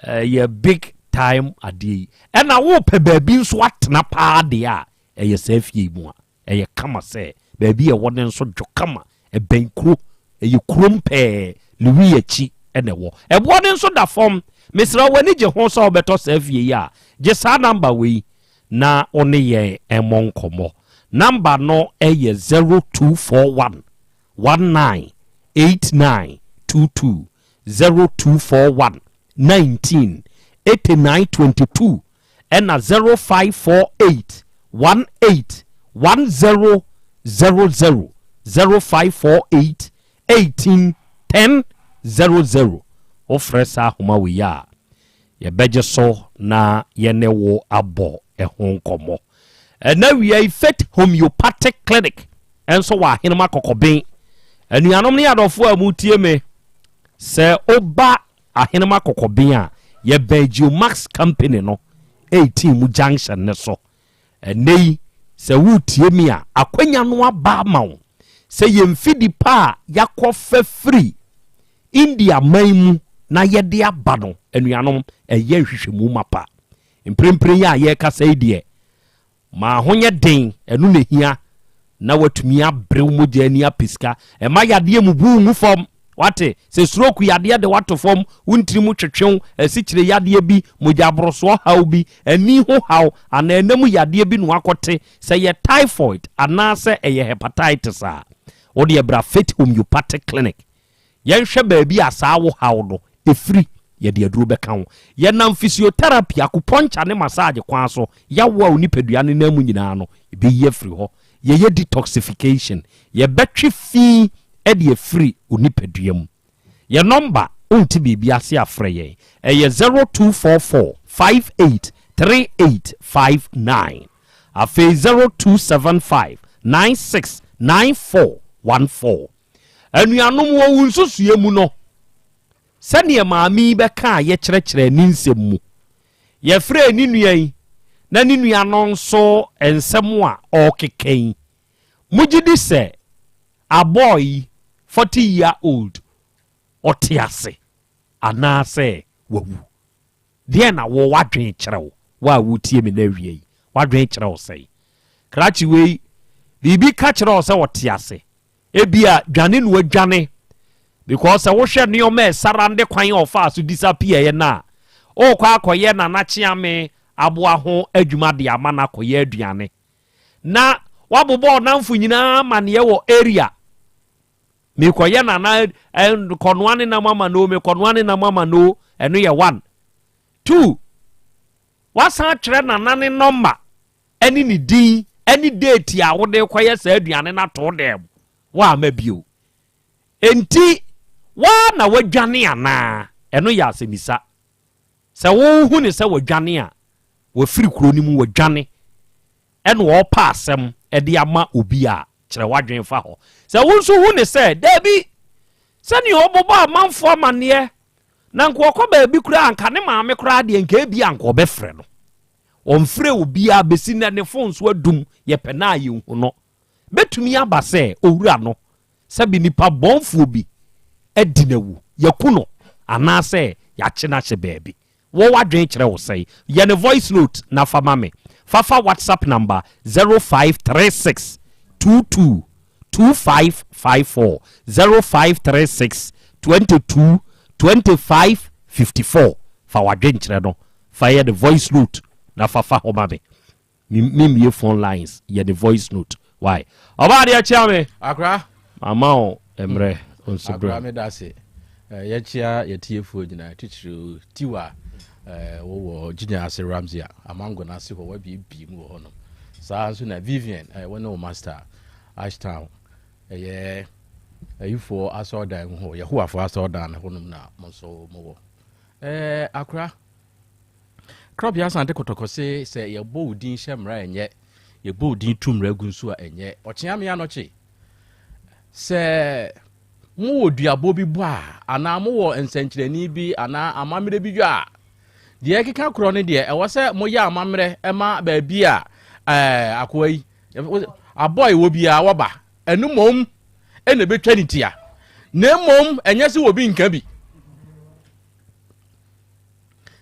ɛyɛ big time adeɛ yi. Ɛna wopɛ baabi nso atena paa deɛ a, ɛyɛ saa fie yi mu a ɛyɛ kama sɛ baabi a ɛwɔ no nso dwo kama, ɛbɛn kuro, ɛyɛ kurom pɛɛ, Louis akyi ɛna ɛwɔ. Ɛboɔ no nso da fam. Mesrɛ w'ani gye ho sɛ wobɛtɔ saa fie yi a, gye saa namba wei na wo ne yɛn ɛmmɔ nkɔmmɔ. Namba no ɛyɛ 0241 19 89 22, 0241 19 89 22, ɛna 0548 18 10 00, 0548 18 10 00. Wofrɛ saa ahoma wei a, yɛbɛgye so na yɛne wo abɔ ɛho nkɔmmɔ. Ɛna wia yi, Faith Homeopathic Clinic ɛnso wɔ Ahenema Kɔkɔben. Anuanom ne adɔfoɔ a mutie me, sɛ woba Ahenema Kɔkɔben a, yɛbɛn Geomax company no 18 mu junction ne so. Ɛnɛ yi, sɛ wotie mi a, akwanya no aba ama wo sɛ yɛmfidi pa a yɛakɔfa firi India man mu na yɛde aba no, anuanom, ɛyɛ nhwehwɛmu mapa. Mprempren yi a yɛrekasa yi deɛ, ma ho nyɛ den, ɛno na ehia na watumi abrɛ wo mogya ani apɛ sika. Ɛma yadeɛ mu bu ngu fam. Wate sɛ stroke yadeɛ de wato fam, wo ntiri mu twetwew, asikyire yadeɛ bi, mogya aborosoɔ haw bi, ani ho haw, anaa ɛnam yadeɛ bi na wakɔte, sɛ yɛ typhoid anaasɛ ɛyɛ hepatitis a, wode ɛbra Faith Homeopathic Clinic. Yɛnhwɛ baabi a saa wo haw no ɛfiri, yɛde aduro bɛka ho. Yɛnam physiotherapy, acupuncture ne massage kwan so, yawo a wo nipadua no nam mu nyinaa no, yɛbɛyi afiri hɔ. Yɛyɛ detoxification, yɛbɛtwe fi de afiri wo nipadua mu. Yɛ nɔmba, wonte biribi ase a, frɛ yɛn. Ɛyɛ 0244 58 3859. Afei 0275 96 9414. Anuanom, wɔ wo nsusua mu no, sɛdeɛ maame yi bɛka a yɛkyerɛkyerɛ ne nsɛm mu. Yɛfrɛ ne nua yi na ne nua no nso nsɛm a ɔrekeka yi. Mogye di sɛ abɔɔ yi, 40 year old, ɔte ase anaasɛ wawu? Deɛ na wɔ w'adwene kyerɛ wo, wo a wotie me na awie yi, w'adwene kyerɛ wo sɛn? Krakye wei, biribi ka kyerɛ wo sɛ ɔte ase. Ebia dwane no adwane, because sɛ wohwɛ nneɛma a ɛsarande kwan a ɔfaa so disappear yɛ no a, ɔrekɔ akɔyɛ nanakyeame aboa ho adwuma de ama no akɔyɛ aduane. Na wabobɔ ɔnamfo nyinaa amanneɛ wɔ area. Mekɔyɛ nana kɔnoa ne nam ama no, mekɔnoa ne nam ama no, ɛno yɛ one. Two, wasan atwerɛ nana ne nɔmba ɛne ne din ɛne date a wode kɔyɛ saa aduane no ato dɛm woama bio. Enti waa na wadwane anaa? Ɛno yɛ asɛmisa. Sɛ wohu ne sɛ wadwane a, wafiri kuro no mu wadwane, ɛna ɔrepa asɛm ɛde ama obi a, kyerɛ wadwene fa hɔ. Sɛ wo nso hu ne sɛ daabi, sɛnea ɔbobɔ amanfoɔ amanneɛ na nka ɔkɔ baabi koraa, nka ne maame koraa deɛ, nka ebi a nka ɔbɛfrɛ no, ɔmfrɛ obiara bɛsi nnɛ, ne phone so adum, yɛpɛ na a yɛnhu no. Bɛtumi aba sɛ owura no sɛbi nipa bɔnfoɔ bi. adi no awu, yɛaku no anaasɛ yɛakye no ahyɛ baabi. Wɔ w'adwene kyerɛ wo sɛn? Yɛ no voice note na fa ma me. Fa fa WhatsApp number 0536 22 2554, 0536 22 25 54. Fa w'adwenkyerɛ no fa yɛ no voice note na fa fa hɔ ma me. Me me mmie phone lines yɛ ne voice note why ɔbaa deɛ kyea me. Akra. Mama wo mmerɛ nso brɛ. Akra meda ase. Yɛkyea yɛtiefoɔ nyinaa titiriw Tiwa wowɔ Gyinya ase Ramsey a Amango no ase hɔ wabiebie mu wɔ hɔnom. Saa nso na Vivian wo ne wo master Ashtown ɛyɛ ayifoɔ asɔredan mu hɔ Yehowafoɔ asɔredan no hɔnom na mo nso mowɔ. Akra. Krɔbea Asante Kɔtɔkɔ se sɛ yɛbɔ wo din hyɛ mmara a ɛnyɛ, yɛbɔ wo din tu mmara gu nso a ɛnyɛ. Ɔkyeame Anɔkye, sɛ mowɔ duabɔ bi bɔ a, anaa mowɔ nsɛnkyerɛnne bi anaa amammerɛ bi dwa a, deɛ ɛkeka korɔ no deɛ, ɛwɔ sɛ moyɛ amammerɛ ma baabi a ɛɛ akoa yi, abɔ a ɛwɔ biara wɔba. Ɛno mmom na ɛbɛtwa ne tia. Na mmom ɛnyɛ sɛ obi nka bi.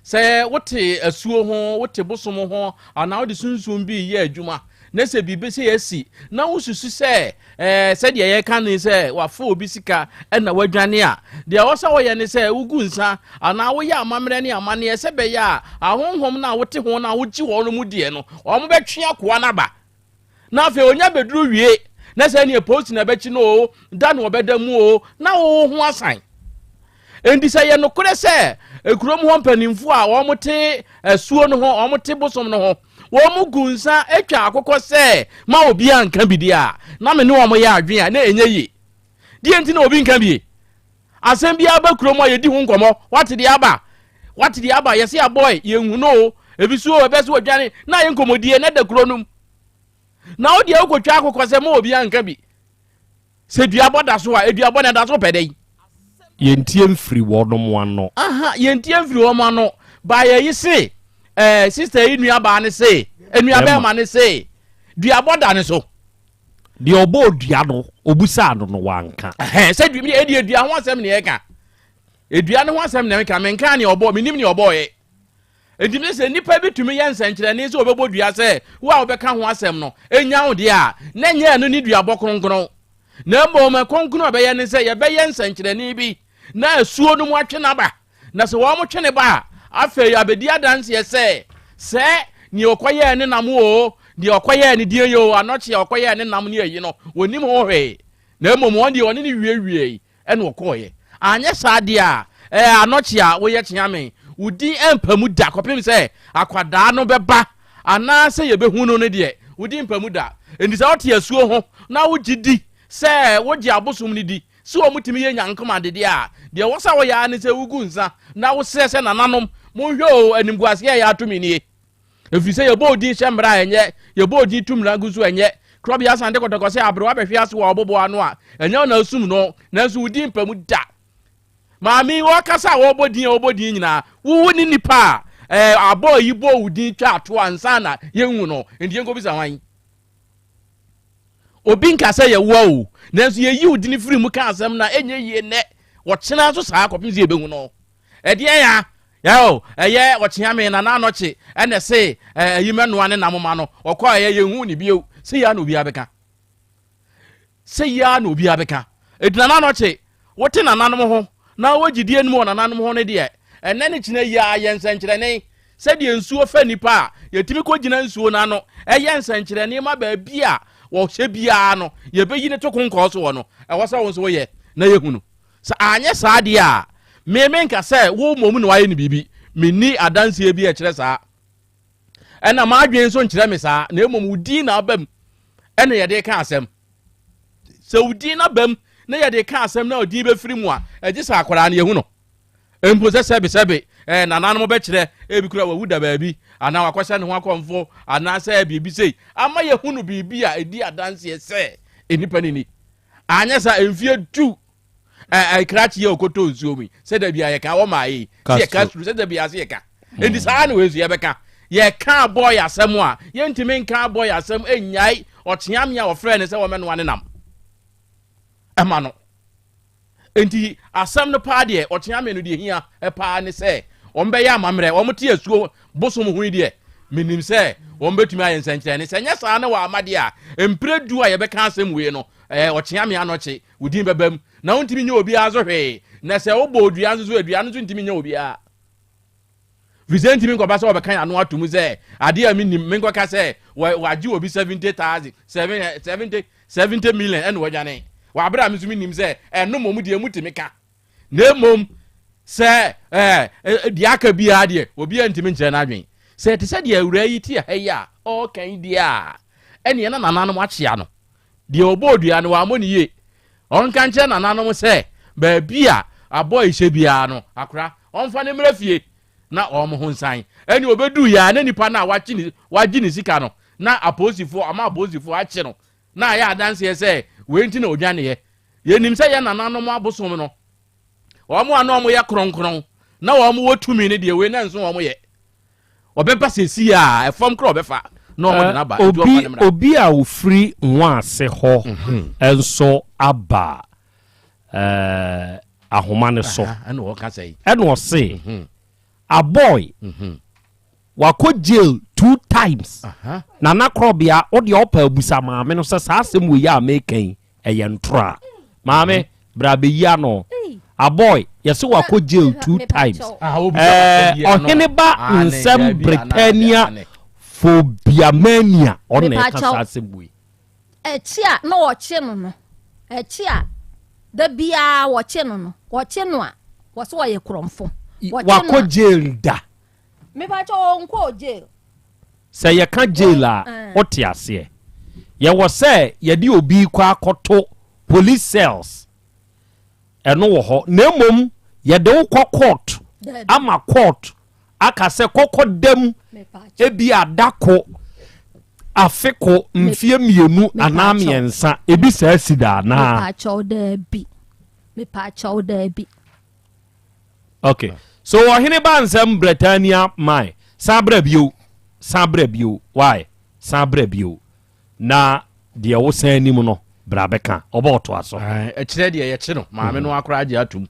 Sɛ wote asuo ho, wote bosom ho, anaa wode sunsum bi reyɛ adwuma, na sɛ biribi sɛ asi, na wosusu sɛ ɛɛ sɛdeɛ yɛka ne sɛ wafa obi sika na wadwane a, deɛ ɛwɔ sɛ woyɛ ne sɛ wogu nsa anaa woyɛ amammerɛ ne amanneɛ sɛ bɛyɛ a ahonhom no a wote ho no a wogye wɔn mu deɛ no, wɔbɛtwe akoa no aba. Na afei onya bɛduru wie na sɛ neɛ post na ɛbɛkyi no o, da na ɔbɛda mu o, na wo ho asan. Enti sɛ yɛ nokorɛ sɛ kurom hɔ mpanimfoɔ a wɔn te asuo no ho, wɔn te bosom no ho, wɔn gu nsa atwa akokɔ sɛ ma obiara nka bi deɛ a, na me ne wɔn yɛ adwene a, na ɛnyɛ yie. Deɛ nti na obi nka bie? Asɛm biara ba kurom a yɛdi ho nkɔmmɔ, wate deɛ aba, wate deɛ aba, yɛse abɔe, yɛnhu no o, ebi so o, ɛbɛ so wɔdwane, na ayɛ nkɔmmɔdie, na da kuro no mu. Na wo deɛ wokɔtwa akokɔ sɛ ma obiara nka bi. Sɛ duabɔ da so a, eduabɔ no ɛda so pɛ dɛn? Yɛntie mfiri wɔnom ano. Aha, yɛntie mfiri wɔn ano. Baayɛ yi se, eh, sister yi nuabaa ne se, nuabɛrima ne se, duabɔ da ne so. Deɛ ɔbɔɔ dua no, ɔbisaa no no, wanka. Ɛhɛn, sɛ dua, ɛdeɛ dua ho asɛm na yɛka. Edua no ho asɛm na meka, menkaa nea ɔbɔɔ, menim nea ɔbɔɔɛ. Enti me sɛ nnipa bi tumi yɛ nsɛnkyerɛnne sɛ wɔbɛbɔ dua sɛ wo a wobɛka ho asɛm no nya wo deɛ a, na ɛnyɛ ɛno ne duabɔ kronkron. Na mmom kronkron a ɛbɛyɛ ne sɛ yɛbɛyɛ nsɛnkyerɛnne bi na asuo no mu atwe no aba. Na sɛ wɔtwe ne ba a, afei abɛdi adanseɛ sɛ, sɛ deɛ ɔkɔyɛɛ ne nam oo, deɛ ɔkɔyɛɛ ne deɛ yɛ oo, anɔkye a ɔkɔyɛɛ ne nam ne ayi no, wɔnnim ho hwee. Na mmom wɔn deɛ ɔne no wiewiei ɛna ɔkɔeɛ. Anyɛ saa deɛ a, ɛɛ anɔkye a woyɛ kyeame, wo din ɛmpa mu da kɔpem sɛ akwadaa no bɛba anaasɛ yɛbɛhu no no deɛ, wo din mpa mu da. Enti sɛ wote asuo ho na wogye di sɛ wogye abosom no di sɛ wɔtumi yɛ nyankomade deɛ a, deɛ ɛwɔ sɛ woyɛ ara ne sɛ wogu nsa na wosrɛ sɛ, Nananom, monhwɛ o, animguaseɛ a ɛyɛ ato me nie. Ɛfiri sɛ yɛbɔ odin hyɛ mmara a ɛnyɛ, yɛbɔ odin tu mmara gu so ɛnyɛ. Korɔbea Asante Kɔtɔkɔ sɛ aberewa bɛhwe ase wɔ ɔbobow ano a, ɛnyɛ wo na asum no, nanso wo din mpa mu da. Maame yi, ɔrekasa a ɔrebɔ din a ɔrebɔ din nyinaa, wo wo ne nipa a ɛɛ abɔɔ yi bɔɔ wo din twaa to ansa na yɛnhu no, enti yɛnkɔbisa hwan? Obi nka sɛ yɛwoa o, nanso yɛyi wo dini firi mu ka asɛm no a, ɛnyɛ yie nnɛ, ɔkyena nso saa kɔpem sɛ yɛbɛhu no. Ɛdeɛn a, yɛo, ɛyɛ ɔkyeame Nana Anɔkye ɛna ɛse ɛyi mɛnoa ne nam ma no, ɔkɔ ɛyɛ yɛnhu ne bio, sɛ yia na obiara bɛka. Sɛ yia na obiara bɛka. Enti Nana Anɔkye, wote nananom ho na wowɔ gyidie no mu wɔ nananom ho no deɛ, ɛnnɛ ne kyena yi ara yɛ nsɛnkyerɛnne Sɛdeɛ nsuo fa nnipa a, yɛtumi kɔgyina nsuo no ano yɛ nsɛnkyerɛnne ma baabi a wɔhyɛ biara no, yɛbɛyi no to konkɔɔ soɔ no, ɛwɔ sɛ wo nso woyɛ na yɛhunu. Sɛ anyɛ saa deɛ a, me menka sɛ wo mmom na woayɛ no biribi. Menni adanseɛ bi a ɛkyerɛ saa. Ɛna m'adwene nso nkyerɛ me saa, na mmom wo din na aba mu ɛna yɛde reka asɛm. Sɛ wo din no aba mu na yɛde reka asɛm na wo din bɛfiri mu a, ɛgye sɛ akwadaa no yɛhu no. Mpo sɛ sɛbesɛbe eh, nananom bɛkyerɛ, ebi koraa wawu da baabi, anaa wakɔhyɛ ne ho akɔmfo, anaasɛ biribi sei, ama yɛhunu biribi a ɛdi adanseɛ sɛ nnipa no ni. Anyɛ saa mfeɛ du eh, eh, krakye yɛ ɔkɔtɔ nsuo mu yi, sɛ da bia yɛka wɔ maa yi, sɛ yɛka suru, sɛ da bia sɛ yɛka. Enti saa na wei nso yɛbɛka. Yɛka abɔɔ yɛ asɛm a, yɛntumi nka abɔɔ yɛ asɛm nnyae ɔkyeame a wɔfrɛ no sɛ wɔmɛnoa ne nam ɛma no. Enti asɛm no paa deɛ, ɔkyeame no deɛ hia paa ne sɛ wɔbɛyɛ amammerɛ. Wɔte asuo bosom ho yi deɛ, menim sɛ wɔbɛtumi ayɛ nsɛnkyerɛnne. Sɛ nyɛ saa na wɔamma deɛ a, mprɛ du a yɛbɛka asɛm wei no, ɛɛ, ɔkyeame anɔkye, wo din bɛba mu. Na wontumi nyɛ obiara nso hwee. Na sɛ wobɔ odua nso so a, dua no nso ntumi nyɛ obiara. Firi sɛ ntumi nkɔba sɛ wɔbɛka yɛn ano ato mu sɛ adeɛ a mennim, menkɔka sɛ wɔagye obi 70,000, 70, 70 million ɛna wɔadwane. Wɔ abere a me nso mennim sɛ ɛno mmom deɛ mutumi ka. Na mmom sɛ ɛɛ deɛ aka biara deɛ obiara ntumi nkyerɛ n'adwene. Sɛ ɛte sɛ deɛ awuraa yi te ha yi a ɔreka yi deɛ a, ɛneɛ na nananom akyea no. Deɛ ɔbɔɔ dua no wammɔ no yie. Ɔnka nkyerɛ nananom sɛ baabi a abɔ rehyɛ biara no, akora, ɔmfa no mmra fie na wɔn ho nsan. Ɛnna ɔbɛduiɛ a, na nipa no a wakye ne, wagye ne sika no, na apolisifoɔ, ama apolisifoɔ akye no, na ayɛ adanseɛ sɛ wei nti na ɔdwaneeɛ. Yɛnim sɛ yɛn nananom abosom no, wɔn a na wɔyɛ kronkron na wɔwɔ tumi no deɛ, wei na ɛnso wɔn yɛ. Ɔbɛba seesei a, ɛfam koraa ɔbɛfa na wɔde no aba. Enti Obi ɔmfa no mmra. obi a ofiri Nwaase hɔ nso aba eh, ahoma no so. Aha, ɛna ɔka sɛn? Ɛna ɔse, Aboy, wakɔ jail two times. Nana Korɔbea, wo deɛ ɔpɛ abusa maame no sɛ saa asɛm wei a meka yi, ɛyɛ ntorɔ a. Maame, bra bɛyi ano. Aboy, yɛse wakɔ jail two times. Eh, ɔhene ba nsɛm Britannia phobiamania, ɔno na ɛka saa asɛm wei. Ɛkyi a na wɔkye no no, ɛkyi a da biara wɔkye no no, wɔkye no a wɔse ɔyɛ korɔmfo. Wakɔ jail da. Mepakyɛ ɔnkɔɔ jail. Sɛ yɛka jail a, wote aseɛ? Yɛwɔ sɛ yɛde obi kɔ akɔto police cells, ɛno wɔ hɔ. Na mmom yɛde wo kɔ court ama court aka sɛ kɔkɔ dam ebi a da ko, afe ko, mfeɛ mmienu anaa mmiɛnsa, ebi saa si da anaa? Mepakyɛw daabi. Mepakyɛw daabi. Okay. So ɔhene ba nsɛm Britania man san bra bio san bra bio why san bra bio na deɛ wo san anim no bra bɛka ɔbɔ ɔtoa so. Ɛkyerɛ deɛ yɛkye no maame no akora agye atum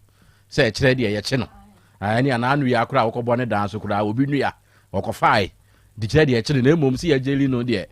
sɛ ɛkyerɛ deɛ yɛkye no ɛne anaa nua akora a wɔkɔbɔ ne dan so koraa obi nua wɔkɔfae de kyerɛ deɛ ɛkyere na mmom sɛ yɛgyeli no deɛ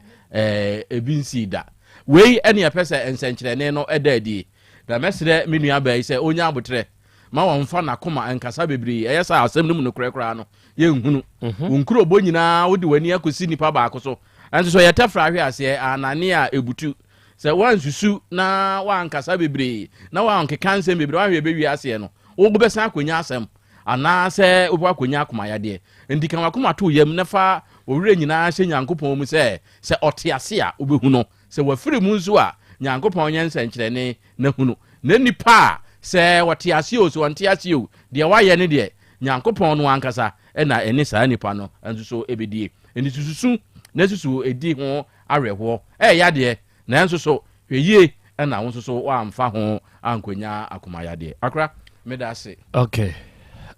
ebi nsii da wei ɛne ɛpɛ sɛ nsɛnkyerɛnne no ɛda adie na mɛsrɛ me nua baa yi sɛ ɔnya abotrɛ Ma ɔmfa n'akoma nkasa bebree. Ɛyɛ saa a, asɛm no mu nokorɛ koraa no, yɛnhunu. Wo nkurobɔ nyinaa, wode w'ani akɔsi nipa baako so. Nanso sɛ ɔyɛ tɛfrɛ ahweaseɛ, anane a ɛbutu. Sɛ woansusu na woankasa bebree, na woankeka nsɛm bebree, woanhwɛ ɛbɛwie aseɛ no, wobɛsan akɔnya asɛm, anaasɛ wobɛkɔ akɔnya akomayadeɛ. Enti ka w'akoma to wo yam na fa wo werɛ nyinaa hyɛ Nyankopɔn mu sɛ, sɛ ɔte ase a, wobɛhu no. Sɛ wafiri mu nso a, Nyankopɔn nyɛ nsɛnkyerɛnne na hunu. Na nnipa a, sɛ wɔte aseɛ o, sɛ wɔnte aseɛ o, deɛ wɔayɛ no deɛ, Nyankopɔn no ankasa na ɛne saa nipa no nso so bɛdie. Enti susu na susu di ho awerɛhoɔ. Ɛyɛ yadeɛ, nanso so hwɛ yie na wo nso so woamfa ho ankɔnya akoma yadeɛ. Akora, meda ase. Ok,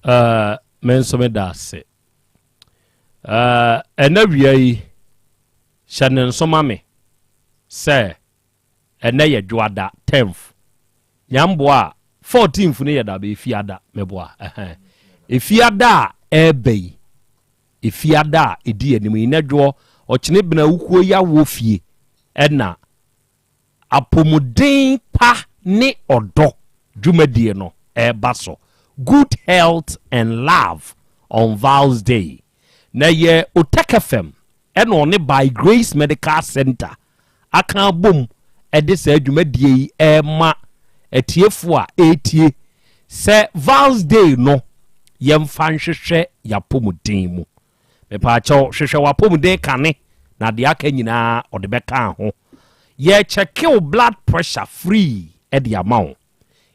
uh, me nso meda ase. Uh, ɛnɛ wia yi, hyɛ ne nso ma me sɛ Ɛnɛ yɛ dwoada tenth nyamboa a fourteenth no yɛ daba efiada meboa ɛhɛn efiada a ɛɛba yi efiada a edi anim yi nɛ dwoɔ ɔkyene bena wukuo yi awoɔ fie ɛna apomuden pa ne ɔdɔ dwumadie no ɛɛba so good health and love on Val's day na ɛyɛ Otec FM ɛna ɔne by Grace Medical Center aka abom de saa dwumadie yi rema atiefoɔ a ɛretie sɛ Val's Day no yɛmfa nhwehwɛ y'apɔmuden mu. Mepaakyɛw hwehwɛ w'apɔmuden kane na deɛ aka nyinaa ɔde bɛka ho. Yɛrekyɛke wo blood pressure free de ama wo.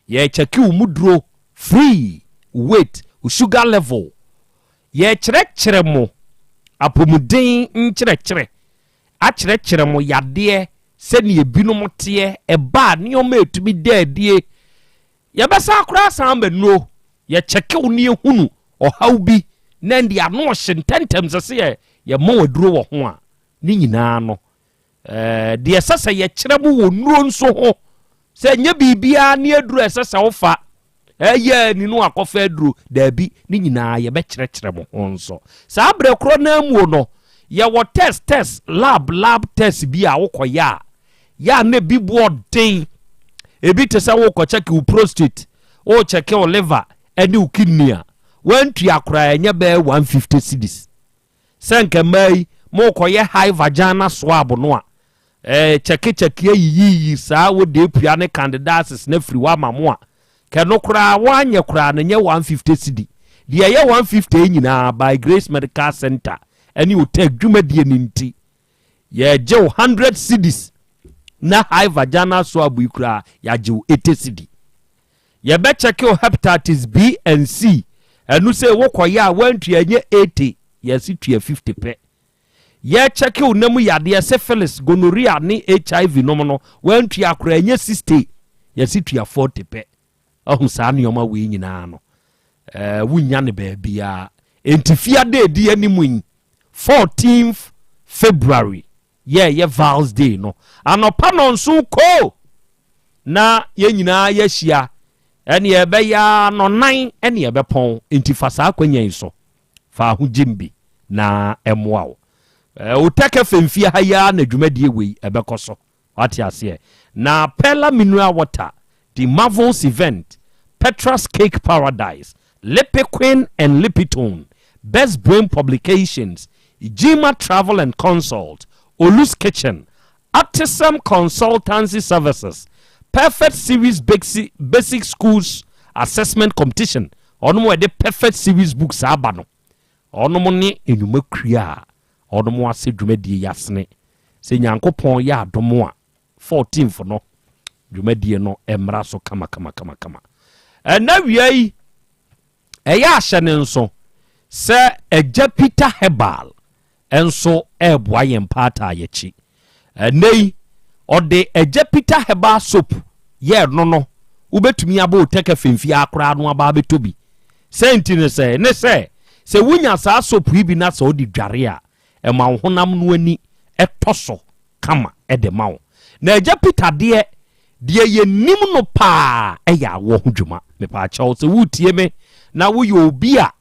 Yɛrekyɛke wo muduro free, wo weight, wo sugar level. Yɛrekyerɛkyerɛ mo apɔmuden nkyerɛkyerɛ akyerɛkyerɛ mo yadeɛ sɛdeɛ ebinom teɛ, ɛba a nneɛma a ɛtumi da adie. Yɛbɛsan koraa asan aba nnuro, yɛkyɛke wo na yɛhunu ɔhaw bi na ɛnde ano ɔhye ntɛntɛm sɛ sɛ yɛ yɛma wo aduro wɔ ho a, ne nyinaa no ɛɛ deɛ ɛsɛ sɛ yɛkyerɛ mo wɔ nnuro nso ho sɛ ɛnyɛ biribiara ne aduro a ɛsɛ sɛ wofa. Ɛyɛ ani no akɔfa aduro. Daabi, ne nyinaa yɛbɛkyerɛkyerɛ mo ho nso. Saa berɛ korɔ no ara mu no, yɛwɔ test test, lab lab test bi a wokɔyɛ a, yɛ a na ebi boɔ den. Ebi te sɛ wokɔkyɛke wo prostate, wokyɛke wo liver ne wo kidney a, woantua koraa ɛnyɛ bɛyɛ 150 cedis. Sɛ nka mmaa yi mokɔyɛ high vagina swab no a, eh, kyɛkekyɛke ayiyiyi saa wode apua ne candidiasis no afiri hɔ ama mo a, kɛ no koraa woanyɛ koraa no nyɛ 150 cedi. Deɛ ɛyɛ 150 yi nyinaa by Grace Medical Center ɛne Otec dwumadie no nti, yɛgye wo 100 cedis na high vagina swab yi koraa yɛagye wo 80 cedi. Yɛbɛkyɛke wo hepatitis B and C, ɛno sei wokɔyɛ a woantua ɛnyɛ 80, yɛse tua 50 pɛ. Yɛkyɛke wo nam yadeɛ, syphilis, gonorrhea ne HIV nom no, woantua koraa ɛnyɛ 60, yɛse tua 40 pɛ. Ahu saa nneɛma wei nyinaa no, eh, wonnya no baabiara. Enti fiada ɛdi anim yi, 14th February, yɛɛyɛ Vals Day no anɔpa nɔnson koo na yɛn nyinaa yɛahyia ɛne ɛbɛyɛ ara nɔnan ɛne ɛbɛpɔn nti fa saa akwanya yi so fa ho gyem bi na ɛmoa wo. Otec FM fie ha yi ara na dwumadie wei ɛbɛkɔ so. Wate aseɛ? Na Perla Mineral Water, The Marvels Event, Petra's Cake Paradise, Lipiquin and Lipitone, Best Brain Publications, Ijima Travel and Consult, Olu's Kitchen, Artisem Consultancy Services, Perfect Series Basic, Basic Schools Assessment Competition, ɔnom a ɛde Perfect Series Books aba no, ɔnom ne nnwumakuo a ɔnom ase dwumadie yi asene. Sɛ Nyankopɔn yɛ adom a, 14th no, dwumadie no mmra so kama kama kama kama. Ɛnɛ wia yi, ɛyɛ ahyɛ ne nso sɛ Agya Peter Herbal nso ɛreboa yɛn paataa yɛkyi. Ɛnɛ yi, ɔde Agya Peter Herbal soap yɛ no no, wobɛtumi abɔ otɛkɛ fɛmfie koraa no aba abɛtɔ bi. Sɛ nti ne sɛ, ne sɛ, sɛ wonya saa soap yi bi na sɛ wode dware a, ɛma wo honam no ani tɔ so kama de ma wo. Na Agya Peter deɛ, deɛ yɛnim no paa yɛ awoɔ ho dwuma. Mepaakyɛw, sɛ woretie me na woyɛ obi a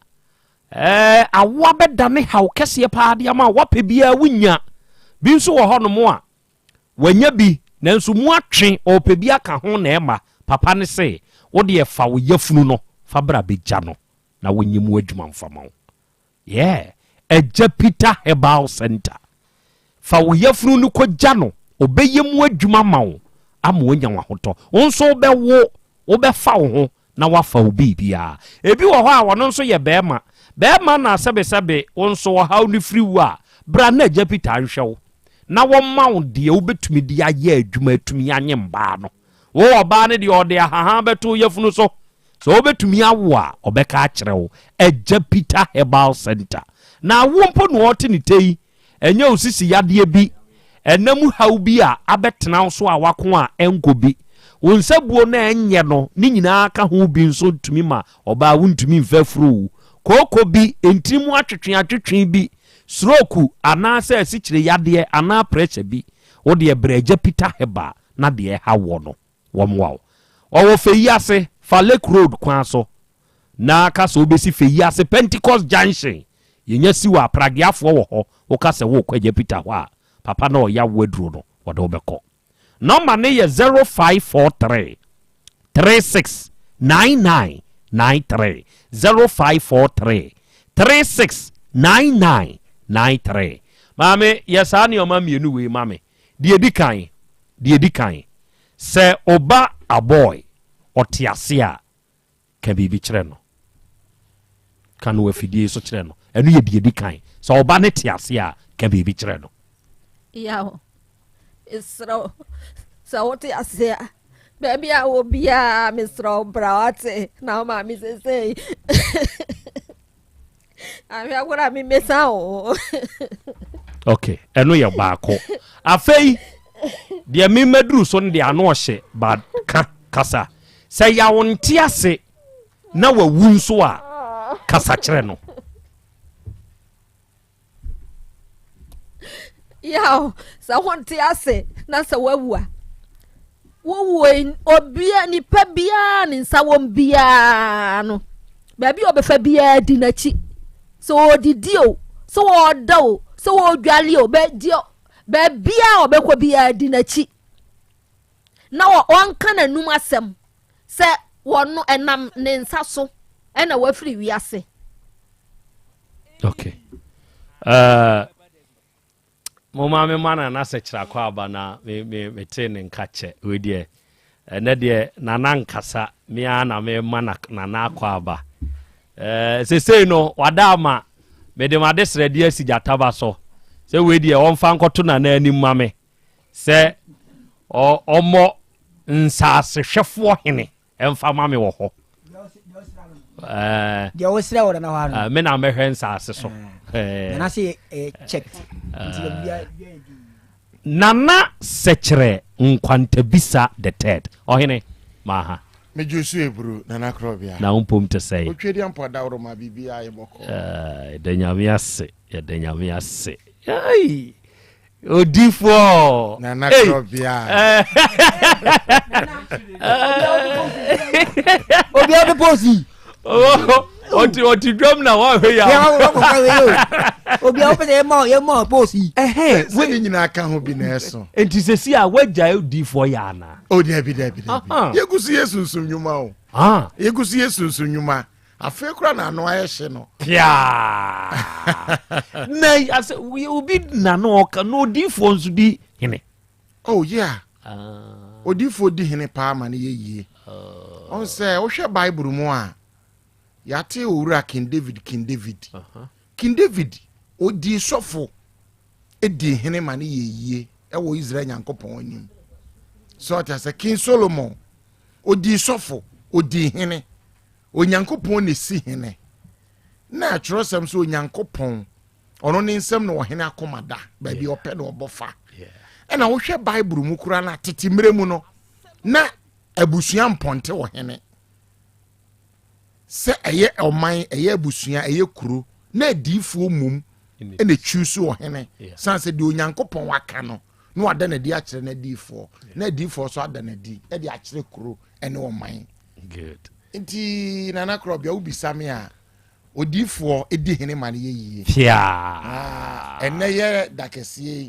ɛɛ awoɔ abɛdane haw kɛseɛ paa de ama wo, woapɛ biara wonnya. Bi nso wɔ hɔnom a, wanya bi nanso mu atwe, ɔrepɛ bi aka ho na ɛma. Papa no se, wo deɛ fa wo yafunu no fa bra bɛgya no na wɔnyɛ mu adwuma mfa ma wo. Yeah, Agya Peter Herbal Center. Fa wo yafunu no kɔgya no, ɔbɛyɛ mu adwuma ma wo ama woanya w'ahotɔ. Wo nso wobɛwo, wobɛfa wo ho na woafa wo biribiara. Ebi wɔ hɔ a ɔno nso yɛ barima. Barima na sɛbesɛbe wo nso ɔhaw no firi wo a, bra na Agya Peter nhwɛ wo na wɔmma wo deɛ wobɛtumi de ayɛ adwuma atumi anye mmaa no. Wo ɔbaa no deɛ ɔde ahahan bɛto wo yafunu so. Sɛ wobɛtumi awo a, ɔbɛka akyerɛ wo. Agya Peter Herbal Center. Na awoɔ mpo na ɔrete ne tɛ yi. Ɛnyɛ wo sisi yadeɛ bi, ɛna mu haw bi a abɛtena wo so a wako a ɛnkɔ bi. Wo nsabuo no a ɛnyɛ no, ne nyinaa ka ho bi nso tumi ma ɔbaa wontumi mfa afuro wo. Kooko bi, ntini mu atwetwe atwetwe bi, stroke anaasɛ asikyire yadeɛ anaa pressure bi. Wo deɛ brɛ Agya Peter Herbal na deɛ ɛha woɔ no wɔmmoa wo. Ɔwɔ Feyi ase, fa Lake Road kwan so na ka sɛ wobɛsi Feyi ase Pentecost Junction. Yɛnya si wɔ Aprageafoɔ wɔ hɔ, woka sɛ worekɔ Agya Peter hɔ a, papa no a ɔyɛ awoɔ aduro no, wɔde wo bɛkɔ. Nɔmba no yɛ 0543 36 99 93, 0543 36 99 93. Maame, yɛ saa nneɛma mmienu wei ma me. Deɛ ɛdi kan, deɛ ɛdi kan, sɛ ɔba aboy, ɔte ase a, ka biribi kyerɛ no. Ka no afidie so kyerɛ no. Ɛno yɛ deɛ ɛdi kan. Sɛ ɔba no te ase a, ka biribi kyerɛ no. Yaw, mesrɛ wo, sɛ wote ase a, baabi a wɔ biara mesrɛ wo bra wate na wo maame sesei. Ahwɛ koraa me mesa o. Okay, ɛno yɛ baako. Afei, deɛ memmaduru so no deɛ ano ɔhye ba ka kasa. Sɛ yawo nte ase na wawu nso a, kasa kyerɛ no. Yaw, sɛ wonte ase na sɛ wawu a, Wowuo yi, obia, nipa biara ne nsa wɔm biara no, baabi a ɔbɛfa biara di n'akyi. Sɛ ɔredidi o, sɛ ɔreda o, sɛ ɔredwale o, baabi a ɔbɛkɔ biara di n'akyi. Na ɔnka n'anum asɛm sɛ wɔno ɛnam ne nsa so ɛna wafiri wiase. Okay. Momma me ma Nana Sɛkyerɛ akwaaba na me me metee ne nka kyɛ. Wei deɛ ɛnɛ deɛ Nana nkasa me ara na mema na Nana akwaaba. Ɛɛ sesei no wada ama mede m'adesrɛdeɛ asi gyataba so sɛ wei deɛ ɔmfa nkɔto Nana anim ma me sɛ ɔmmɔ nsaasehwɛfoɔ hene. Ɛmfa ma me wɔ hɔ. Deɛ wosrɛ wɔ nana hɔ ano. Me na mɛhwɛ nsaase so. Nana se ɛyɛ checked. Nti baabi Nana Sɛkyerɛ Nkwantabisa the third. Ɔhene, maha. Medwo so eburu, Nana Korɔbea. Na wo mpom te sɛn? Otwedeɛ daworo ma biribiara yɛ bɔkɔɔ. Yɛda Nyame ase, yɛda Nyame ase. Ei! Odifoɔ. Nana Korɔbea. Obiara bɛ pɔsi. Ɔte ɔte dwam na wahwɛ ya. Obiara wopɛ sɛ yɛma yɛma pɔsi. Sɛ ne nyinaa ka ho bi na ɛso. Nti sɛsi a wagyae odifoɔ yɛ ana? O dabi dabi dabi. Yɛgu so yɛ sunsum nnwuma o. Yɛgu so yɛ sunsum nnwuma. Afei koraa na ano ayɛ hye no. Piaa. Na asɛ obi na no ɔka na odiifoɔ nso di hene. Oh yeah. Ah. Odiifoɔ di hene paa ma no yɛ yie. Oh. Ɔn sɛ wohwɛ Bible mu a yɛate owura King David King David. Uh -huh. King David ɔdii sɔfo di hene ma no yɛ yie ɛwɔ Israel Nyankopɔn anim. So ɔte asɛ King Solomon ɔdii sɔfo ɔdii hene. Onyankopɔn na esi hene. Na twerɛsɛm sɛ Onyankopɔn, ɔno ne nsam na ɔhene akoma da, baabi ɔpɛ na ɔbɔ fa. Ɛna wohwɛ Bible mu koraa na tete mmerɛ mu no, na abusua mpɔnte ɔhene. Sɛ ɛyɛ ɔman, ɛyɛ abusua, ɛyɛ kuro, na adiifoɔ mmom ɛna twiw so ɔhene. San sɛ deɛ Onyankopɔn aka no, na wada n'adi akyerɛ n'adiifoɔ, na adiifoɔ nso ada n'adi de akyerɛ kuro ne ɔman. Good. Nti Nana Korɔbea wobisa me a odiifoɔ di hene ma no yɛ yie. Piaa. Ah, ɛnɛ yɛ da kɛseɛ yi.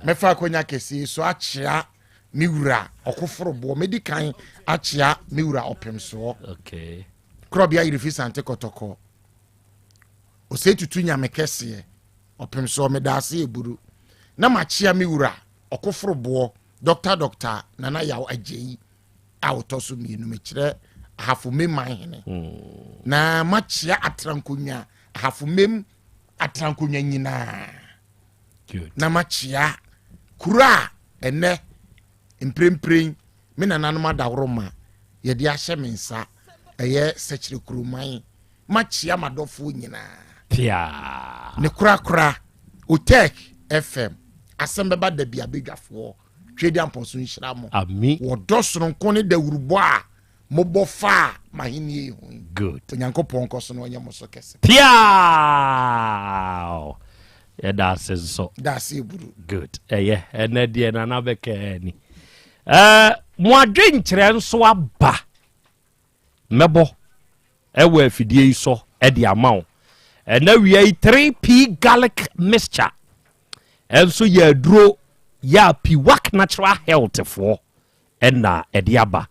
Mɛfa akɔnya kɛseɛ yi so akyea me wura ɔkoforoboɔ. Mɛdi kan akyea me wura ɔpemsoɔ. Okay. Korɔbea Yerefi Sante Kɔtɔkɔ. Osei Tutu Nyame kɛseɛ. Ɔpemsoɔ meda ase eburu. Na makyea me wura ɔkoforoboɔ Dr. Dr. Nana Yaw Agyei. a ɔtɔ so mmienu mekyerɛ ahafo mem man hene hmm. na makyea atrankonnwa ahafo mem atrankonnwa nyinaa na makyea kuro a ɛnɛ mprempren me nananom adaworo ma yɛde ahyɛ me nsa ɛyɛ sɛkyerɛ kuroman makyea m'adɔfoɔ nyinaa Pia. Ne korakora otek fm asɛm bɛba da bi abadwafoɔ Tweaduampɔn so nhyira mo. Ami. Wɔ dɔ soronko ne dawurubɔ a mobɔ faa m'ahenni yi ho yi. Good. Onyankopɔn nkɔ so na ɔnyɛ mo so kɛse. Piaw! Yɛda ase nso. Da ase eburu. Good. Ɛyɛ ɛnɛ deɛ nana bɛkɛ ani. Ɛɛ mo adwenkyerɛ nso aba. Mɛbɔ ɛwɔ afidie yi so ɛde ama wo. Ɛnɛ wia yi 3P garlic mixture ɛnso yɛ aduro yɛ a Piwak Natural Health foɔ ɛna ɛde aba.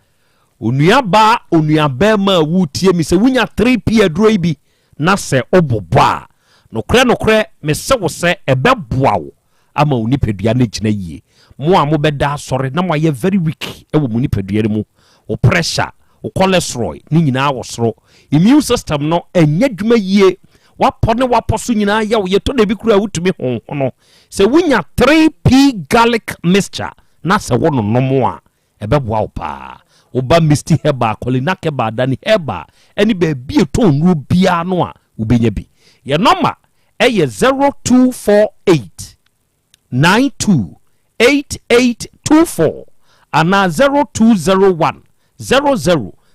Onua baa, onua bɛrima a wotie mi sɛ wonya 3P aduro yi bi na sɛ wobobɔ a, nokorɛ nokorɛ mese wo sɛ ɛbɛboa wo ama wo nipadua no agyina yie. Mo a mobɛda asɔre na moayɛ very weak wɔ mo nipadua no mu, wo pressure, wo cholesterol ne nyinaa wɔ soro, immune system no ɛnyɛ adwuma yie, w'apɔ ne w'apɔ so nyinaa yɛ wo, yɛtɔ da bi koraa a wotumi honhono. Sɛ wonya 3P garlic mixture na sɛ wononom a, ɛbɛboa wo paa. Woba Misty Herbal, Kolinak Herbal, Dani Herbal ne baabi a ɛtɔn nnuro biara no a, wobɛnya bi. Yɛn nɔma yɛ 0248 92 8824 anaa 0201 00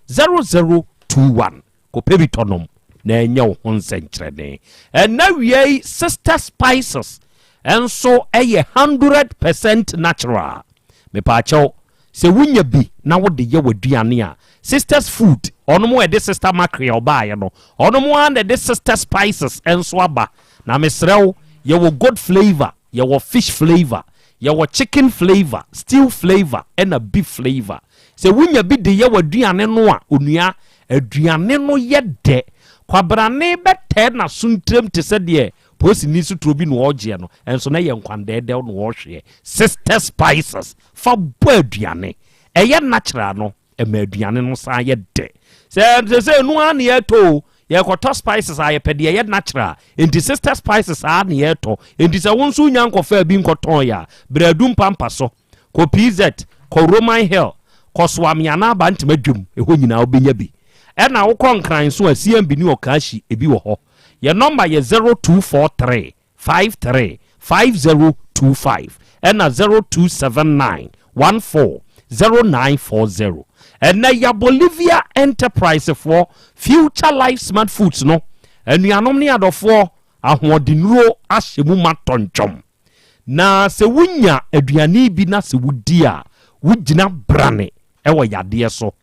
0021. Kɔpɛ bi tɔ nom na ɛnyɛ wo ho nsɛnkyerɛnne. Ɛnna awia yi Sister Spices nso yɛ 100 percent natural. Mepaakyɛw, Sɛ wonya bi na wode yɛ w'aduane a, Sisters Food, ɔnom a ɛde Sister Mackerel baeɛ no, ɔnom ara na ɛde Sister Spices nso aba. Na mesrɛ wo, yɛwɔ goat flavour, yɛwɔ fish flavour, yɛwɔ chicken flavour, stew flavour, ɛna beef flavour. Sɛ wonya bi de yɛ w'aduane no a, onua, aduane no yɛ dɛ. Kwabrane bɛtɛɛ n'aso ntiram te sɛ deɛ polisini soturo bi na ɔregyeɛ no, nso na ɛyɛ nkwandɛɛdɛw na ɔrehweɛ. Sister Spices, fa bɔ aduane. Ɛyɛ natural no, ɛma aduane no san yɛ dɛ. Sɛ sɛ ɛno ara na yɛtɔ o, yɛkɔtɔ spices a yɛpɛ deɛ ɛyɛ natural. Enti Sister Spices ara na yɛtɔ. Enti sɛ wo nso wonya nkɔfaa bi nkɔtɔn yɛ a, brɛ adu mpampa so. Kɔ PZ, kɔ Roman Hill, kɔ Soame anaa Bantama dwam, ɛhɔ nyinaa wobɛnya bi. Ɛna wokɔ Nkran nso a, CMB ne Ɔkaashi, ebi wɔ hɔ. Yɛn nɔmba yɛ 0243 53 5025 ɛna 0279 14 0940. Ɛnɛ ya Bolivia Enterprise foɔ Future Life Smart Foods no, anuanom ne adɔfoɔ, ahoɔdennuro ahyɛ mu ma tɔntwɔm. Na sɛ wonya aduane bi na sɛ wodi a, wogyina brane wɔ yadeɛ so.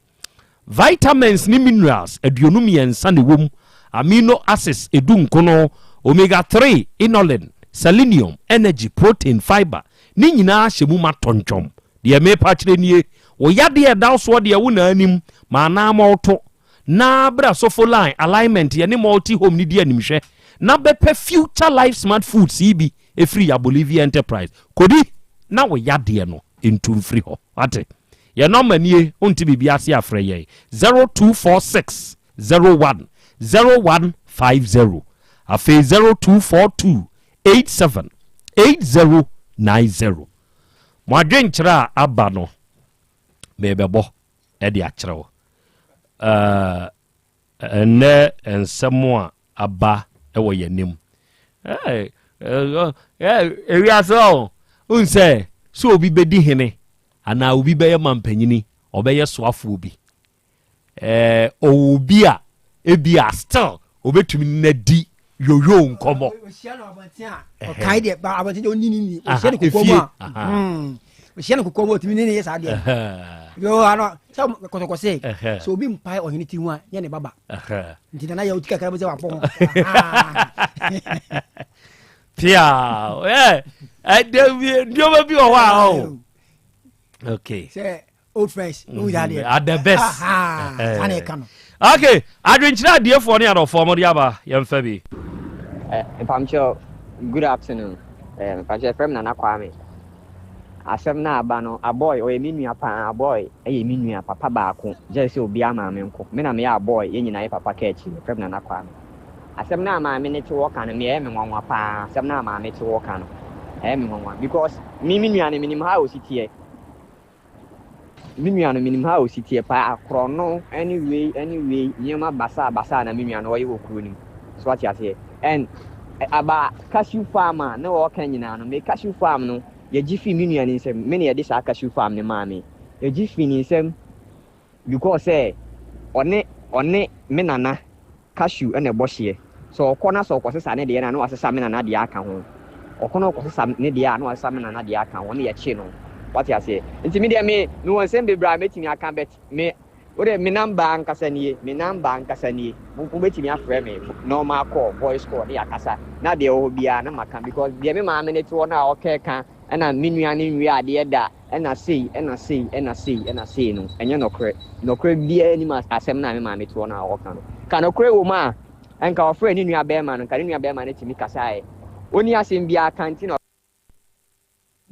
Vitamins ne minerals 23 na ɛwɔ mu, amino acids edunkono, omega 3, inulin, selenium, energy, protein, fiber, ne nyinaa hyɛ mu ma tɔntwɔm. Deɛ merepa akyerɛ nie, wo yadeɛ a ɛda wo soɔ deɛ wo na anim, ma anaa ma woto, na bra Sofoline, Alignment, yɛne Multi Home no di animhwɛ, na bɛpɛ Future Life Smart Foods yi bi ɛfiri ya Bolivia Enterprise. Kɔdi na wo yadeɛ no ntu mfiri hɔ. Wate? Yɛn nɔma nie, wonte biribi ase a frɛ yɛn, 0246 01 0150, afei 0242 87 8090. Mo adwenkyerɛ a aba no, merebɛbɔ de akyerɛ wo. Ɛnnɛ nsɛm a aba wɔ yɛn anim. Ewiase ɔ, wohu sɛ sɛ obi bɛdi hene anaa obi bɛyɛ mampanyini, ɔbɛyɛ soafoɔ bi. Ɔwɔ obi a ebi a still obetumi na di yoyo nkɔmɔ. Ɔkae deɛ ba abɔnten deɛ ɔni ni ni ɔhyɛ ne koko mu a ɔhyɛ ne koko mu ɔtumi ne ne yɛ saa deɛ yoo ano sɛ kɔtɔkɔ se sɛ obi mpae ɔhene ti ho a nyɛ ne baba nti nana yɛ ɔti kakra bi sɛ wapɔ ho. Pia ɛ ɛ nneɛma bi wɔ hɔ a ɔ okay. Sɛ old fresh mm -hmm. adeɛ at the best saa na ɛka no okay adwenkyerɛ adiefoɔ ne adɔfoɔ mo de aba yɛmfa bi. Eh, mpamkyɛw, good afternoon. Eh, mpamkyɛw, yɛfrɛ me Nana Kwame. Asɛm no a aba no, Aboy, ɔyɛ me nua paa. Aboy yɛ me nua papa baako, gyɛɛ sɛ obiara maame nko. Me na meyɛ Aboy, yɛn nyinaa yɛ papa ka akyi. Yɛfrɛ me Nana Kwame. Asɛm no a maame no te hɔ ka no, me ɛyɛ me nwanwa paa. Asɛm no a maame te hɔ ka no, ɛyɛ me nwanwa. Because me, me nua no, menim how osi teɛ. Me nua no, menim how osi teɛ paa. Korɔno ne wei ne wei, nneɛma basaa basaa na me nua no ɔyɛ wɔ kuro no mu. So wate aseɛ? And about cashew farm a na ɔreka nyinaa no, me cashew farm no, yɛgye fii me nua no nsam. Me na yɛde saa cashew farm no maa me. Yɛgye fii ne nsam because sɛ ɔne ɔne me nana Cashew na ɛbɔ hyeɛ. Sɛ ɔkɔ na sɛ ɔkɔsesa ne deɛ no a, na wasesa me nana deɛ aka ho. Ɔkɔ na ɔkɔsesa ne deɛ a, na wasesa me nana deɛ aka ho, na yɛkye no. Wate aseɛ? Nti me deɛ me, mewɔ nsɛm bebree a mɛtumi aka but me, wo deɛ me number ankasa nie, me number ankasa nie. Mo, mobɛtumi afrɛ me normal call, voice call ne yɛakasa. Na deɛ ɛwɔ hɔ biara na maka because deɛ me maame no te hɔ no a ɔkɛka ɛna me nua no nwie adeɛ da, ɛna sei, ɛna sei, ɛna sei, ɛna sei no, ɛnyɛ nɔkorɛ. Nɔkorɛ biara nnim asɛm no a me maame te hɔ no a ɔreka no. Ka nɔkorɛ wɔ mu a, nka ɔfrɛɛ ne nua bɛrima no, nka ne nua bɛrima no tumi kasaeɛ. Ɔnni asɛm biara ka nti na.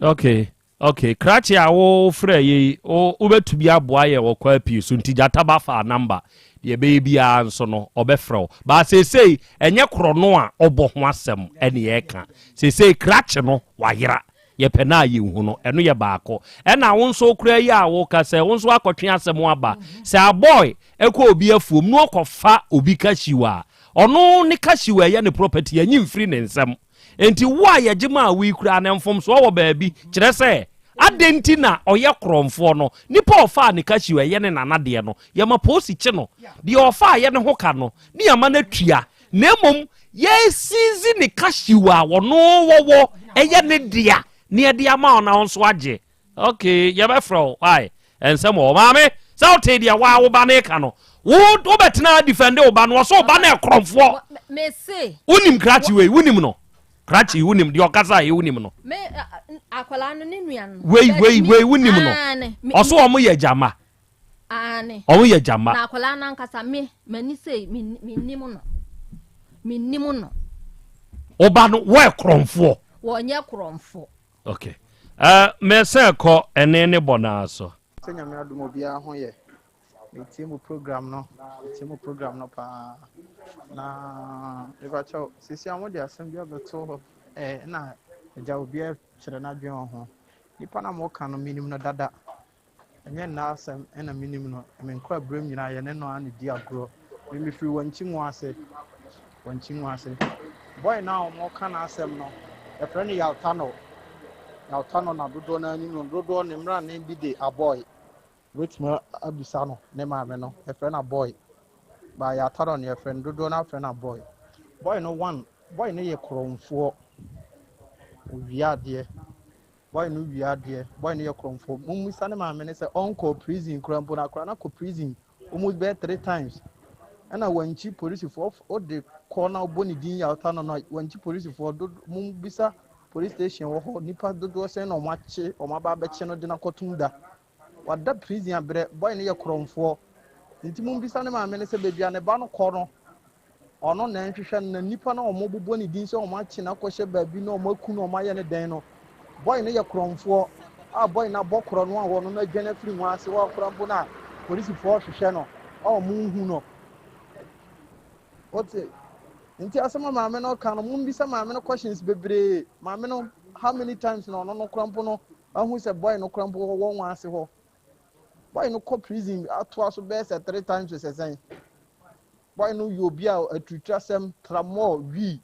Okay, okay. Krakye a wo frɛ yɛ yi, wo wobɛtumi aboa yɛ wɔ kwaa pii so nti gyata ba faa number. Deɛ ɛbɛyɛ biara nso no, ɔbɛfrɛ wo. Baa seesei, ɛnyɛ korɔno a ɔbɔ ho asɛm ɛne yɛreka. Seesei krakye no, wayera. Yɛpɛ no a yɛnhu no. Ɛno yɛ baako. Ɛna wo nso koraa yi a woka sɛ wo nso akɔtwe asɛm aba. Sɛ abɔe kɔ obi afuom na ɔkɔfa obi kahyiw a, ɔno ne kahyiw a ɛyɛ ne property, ɛnyi mfiri ne nsam. Enti wo a yɛgye maa wo yi koraa no, mfomsoɔ wɔ baabi. Kyerɛ sɛ, adɛn nti na ɔyɛ korɔmfoɔ no? Nipa a ɔfaa ne kahyiw a ɛyɛ ne nana deɛ no, yɛma polisi kye no. Deɛ ɔfaa yɛ ne ho ka no, ne yɛama no atua. Na mmom yɛresiizi ne kahyiw a ɔno wɔwɔ, ɛyɛ ne dea, na yɛde ama wo na wo nso agye. Okay, yɛbɛfrɛ wo. Why? Ɛnsɛm wɔ hɔ. Maame, sɛ wotee deɛ waa wo ba no reka no, wo wobɛtena defend wo ba no, ɔsɛ wo ba no yɛ korɔmfoɔ. Mese. Wonim krakye wei, wonim no? Krakye wonim deɛ ɔkasa yɛ wonim no? Me akwadaa no ne nua no. Wei wei wei wonim no? Ɔso wɔn yɛ gyama. Aane. Wɔn yɛ gyama. Na akwadaa no ankasa me m'ani sei me mennim no mennim no. Wo ba no wɔyɛ korɔmfoɔ. Wɔnyɛ korɔmfoɔ. Okay. Uh, mɛsɛ kɔ ɛne ne bɔ naa so. Sɛ Nyame adom obiara ho yɛ. Metie mo program no, metie mo program no paa. Na mepakyɛw, sisi a mode asɛm bi abɛto hɔ eh, na agya obiara kyerɛ n'adwene wɔ ho. Nipa na moka no menim no dada. Ɛnyɛ nnɛ asɛm na menim no, me nkwaberem nyinaa yɛne no ara na ɛdi agorɔ. Me mefiri Wankyimu ase, Wankyimu ase. Boy no a wɔka n'asɛm no, yɛfrɛ no Yaltano. Yaltano na dodoɔ no ara nim no, dodoɔ ne mmerane bi de Aboy. Wobɛtumi abisa no, ne maame no, yɛfrɛ no Aboy. Ba Yaltano no yɛfrɛ no, dodoɔ no ara frɛ no Aboy. Boy no one, boy no yɛ korɔmfoɔ, ɔwia adeɛ. Boy no wia adeɛ. Boy no yɛ korɔmfoɔ. Mommisa ne maame no sɛ ɔnkɔɔ prison koraa mpo no akwadaa no akɔ prison almost bɛyɛ 3 times. Ɛna wankyi polisifoɔ wode kɔ na wobɔ ne din yawta no no wankyi polisifoɔ dodo. Mommisa police station wɔ hɔ nipa dodoɔ sɛn na wɔn akye wɔn aba abɛkye no de no akɔtum da. Wada prison abrɛ. Boy no yɛ korɔmfoɔ. Nti mommisa ne maame no sɛ baabi a ne ba no kɔ no ɔno na nhwehwɛ no na nipa na wɔn bobɔ ne din sɛ wɔn akye no akɔhyɛ baabi na wɔn aku no wɔn ayɛ ne dɛn no. Boy no yɛ korɔmfoɔ a boy no abɔ korɔ no a wɔn no adwane afiri mu ase wɔ akora mpo no a polisifoɔ hwehwɛ no a wɔn nhu no. Wote nti asɛm a maame no ka no, mombisa maame no questions bebree. Maame no, how many times na ɔno no kora mpo no ahu sɛ boy no kora mpo wɔ wɔn ase hɔ? Boy no kɔ prison atoa so bɛyɛ sɛ three times sɛ sɛn. Boy no yɛ obi a aturuturasɛm, tramɔɔ, wii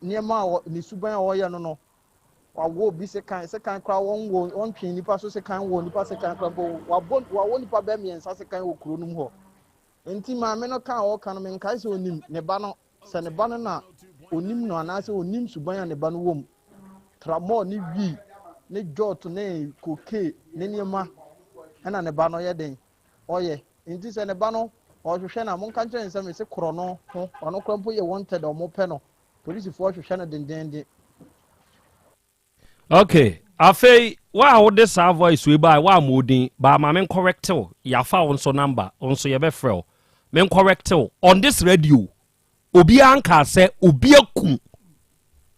nneɛma a ne suban a ɔyɛ no wawɔ obi sekan, sekan koraa wɔn wɔ wɔntwe nipa so sekan wɔ nipa sekan koraa mpo wabɔ wawɔ nipa bɛɛ mmiɛnsa sekan wɔ kuro no mu hɔ. Nti maame no ka a ɔka no, menkae sɛ onim ne ba no, sɛ ne ba no na onim no anaasɛ onim suban a ne ba no wɔ mu, tramɔɔ ne wii ne jot ne cocaine ne nneɛma ɛna ne ba no yɛ den ɔyɛ. Nti sɛ ne ba no ɔhwehwɛ na monka nkyerɛ ne sɛ mese korɔ no ho ɔno koraa mpo yɛ wanted a ɔmo pɛ no, polisifoɔ hwehwɛ no dendenden. Okay, afei wo a wode saa voice wei baa wo a ma odin baa ma men correct wo. Yɛafa wo nso number wo nso yɛbɛfrɛ wo. Men correct wo on this radio, obiara nkaa sɛ obi akum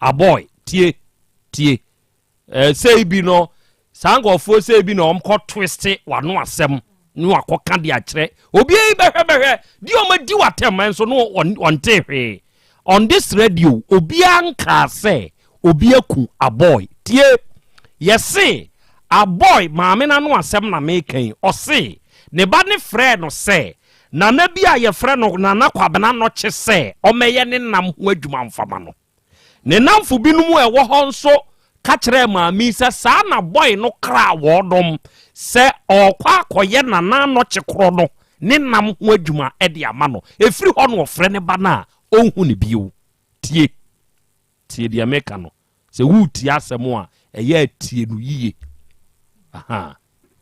Aboy. Tie tie, sei bi no saa nkurɔfoɔ sei bi na ɔmkɔ twist wano asɛm ne wakɔka de akyerɛ obi yi bɛhwɛ bɛhwɛ deɛ ɔmadi watɛm nso no ɔnte hwee. On this radio, obiara nkaa sɛ obi aku Aboy. Tie, yɛse Aboy maame n'ano asɛm na meka yi. Ɔse ne ba ne frɛ no sɛ nana bi a yɛfrɛ no Nana Kwabena Nɔkye sɛ ɔmɛyɛ ne nam ho adwuma mfama no. Ne namfo binom a ɛwɔ hɔ nso ka kyerɛɛ maame yi sɛ saa na boy no kra wɔɔdɔm sɛ ɔrekɔ akɔyɛ Nana Anɔkye korɔ no ne nam ho adwuma de ama no. Ɛfiri hɔ no ɔfrɛ ne ba no a ɔnhu ne bio. Tie, tie deɛ meka no. Sɛ woretie asɛm a, ɛyɛ a tie no yie. Aha,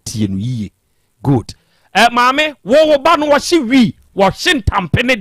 tie no yie. Good. Maame, wo wo ba no wɔhye wii, wɔhye ntampe ne